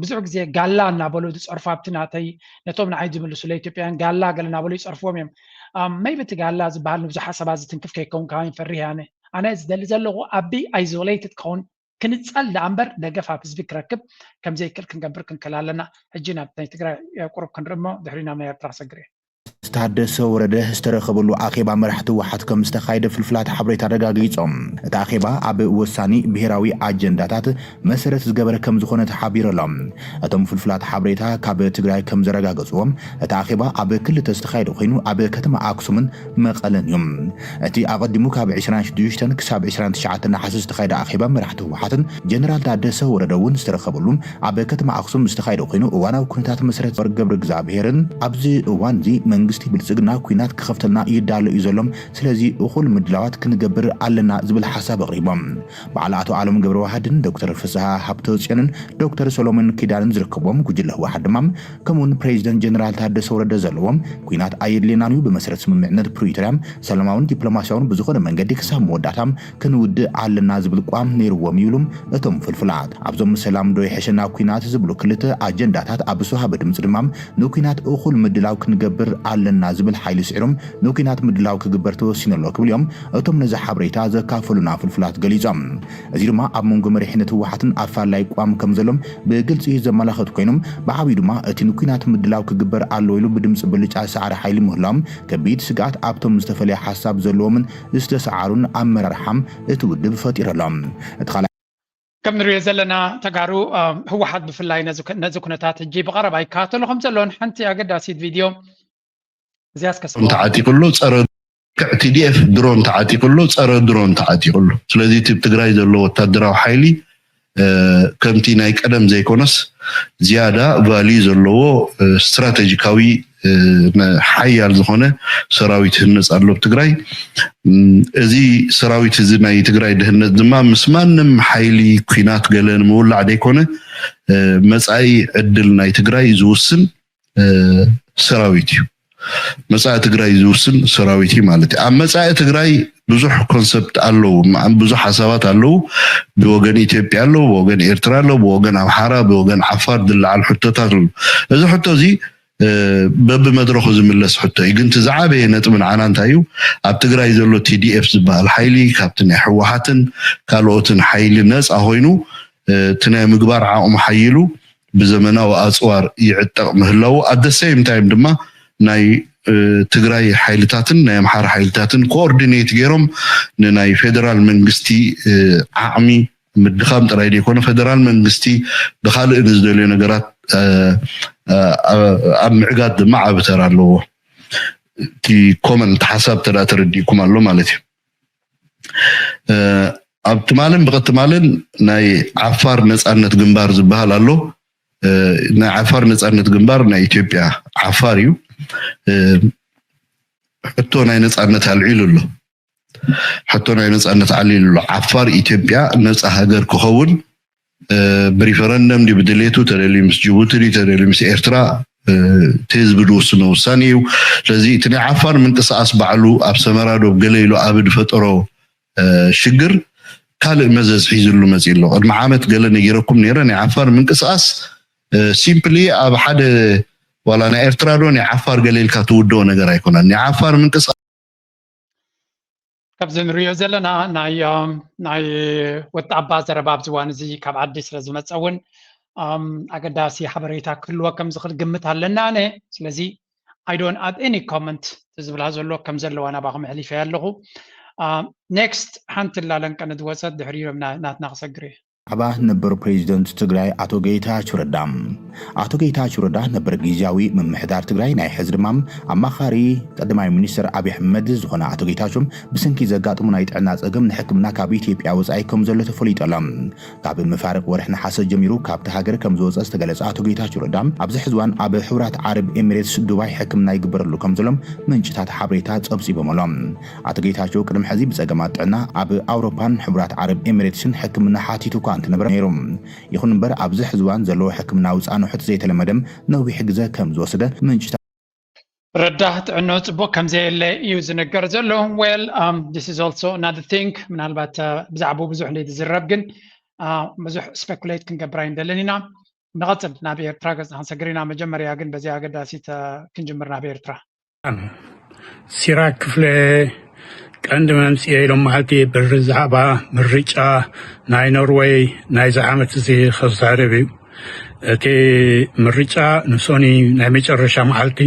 ብዙሕ ግዜ ጋላ እናበሉ ዝፀርፉ ኣብቲ ናተይ ነቶም ንዓይ ዝምልሱለይ ኢትዮጵያውያን ጋላ ገለ እናበሉ ይፀርፍዎም እዮም። maybe እቲ ጋላ ዝበሃል ንብዙሓት ሰባት ዝትንክፍ ከይከውን ከዓ ይፈርህ እየ ኣነ። ኣነ ዝደሊ ዘለኹ ኣቢ ኣይዞሌትድ ክኸውን ክንፀል ደኣ እምበር ደገፍ ኣብ ህዝቢ ክረክብ ከምዘይክእል ክንገብር ክንክእል ኣለና። ሕጂ ናብ ናይ ትግራይ ቁሩብ ክንርኢ እሞ ድሕሪ ናብ ናይ ኤርትራ ክሰግር እየ። ታደሰ ወረደ ዝተረኸበሉ ኣኼባ መራሕቲ ህወሓት ከም ዝተኻየደ ፍልፍላት ሓበሬታ ኣረጋጊጾም። እቲ ኣኼባ ኣብ ወሳኒ ብሄራዊ ኣጀንዳታት መሰረት ዝገበረ ከም ዝኾነ ተሓቢሩ ኣሎ። እቶም ፍልፍላት ሓበሬታ ካብ ትግራይ ከም ዘረጋገጽዎም እቲ ኣኼባ ኣብ ክልተ ዝተኻየደ ኮይኑ ኣብ ከተማ ኣክሱምን መቐለን እዩ። እቲ ኣቐዲሙ ካብ ዕስራን ሽዱሽተን ክሳብ ዕስራን ትሽዓተን ነሓሰ ዝተኻየደ ኣኼባ መራሕቲ ህወሓትን ጀነራል ታደሰ ወረደ እውን ዝተረኸበሉ ኣብ ከተማ ኣክሱም ዝተኻየደ ኮይኑ እዋናዊ ኩነታት መሰረት ገብረ እግዚኣብሄርን ኣብዚ እዋን እዚ መንግስቲ ብልፅግና ኩናት ክኸፍተልና ይዳሎ እዩ ዘሎ፣ ስለዚ እኹል ምድላዋት ክንገብር ኣለና ዝብል ሓሳብ ኣቕሪቦም። በዓል ኣቶ ኣለም ገብረ ዋህድን ዶክተር ፍስሃ ሃብተፅዮንን ዶክተር ሰሎሞን ኪዳንን ዝርከብዎም ጉጅለ ህወሓት ድማ ከምኡውን ፕሬዚደንት ጀነራል ታደሰ ወረደ ዘለዎም ኩናት ኣየድልየናን እዩ፣ ብመሰረት ስምምዕነት ፕሪቶርያ ሰላማውን ዲፕሎማሲያውን ብዝኾነ መንገዲ ክሳብ መወዳእታ ክንውድእ ኣለና ዝብል ቋም ነይርዎም ይብሉ እቶም ፍልፍላት። ኣብዞም ሰላም ዶ ይሕሸና ኩናት ዝብሉ ክልተ ኣጀንዳታት ኣብ ዝተዋሃበ ድምፂ ድማ ንኩናት እኹል ምድላው ክንገብር ኣለና ዝብል ሓይሊ ስዒሮም ንኩናት ምድላው ክግበር ተወሲኑ ኣሎ ክብል እዮም እቶም ነዚ ሓበሬታ ዘካፈሉና ፍልፍላት ገሊፆም። እዚ ድማ ኣብ መንጎ መሪሕነት ህወሓትን ኣፋላይ ቋም ከም ዘሎም ብግልፂ ዘመላኸት ኮይኖም ብዓብዩ ድማ እቲ ንኩናት ምድላው ክግበር ኣለዎ ኢሉ ብድምፂ ብልጫ ዝሰዓረ ሓይሊ ምህላዎም ከቢድ ስግኣት ኣብቶም ዝተፈለየ ሓሳብ ዘለዎምን ዝተሰዓሩን ኣመራርሓም እቲ ውድብ ፈጢሩ ኣሎ። እቲ ካልኣይ ከም ንሪኦ ዘለና ተጋሩ ህወሓት ብፍላይ ነዚ ኩነታት ሕጂ ብቐረባ ይከታተሎ ከም ዘሎን ሓንቲ ኣገዳሲት ቪድዮ እዚኣ እስከ ስምዑ። ተዓጢቑ ኣሎ። ጸረ ልክዕ ቲ ዲ ኤፍ ድሮን ተዓጢቑ ኣሎ፣ ጸረ ድሮን ተዓጢቑ ኣሎ። ስለዚ እቲ ትግራይ ዘሎ ወታደራዊ ሓይሊ ከምቲ ናይ ቀደም ዘይኮነስ ዝያዳ ቫልዩ ዘለዎ ስትራቴጂካዊ ሓያል ዝኾነ ሰራዊት ህነፅ ኣሎ ኣብ ትግራይ። እዚ ሰራዊት እዚ ናይ ትግራይ ድህነት ድማ ምስ ማንም ሓይሊ ኩናት ገለ ንምውላዕ ዘይኮነ መፃኢ ዕድል ናይ ትግራይ ዝውስን ሰራዊት እዩ። መፃኢ ትግራይ ዝውስን ሰራዊት እዩ ማለት እዩ። ኣብ መፃኢ ትግራይ ብዙሕ ኮንሰፕት ኣለዉ፣ ብዙሕ ሓሳባት ኣለዉ። ብወገን ኢትዮጵያ ኣለዉ፣ ብወገን ኤርትራ ኣለዉ፣ ብወገን ኣምሓራ፣ ብወገን ዓፋር ዝለዓል ሕቶታት ኣለዉ። እዚ ሕቶ እዚ በብመድረኹ ዝምለስ ሕቶ እዩ። ግን እቲ ዝዓበየ ነጥቢ ንዓና እንታይ እዩ? ኣብ ትግራይ ዘሎ ቲ ዲ ኤፍ ዝበሃል ሓይሊ ካብቲ ናይ ህወሓትን ካልኦትን ሓይሊ ነፃ ኮይኑ እቲ ናይ ምግባር ዓቕሙ ሓይሉ ብዘመናዊ ኣፅዋር ይዕጠቕ ምህላዉ ኣደሰይም ታይም ድማ ናይ ትግራይ ሓይልታትን ናይ ኣምሓራ ሓይልታትን ኮኦርዲኔት ገይሮም ንናይ ፌደራል መንግስቲ ዓቕሚ ምድኻም ጥራይ ዘይኮነ ፌደራል መንግስቲ ብካልእ ንዝደልዮ ነገራት ኣብ ምዕጋት ድማ ዓቢ ተራ ኣለዎ። እቲ ኮመን እቲ ሓሳብ ተዳ ተረዲእኩም ኣሎ ማለት እዩ። ኣብ ትማልን ብቐ ትማልን ናይ ዓፋር ነፃነት ግንባር ዝበሃል ኣሎ። ናይ ዓፋር ነፃነት ግንባር ናይ ኢትዮጵያ ዓፋር እዩ። ሕቶ ናይ ነፃነት ኣልዒሉ ኣሎ። ሕቶ ናይ ነፃነት ኣልዒሉ ኣሎ። ዓፋር ኢትዮጵያ ነፃ ሃገር ክኸውን ብሪፈረንደም ድዩ ብድሌቱ ተደልዩ ምስ ጅቡቲ ድዩ ተደልዩ ምስ ኤርትራ እቲ ህዝቢ ዝውስኖ ውሳኔ እዩ። ስለዚ እቲ ናይ ዓፋር ምንቅስቃስ ባዕሉ ኣብ ሰመራ ዶብ ገለ ኢሉ ኣብ ዝፈጠሮ ሽግር ካልእ መዘዝ ሒዝሉ መፂ ኣሎ። ቅድሚ ዓመት ገለ ነጊረኩም ነይረ። ናይ ዓፋር ምንቅስቃስ ሲምፕሊ ኣብ ሓደ ዋላ ናይ ኤርትራ ዶ ናይ ዓፋር ገለ ኢልካ ትውደኦ ነገር ኣይኮነን። ናይ ዓፋር ምንቅስቃስ ካብዚ ንሪኦ ዘለና ናይ ናይ ወጣባ ዘረባ ኣብዚ እዋን እዚ ካብ ዓዲ ስለ ዝመፀ እውን ኣገዳሲ ሓበሬታ ክህልዎ ከም ዝኽእል ግምት ኣለና ኣነ። ስለዚ I don't add any comment ዝብላ ዘሎ ከም ዘለዋ ናባኹም ኣሕሊፈያ ኣለኹ። ኔክስት ሓንቲ ላለን ቀንዲ ወፀት ድሕሪ ኢሎም ናትና ክሰግር እዩ። ኣባ ነበር ፕሬዚደንት ትግራይ ኣቶ ጌታቸው ረዳ። ኣቶ ጌታቸው ረዳ ነበር ጊዜያዊ ምምሕዳር ትግራይ ናይ ሕዚ ድማ ኣማኻሪ ቀዳማይ ሚኒስትር ኣብይ ኣሕመድ ዝኾነ ኣቶ ጌታቸው ብሰንኪ ዘጋጥሙ ናይ ጥዕና ጸገም ንሕክምና ካብ ኢትዮጵያ ወጻኢ ከም ዘሎ ተፈሊጡ ኣሎ። ካብ መፋርቕ ወርሒ ነሓሰ ጀሚሩ ካብቲ ሃገር ከም ዝወጸ ዝተገለጸ ኣቶ ጌታቸው ረዳ ኣብዚ ሕዚ እዋን ኣብ ሕቡራት ዓረብ ኤሚሬትስ ዱባይ ሕክምና ይግበረሉ ከም ዘሎ ምንጭታት ሓበሬታ ጸብጺቦም ኣሎ። ኣቶ ጌታቸው ቅድሚ ሕዚ ብጸገማት ጥዕና ኣብ ኣውሮፓን ሕቡራት ዓረብ ኤሚሬትስን ሕክምና ሓቲቱ እኳ እንትነበረ ነይሩ። ይኹን እምበር ኣብዚ ሕዚ እዋን ዘለዎ ሕክምናዊ ጻንሖት ዘይተለመደም ነዊሕ ግዘ ከም ዝወሰደ ምንጭታት ረዳህ ጥዕንኡ ጽቡቕ ከም ዘየለ እዩ ዝንገር ዘሎ። Well, this is also another thing. ምናልባት ብዛዕባኡ ብዙሕ ዘይትዝረብ ግን ብዙሕ ስፔኩሌት ክንገብር ኣይንደልን ኢና። ንቐጽል ናብ ኤርትራ ገጽና ክንሰግር ኢና። መጀመርያ ግን በዚኣ ኣገዳሲት ክንጅምር ናብ ኤርትራ። ሲራክ ክፍለ ቀንዲ መምጽኤ ኢሎም መዓልቲ ብዛዕባ ምርጫ ናይ ኖርወይ ናይዚ ዓመት እዚ ክዛረብ እዩ። እቲ ምርጫ ንሶኒ ናይ መጨረሻ መዓልቲ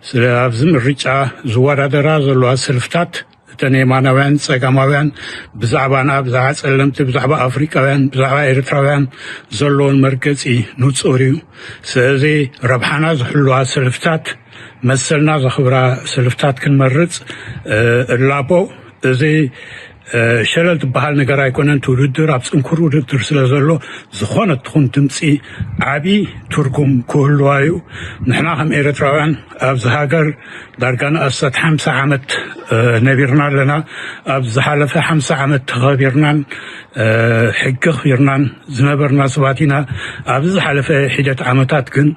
ስለ ኣብዚ ምርጫ ዝወዳደራ ዘለዋ ሰልፍታት እተን የማናውያን ጸጋማውያን ብዛዕባና ብዛዕባ ጸለምቲ ብዛዕባ ኣፍሪቃውያን ብዛዕባ ኤርትራውያን ዘለውን መርገጺ ንጹር እዩ። ስለዚ ረብሓና ዝሕልዋ ሰልፍታት መሰልና ዘኽብራ ሰልፍታት ክንመርጽ እላቦ። እዚ ሸለል ትበሃል ነገር ኣይኮነን። እቲ ውድድር ኣብ ጽንኩር ውድድር ስለ ዘሎ ዝኾነት ትኹን ድምፂ ዓብዪ ትርጉም ክህልዋ እዩ። ንሕና ከም ኤርትራውያን ኣብዚ ሃገር ዳርጋ ንኣስታት ሓምሳ ዓመት ነቢርና ኣለና። ኣብ ዝሓለፈ ሓምሳ ዓመት ተኸቢርናን ሕጊ ኣኽቢርናን ዝነበርና ሰባት ኢና። ኣብዚ ዝሓለፈ ሒደት ዓመታት ግን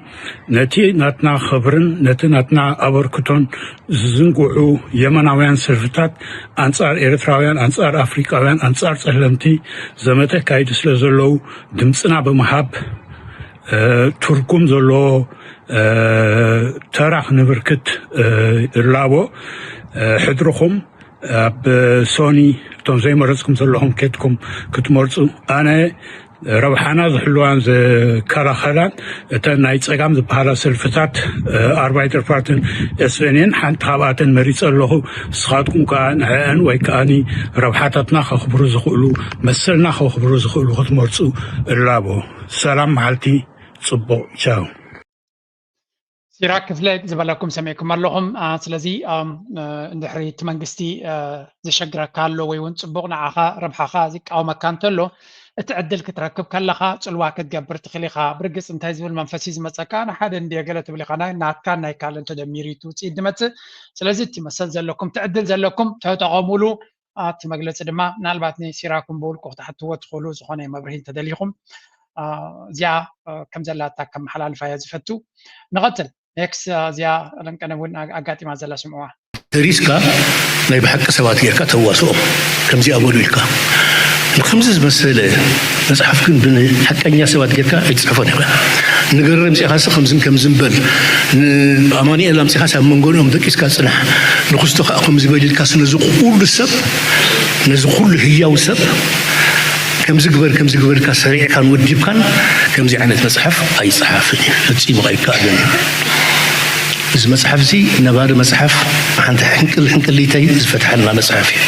ነቲ ናትና ክብርን ነቲ ናትና ኣበርክቶን ዝዝንግዑ የመናውያን ሰልፍታት ኣንጻር ኤርትራውያን፣ ኣንጻር ኣፍሪቃውያን፣ ኣንጻር ጸለምቲ ዘመተ ካይዱ ስለ ዘለዉ ድምጽና ብምሃብ ትርጉም ዘለዎ ተራ ክነበርክት እላቦ። ሕድርኹም ኣብ ሶኒ እቶም ዘይመረፅኩም ዘለኹም ኬድኩም ክትመርፁ ኣነ ረብሓና ዝሕልዋን ዝከላኸላን እተን ናይ ፀጋም ዝበሃላ ሰልፍታት ኣርባይተር ፓርትን ኤስኤንኤን ሓንቲ ካብኣተን መሪፀ ኣለኹ። ንስኻትኩም ከዓ ንዕአን ወይ ከዓኒ ረብሓታትና ከኽብሩ ዝኽእሉ መሰልና ከኽብሩ ዝኽእሉ ክትመርፁ እላቦ። ሰላም መዓልቲ ፅቡቕ ቻው። ሲራክ ክፍለ ዝበለኩም ሰሚዕኩም ኣለኹም። ስለዚ እንድሕሪ እቲ መንግስቲ ዘሸግረካ ኣሎ ወይ እውን ፅቡቕ ንዓኻ ረብሓኻ ዝቃወመካ እንተሎ፣ እቲ ዕድል ክትረክብ ከለኻ ፅልዋ ክትገብር ትኽእል ኢኻ። ብርግፅ እንታይ ዝብል መንፈስ እዩ ዝመፀካ? ንሓደ እንድየ ገለ ትብል ኢኻ፣ ናይ ናትካን ናይ ካልእን ተደሚሩ እዩ እቲ ውፅኢት ዝመፅእ። ስለዚ እቲ መሰል ዘለኩም፣ እቲ ዕድል ዘለኩም ተጠቐሙሉ። ኣብቲ መግለፂ ድማ ምናልባት ንሲራኩም ብውልቁ ክትሓትዎ ትኽእሉ ዝኾነ መብርሂ እንተደሊኹም እዚኣ ከም ዘላታ ከመሓላልፋ እየ ዝፈቱ። ንቐፅል። ኔክስ እዚኣ ለንቀነ እውን ኣጋጢማ ዘላ ስምዕዋ። ደሪስካ ናይ ብሓቂ ሰባት ጌርካ ተዋስኦም ከምዚኣ በሉ ኢልካ ንከምዚ ዝመሰለ መፅሓፍ ግን ብሓቀኛ ሰባት ጌርካ ኣይትፅሕፎን ኢኻ። ንገረር ኣምፂኻሲ ከምዝን ከምዝን በል፣ ንኣማኑኤል ኣምፂኻሲ ኣብ መንጎኦም ደቂስካ ፅናሕ፣ ንክስቶ ከዓ ከምዚ በል ኢልካ ስለዚ ኩሉ ሰብ ነዚ ኩሉ ህያው ሰብ ከምዚ ግበር ከምዚ ግበር ኢልካ ሰሪዕካን ወዲብካን ከምዚ ዓይነት መፅሓፍ ኣይፀሓፍን እዩ፣ ፈፂሙ ኣይከኣልን እዩ። እዚ መፅሓፍ እዚ ነባሪ መፅሓፍ ሓንቲ ሕንቅል ሕንቅሊተይ ዝፈትሓልና መፅሓፍ እዩ።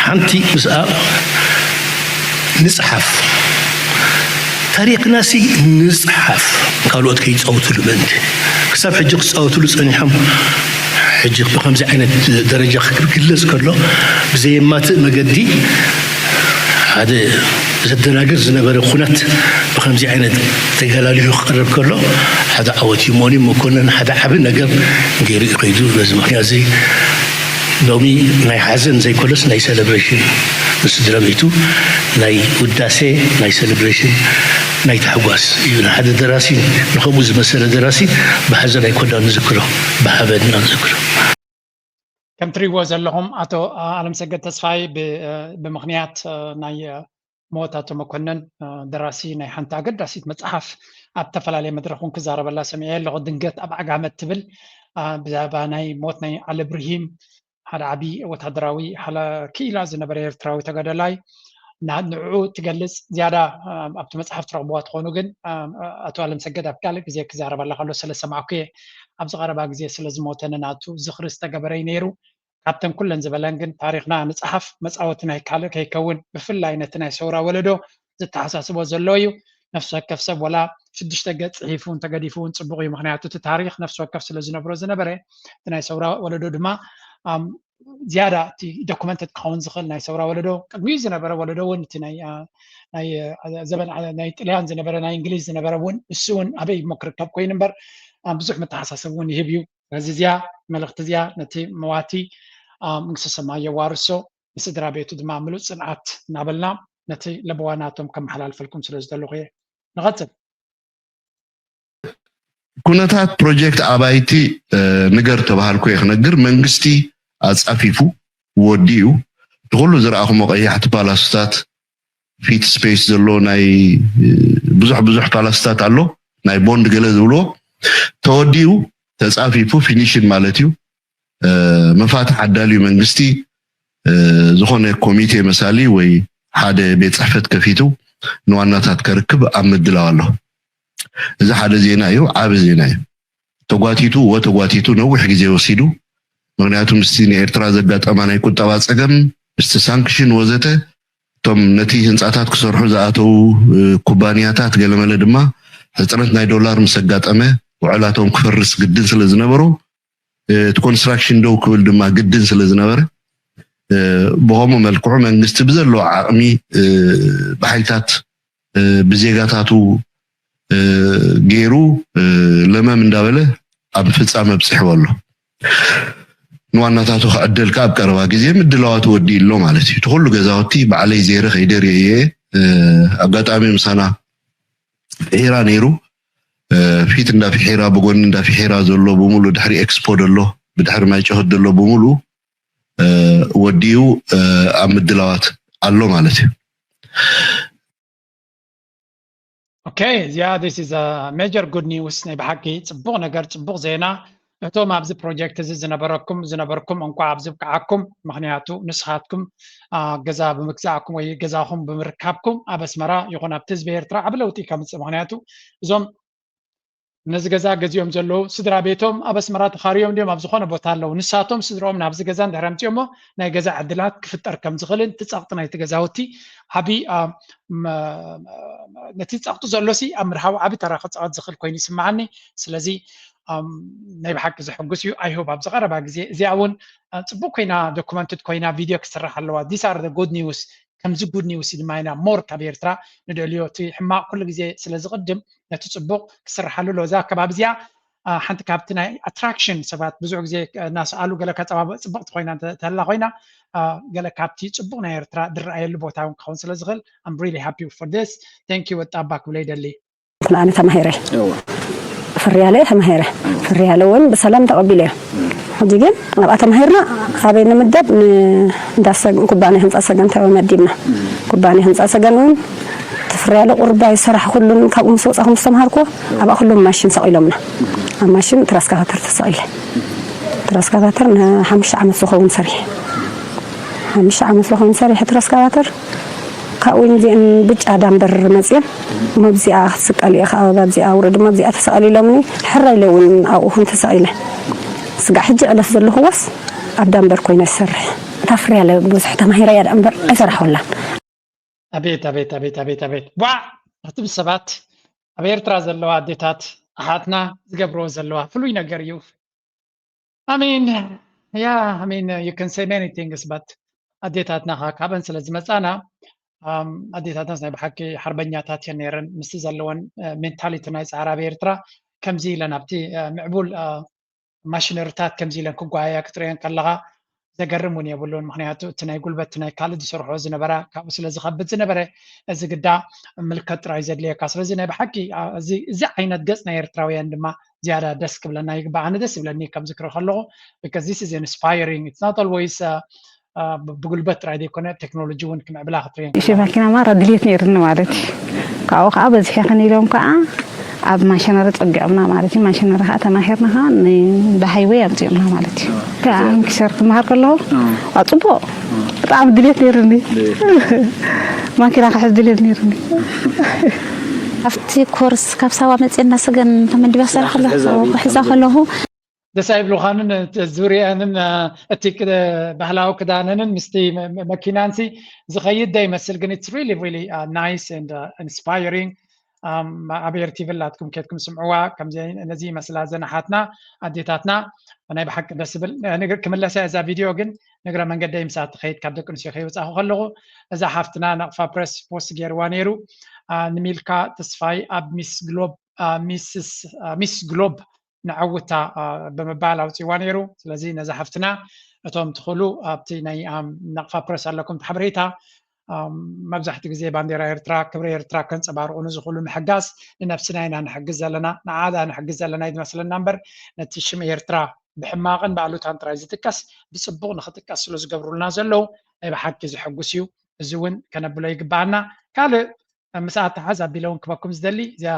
ሓንቲ ምስኣ ንፅሓፍ ታሪክና ሲ ንፅሓፍ ካልኦት ከይፃወትሉ ምእንቲ ክሳብ ሕጂ ክፃወትሉ ፀኒሖም ሕጂ ብከምዚ ዓይነት ደረጃ ክግለፅ ከሎ ብዘየማትእ መገዲ ሓደ ዘደናግር ዝነበረ ኩነት ብከምዚ ዓይነት ተገላሊሑ ክቀርብ ከሎ ሓደ ዓወት እዩ። ሞኒ መኮነን ሓደ ዓቢ ነገር ገይሩ እዩ ከይዱ። በዚ ምክንያት እዚ ሎሚ ናይ ሓዘን ዘይኮነስ ናይ ሴሌብሬሽን ንስድራ ቤቱ ናይ ውዳሴ ናይ ሴሌብሬሽን ናይ ታሕጓስ እዩ። ንሓደ ደራሲ ንከምኡ ዝመሰለ ደራሲ ብሓዘን ኣይኮና ንዝክሮ ብሓበን ኢና ንዝክሮ። ከም ትሪእዎ ዘለኹም ኣቶ ኣለምሰገድ ተስፋይ ብምኽንያት ናይ ሞት ኣቶ መኮነን ደራሲ ናይ ሓንቲ ኣገዳሲት መፅሓፍ ኣብ ዝተፈላለየ መድረኽ እውን ክዛረበላ ሰሚዐ ኣለኹ። ድንገት ኣብ ዓጋመ ትብል ብዛዕባ ናይ ሞት ናይ ዓሊ ብርሂም ሓደ ዓቢ ወታደራዊ ክኢላ ዝነበረ ኤርትራዊ ተጋዳላይ ንዕኡ ትገልጽ ዝያዳ ኣብቲ መጽሓፍ ትረኽብዋ ትኾኑ ግን ኣቶ ኣለምሰገድ ኣብ ካልእ ግዜ ክዛረበላ ከሎ ስለ ሰማዕኩ እየ ኣብዚ ቀረባ ግዜ ስለ ዝሞተ ንናቱ ዝኽሪ ዝተገበረ እዩ ነይሩ። ካብተን ኩለን ዝበለን ግን ታሪኽና ንጽሓፍ መጻወቲ ናይ ካልእ ከይከውን ብፍላይ ነቲ ናይ ሰውራ ወለዶ ዘተሓሳስቦ ዘሎ እዩ። ነፍሲ ወከፍ ሰብ ወላ ሽዱሽተ ገጽ ጽሒፉ እውን ተገዲፉ እውን ጽቡቕ እዩ። ምኽንያቱ እቲ ታሪኽ ነፍሲ ወከፍ ስለ ዝነብሮ ዝነበረ እቲ ናይ ሰውራ ወለዶ ድማ ዝያዳ እቲ ዶኩመንትድ ክኸውን ዝኽእል ናይ ሰውራ ወለዶ ቅድሚኡ ዝነበረ ወለዶ እውን እቲ ናይ ዘበን ናይ ጥልያን ዝነበረ ናይ እንግሊዝ ዝነበረ እውን እሱ እውን ኣበይ እሞ ክርከብ ኮይኑ እምበር ብዙሕ መተሓሳሰብ እውን ይህብ እዩ። ስለዚ እዚኣ መልእኽቲ እዚኣ ነቲ መዋቲ መንግስተ ሰማይ የዋርሶ ንስድራ ቤቱ ድማ ምሉእ ፅንዓት እናበልና ነቲ ለበዋ ናቶም ከመሓላልፈልኩም ስለ ዝደለኹ እየ። ንቐፅል። ኩነታት ፕሮጀክት ኣባይቲ ንገር ተባሃልኩ እየ ክነግር። መንግስቲ ኣፃፊፉ ወዲኡ እቲ ኩሉ ዝረኣኹሞ ቀያሕቲ ፓላሶታት ፊት ስፔስ ዘሎ ናይ ብዙሕ ብዙሕ ፓላሶታት ኣሎ ናይ ቦንድ ገለ ዝብልዎ ተወዲኡ ተፃፊፉ ፊኒሽን ማለት እዩ። መፋትሕ ኣዳልዩ መንግስቲ ዝኾነ ኮሚቴ መሳሊ ወይ ሓደ ቤት ፅሕፈት ከፊቱ ንዋናታት ከርክብ ኣብ ምድላው ኣሎ። እዚ ሓደ ዜና እዩ፣ ዓቢ ዜና እዩ። ተጓቲቱ ወተጓቲቱ ነዊሕ ግዜ ወሲዱ። ምክንያቱ ምስቲ ንኤርትራ ዘጋጠማ ናይ ቁጠባ ጸገም፣ ምስቲ ሳንክሽን ወዘተ እቶም ነቲ ህንጻታት ክሰርሑ ዝኣተዉ ኩባንያታት ገለመለ ድማ ሕጽረት ናይ ዶላር ምስ ኣጋጠመ ውዕላቶም ክፈርስ ግድን ስለ ዝነበሮ እቲ ኮንስትራክሽን ደው ክብል ድማ ግድን ስለ ዝነበረ ብኸምኡ መልክዑ መንግስቲ ብዘለዎ ዓቕሚ ብሓይልታት ብዜጋታቱ ገይሩ ለመም እንዳበለ ኣብ ፍጻመ ኣብፂሕዎ ኣሎ። ንዋናታቱ ክዕደል ከዓ ኣብ ቀረባ ግዜ ምድላዋቱ ወዲኡ ኣሎ ማለት እዩ። እቲ ኩሉ ገዛውቲ ባዕለይ ዜረ ከይደርየ እየ። ኣጋጣሚ ምሳና ፍሒራ ነይሩ። ፊት እንዳ ፍሒራ ብጎኒ እንዳ ፍሒራ ዘሎ ብምሉ ድሕሪ ኤክስፖ ደሎ ብድሕሪ ማይ ጨሆት ደሎ ብምሉ ወዲኡ ኣብ ምድላዋት ኣሎ ማለት እዩ። Okay, yeah, this is a major good news ናይ ብሓቂ ጽቡቕ ነገር ጽቡቕ ዜና። እቶም ኣብዚ ፕሮጀክት እዚ ዝነበረኩም ዝነበርኩም እንኳ ኣብዚ ብቅዓኩም። ምክንያቱ ንስኻትኩም ገዛ ብምግዛእኩም ወይ ገዛኹም ብምርካብኩም ኣብ ኣስመራ ይኹን ኣብቲ ህዝቢ ኤርትራ ዓቢ ለውጢ ከምጽእ። ምክንያቱ እዞም ነዚ ገዛ ገዚኦም ዘለዉ ስድራ ቤቶም ኣብ ኣስመራ ተኻርዮም ድዮም ኣብ ዝኾነ ቦታ ኣለዉ። ንሳቶም ስድርኦም ናብዚ ገዛ እንድሕር ኣምፅኦሞ ናይ ገዛ ዕድላት ክፍጠር ከም ዝኽእልን እቲ ጸቕጢ ናይቲ ገዛውቲ ዓቢ ነቲ ጸቕጢ ዘሎሲ ኣብ ምርሃቡ ዓቢ ተራ ክጻወት ዝኽእል ኮይኑ ይስምዓኒ። ስለዚ ናይ ብሓቂ ዘሐጉስ እዩ። ኣይሆብ ኣብዚ ቀረባ ግዜ እዚኣ እውን ፅቡቅ ኮይና ዶኩመንትድ ኮይና ቪድዮ ክስራሕ ኣለዋ። These are the good news። ከምዚ ጉድ ኒውስ ድማ ኢና ሞር ካብ ኤርትራ ንደልዮ። እቲ ሕማቕ ኩሉ ግዜ ስለ ዝቕድም ነቲ ጽቡቕ ክስርሓሉ ኣለዎ። እዛ ከባቢ እዚኣ ሓንቲ ካብቲ ናይ ኣትራክሽን ሰባት ብዙሕ ግዜ እናሰኣሉ ገለ ከጸባብቕ ጽብቕቲ ኮይና እንተላ ኮይና ገለ ካብቲ ጽቡቕ ናይ ኤርትራ ዝረኣየሉ ቦታ እውን ክኸውን ስለ ዝኽእል I'm really happy for this. Thank you ወጣባ ክብለ ይደሊ። ኣነ ተማሂረ ፍርያለ ተማሂረ ፍርያለ እውን ብሰላም ተቐቢለዮ። ሕጂ ግን ኣብኣ ተማሂርና ኣበይ ንምደብ ንእንዳ ሰገን ኩባንያ ህንፃ ሰገን ተመዲብና። ኩባንያ ህንፃ ሰገን እውን እቲ ፍርያለ ቁርባ ይሰራሕ ኩሉን ካብኡ ምስ ወፃኹ ምስ ተምሃርኩዎ ኣብኣ ኩሎም ማሽን ሰቒሎምና። ኣብ ማሽን ትራስካቫተር ተሰቒለ ትራስካቫተር ንሓሙሽተ ዓመት ዝኸውን ሰሪሐ ሓሙሽተ ዓመት ዝኸውን ሰሪሐ ትራስካቫተር ካብኡ ንዚአን ብጫ ዳምበር መፅየን መብዚኣ ክትስቀል እየ ከኣበባ ኣብዚኣ ውረድ መብዚኣ ተሰቐል ኢሎምኒ ሕራ ኢለ እውን ኣብኡ ኹን ተሰቒለ ስጋዕ ሕጂ ዕለት ዘለኹዎስ ኣብ ዳምበር ኮይነ ዝሰርሕ እታ ፍርያለ ብዙሕ ተማሂረ እያ ዳምበር ኣይሰራሕኩላን ኣቤት ኣቤት ኣቤት ኣቤት ኣቤት ዋዕ ክትብ ሰባት ኣብ ኤርትራ ዘለዋ ኣዴታት ኣሓትና ዝገብርዎ ዘለዋ ፍሉይ ነገር እዩ I mean, yeah, I mean, uh, you can say many things, but ኣዴታትና ከዓ ካብን ስለ ዝመፃና ኣዴታትናስ ናይ ብሓቂ ሓርበኛታት እየን ነይረን ምስቲ ዘለወን ሜንታሊቲ ናይ ፃዕሪ ኣብ ኤርትራ ከምዚ ኢለን ኣብቲ ምዕቡል ማሽነሪታት ከምዚ ኢለን ክጓየያ ክትሪአን ከለካ ዘገርም እውን የብሉን ምክንያቱ እቲ ናይ ጉልበት ናይ ካልእ ዝሰርሖ ዝነበራ ካብኡ ስለ ዝኸብድ ዝነበረ እዚ ግዳ ምልከት ጥራይ ዘድልየካ ስለዚ ናይ ብሓቂ እዚ ዓይነት ገፅ ናይ ኤርትራውያን ድማ ዝያዳ ደስ ክብለና ይግባእ ኣነ ደስ ይብለኒ ከም ዝክሪ ከለኹ because this is inspiring it's not always ብጉልበት ጥራይ ዘይኮነ ቴክኖሎጂ እውን ክምዕብላ ክትርኢ እሺ ማኪና ማራ ድሌት ነይርኒ ማለት እዩ ካብኡ ከዓ በዚሐ ከን ኢሎም ከዓ ኣብ ማሽነሪ ፀጊዖምና ማለት እዩ ማሽነሪ ከዓ ተማሂርና ከዓ ብሃይወይ ኣምፂኦምና ማለት እዩ ከዓ ምክሰር ክመሃር ከለኹ ኣፅቡቅ ብጣዕሚ ድሌት ነይርኒ ማኪና ክሕዝ ድሌት ነይርኒ ኣብቲ ኮርስ ካብ ሳዋ መፅና ሰገን ተመዲባ ሰራ ክሕዛ ከለኹ ደስ ኣይብሉኻንን ዙርያንን እቲ ባህላዊ ክዳነንን ምስቲ መኪናንሲ ዝኸይድ ዶ ይመስል ግን it's really really nice and inspiring ኣብ ኤርቲቪ ላትኩም ኬድኩም ስምዕዋ ከምዚ ነዚ ይመስላ ዘን ኣሓትና ኣዴታትና ናይ ብሓቂ ደስ ዝብል ክምለሰ እዛ ቪድዮ ግን ንግረ መንገደይ ምሳት ትኸይድ ካብ ደቂ ኣንስትዮ ከይወፃኹ ከለኹ እዛ ሓፍትና ናቕፋ ፕረስ ፖስት ገይርዋ ነይሩ ንሚልካ ተስፋይ ኣብ ሚስ ግሎብ ሚስ ግሎብ ንዓውታ ብምባል ኣውፅዋ ነይሩ ስለዚ ነዛ ሓፍትና እቶም ትኽእሉ ኣብቲ ናይ ናቕፋ ፕረስ ኣለኩም ሓበሬታ መብዛሕትኡ ግዜ ባንዴራ ኤርትራ ክብሪ ኤርትራ ከንፀባርቑ ንዝኽእሉ ምሕጋዝ ንነብስና ኢና ንሕግዝ ዘለና ንዓዳ ንሕግዝ ዘለና እዩ ዝመስለና እምበር ነቲ ሽም ኤርትራ ብሕማቕን ብኣሉታን ጥራይ ዝጥቀስ ብፅቡቕ ንክጥቀስ ስለ ዝገብሩልና ዘለዉ ናይ ብሓቂ ዘሐጉስ እዩ እዚ እውን ከነብሎ ይግበኣና ካልእ ምስኣ ተሓዝ ኣቢለ እውን ክበኩም ዝደሊ እዚኣ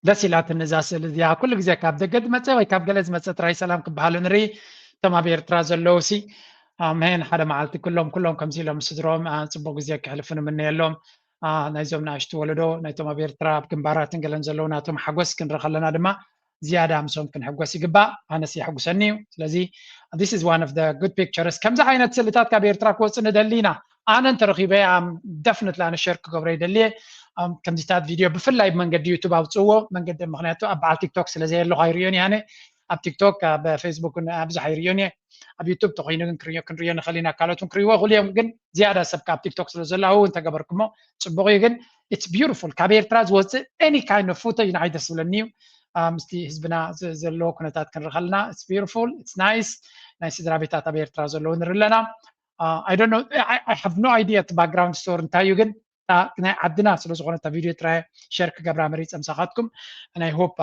ደስ ኢላትኒ እዛ ስእሊ እዚኣ ኩሉ ግዜ ካብ ደገ ዝመፀ ወይ ካብ ገለ ዝመፀ ጥራይ ሰላም ክበሃሉ ንርኢ እቶም ኣብ ኤርትራ ዘለዉ ሲ ኣምሄን ሓደ መዓልቲ ኩሎም ኩሎም ከምዚ ኢሎም ስድሮም ፅቡቅ ግዜ ክሕልፉ ንምነየሎም ናይዞም ንኣሽቱ ወለዶ ናይቶም ኣብ ኤርትራ ኣብ ግንባራትን ገለን ዘለዉ ናቶም ሓጎስ ክንርኢ ከለና ድማ ዝያዳ ምሶም ክንሕጎስ ይግባእ ኣነስ የሕጉሰኒ እዩ ስለዚ this is one of the good pictures ከምዚ ዓይነት ስእልታት ካብ ኤርትራ ክወፅእ ንደሊ ኢና ኣነ እንተረኺበ definitely ኣነ ሸር ክገብሮ ይደሊ እየ ከምዚታት ቪድዮ ብፍላይ ብመንገዲ ዩቱብ ኣውፅእዎ መንገዲ ምክንያቱ ኣብ በዓል ቲክቶክ ስለ ዘየለኹ ኣይርእዮን እየ ኣነ ኣብ ቲክቶክ ኣብ ፌስቡክ ብዙሕ ኣይርእዮን እየ ኣብ ዩቱብ ተኮይኑ ግን ክንሪኦ ክንሪኦ ንኽእል ኢና ካልኦት እውን ክሪእዎ ይኽእሉ እዮም ግን ዝያዳ ሰብ ካብ ቲክቶክ ስለ ዘሎ ኣብኡ እውን ተገበርኩሞ ፅቡቅ እዩ ግን it's beautiful ካብ ኤርትራ ዝወፅእ any kind of footage ንዓይ ደስ ዝብለኒ እዩ ምስቲ ህዝብና ዘለዎ ኩነታት ክንርኢ ከለና it's beautiful it's nice ናይ ስድራ ቤታት ኣብ ኤርትራ ዘለዉ ንርኢ ኣለና I don't know I have no idea እቲ background story እንታይ እዩ ግን ናይ ዓድና ስለ ዝኾነ እታ ቪድዮ ጥራይ ሸር ክገብራ መሪፀ ምሳኻትኩም ናይ ሆፕ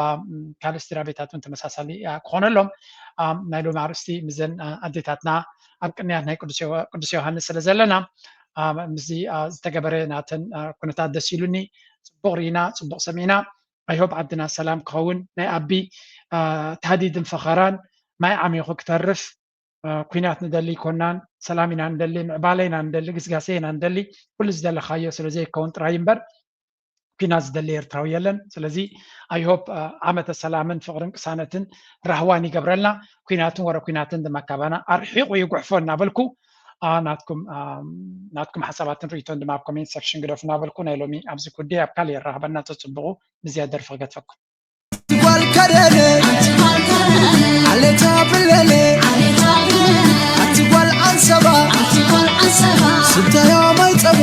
ካልእ ስድራ ቤታት እውን ተመሳሳሊ ክኾነሎም ናይ ሎሚ ኣርእስቲ ምዘን ኣዴታትና ኣብ ቅንያት ናይ ቅዱስ ዮሃንስ ስለ ዘለና ምስዚ ዝተገበረ ናተን ኩነታት ደስ ኢሉኒ ፅቡቅ ርኢና ፅቡቅ ሰሚዕና I hope ዓድና ሰላም ክኸውን፣ ናይ ኣቢ ታህዲድን ፈኸራን ማይ ዓሚኹ ክተርፍ። ኩናት ንደሊ ይኮናን፣ ሰላም ኢና ንደሊ፣ ምዕባለ ኢና ንደሊ፣ ግስጋሴ ኢና ንደሊ። ኩሉ ዝደለኻዮ ስለ ዘይከውን ጥራይ እምበር ኩናት ዝደሊ ኤርትራዊ የለን። ስለዚ I hope ዓመተ ሰላምን ፍቕርን ቅሳነትን ራህዋን ይገብረልና። ኩናትን ወረ ኩናትን ድማ ካባና ኣርሒቑ ይጉሕፎ እናበልኩ ናትኩም ናትኩም ሓሳባትን ርእይቶን ድማ ኣብ comment section ግደፉ እናበልኩ ናይ ሎሚ ኣብዚ ኩዲ ኣብ ካልእ የራኽበና። ተጽብቑ። ብዝያ ደርፊ ክገድፈኩም። ጓል ከደነ ዓሌታ ብለለ ኣቲ ጓል ዓንሰባ ስታያ ማይ ጸባ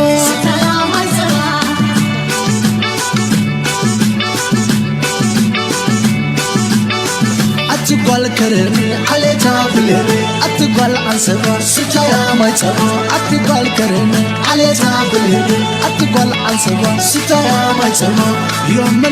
ኣቲ ጓል ከደነ ዓሌታ ብለለ ኣቲ ጓል ዓንሰባ ስታያ ማይ ጸባ ኣቲ ጓል ከደነ ዓሌታ ብለለ ኣቲ ጓል ዓንሰባ ስታያ ማይ ጸባ ዮም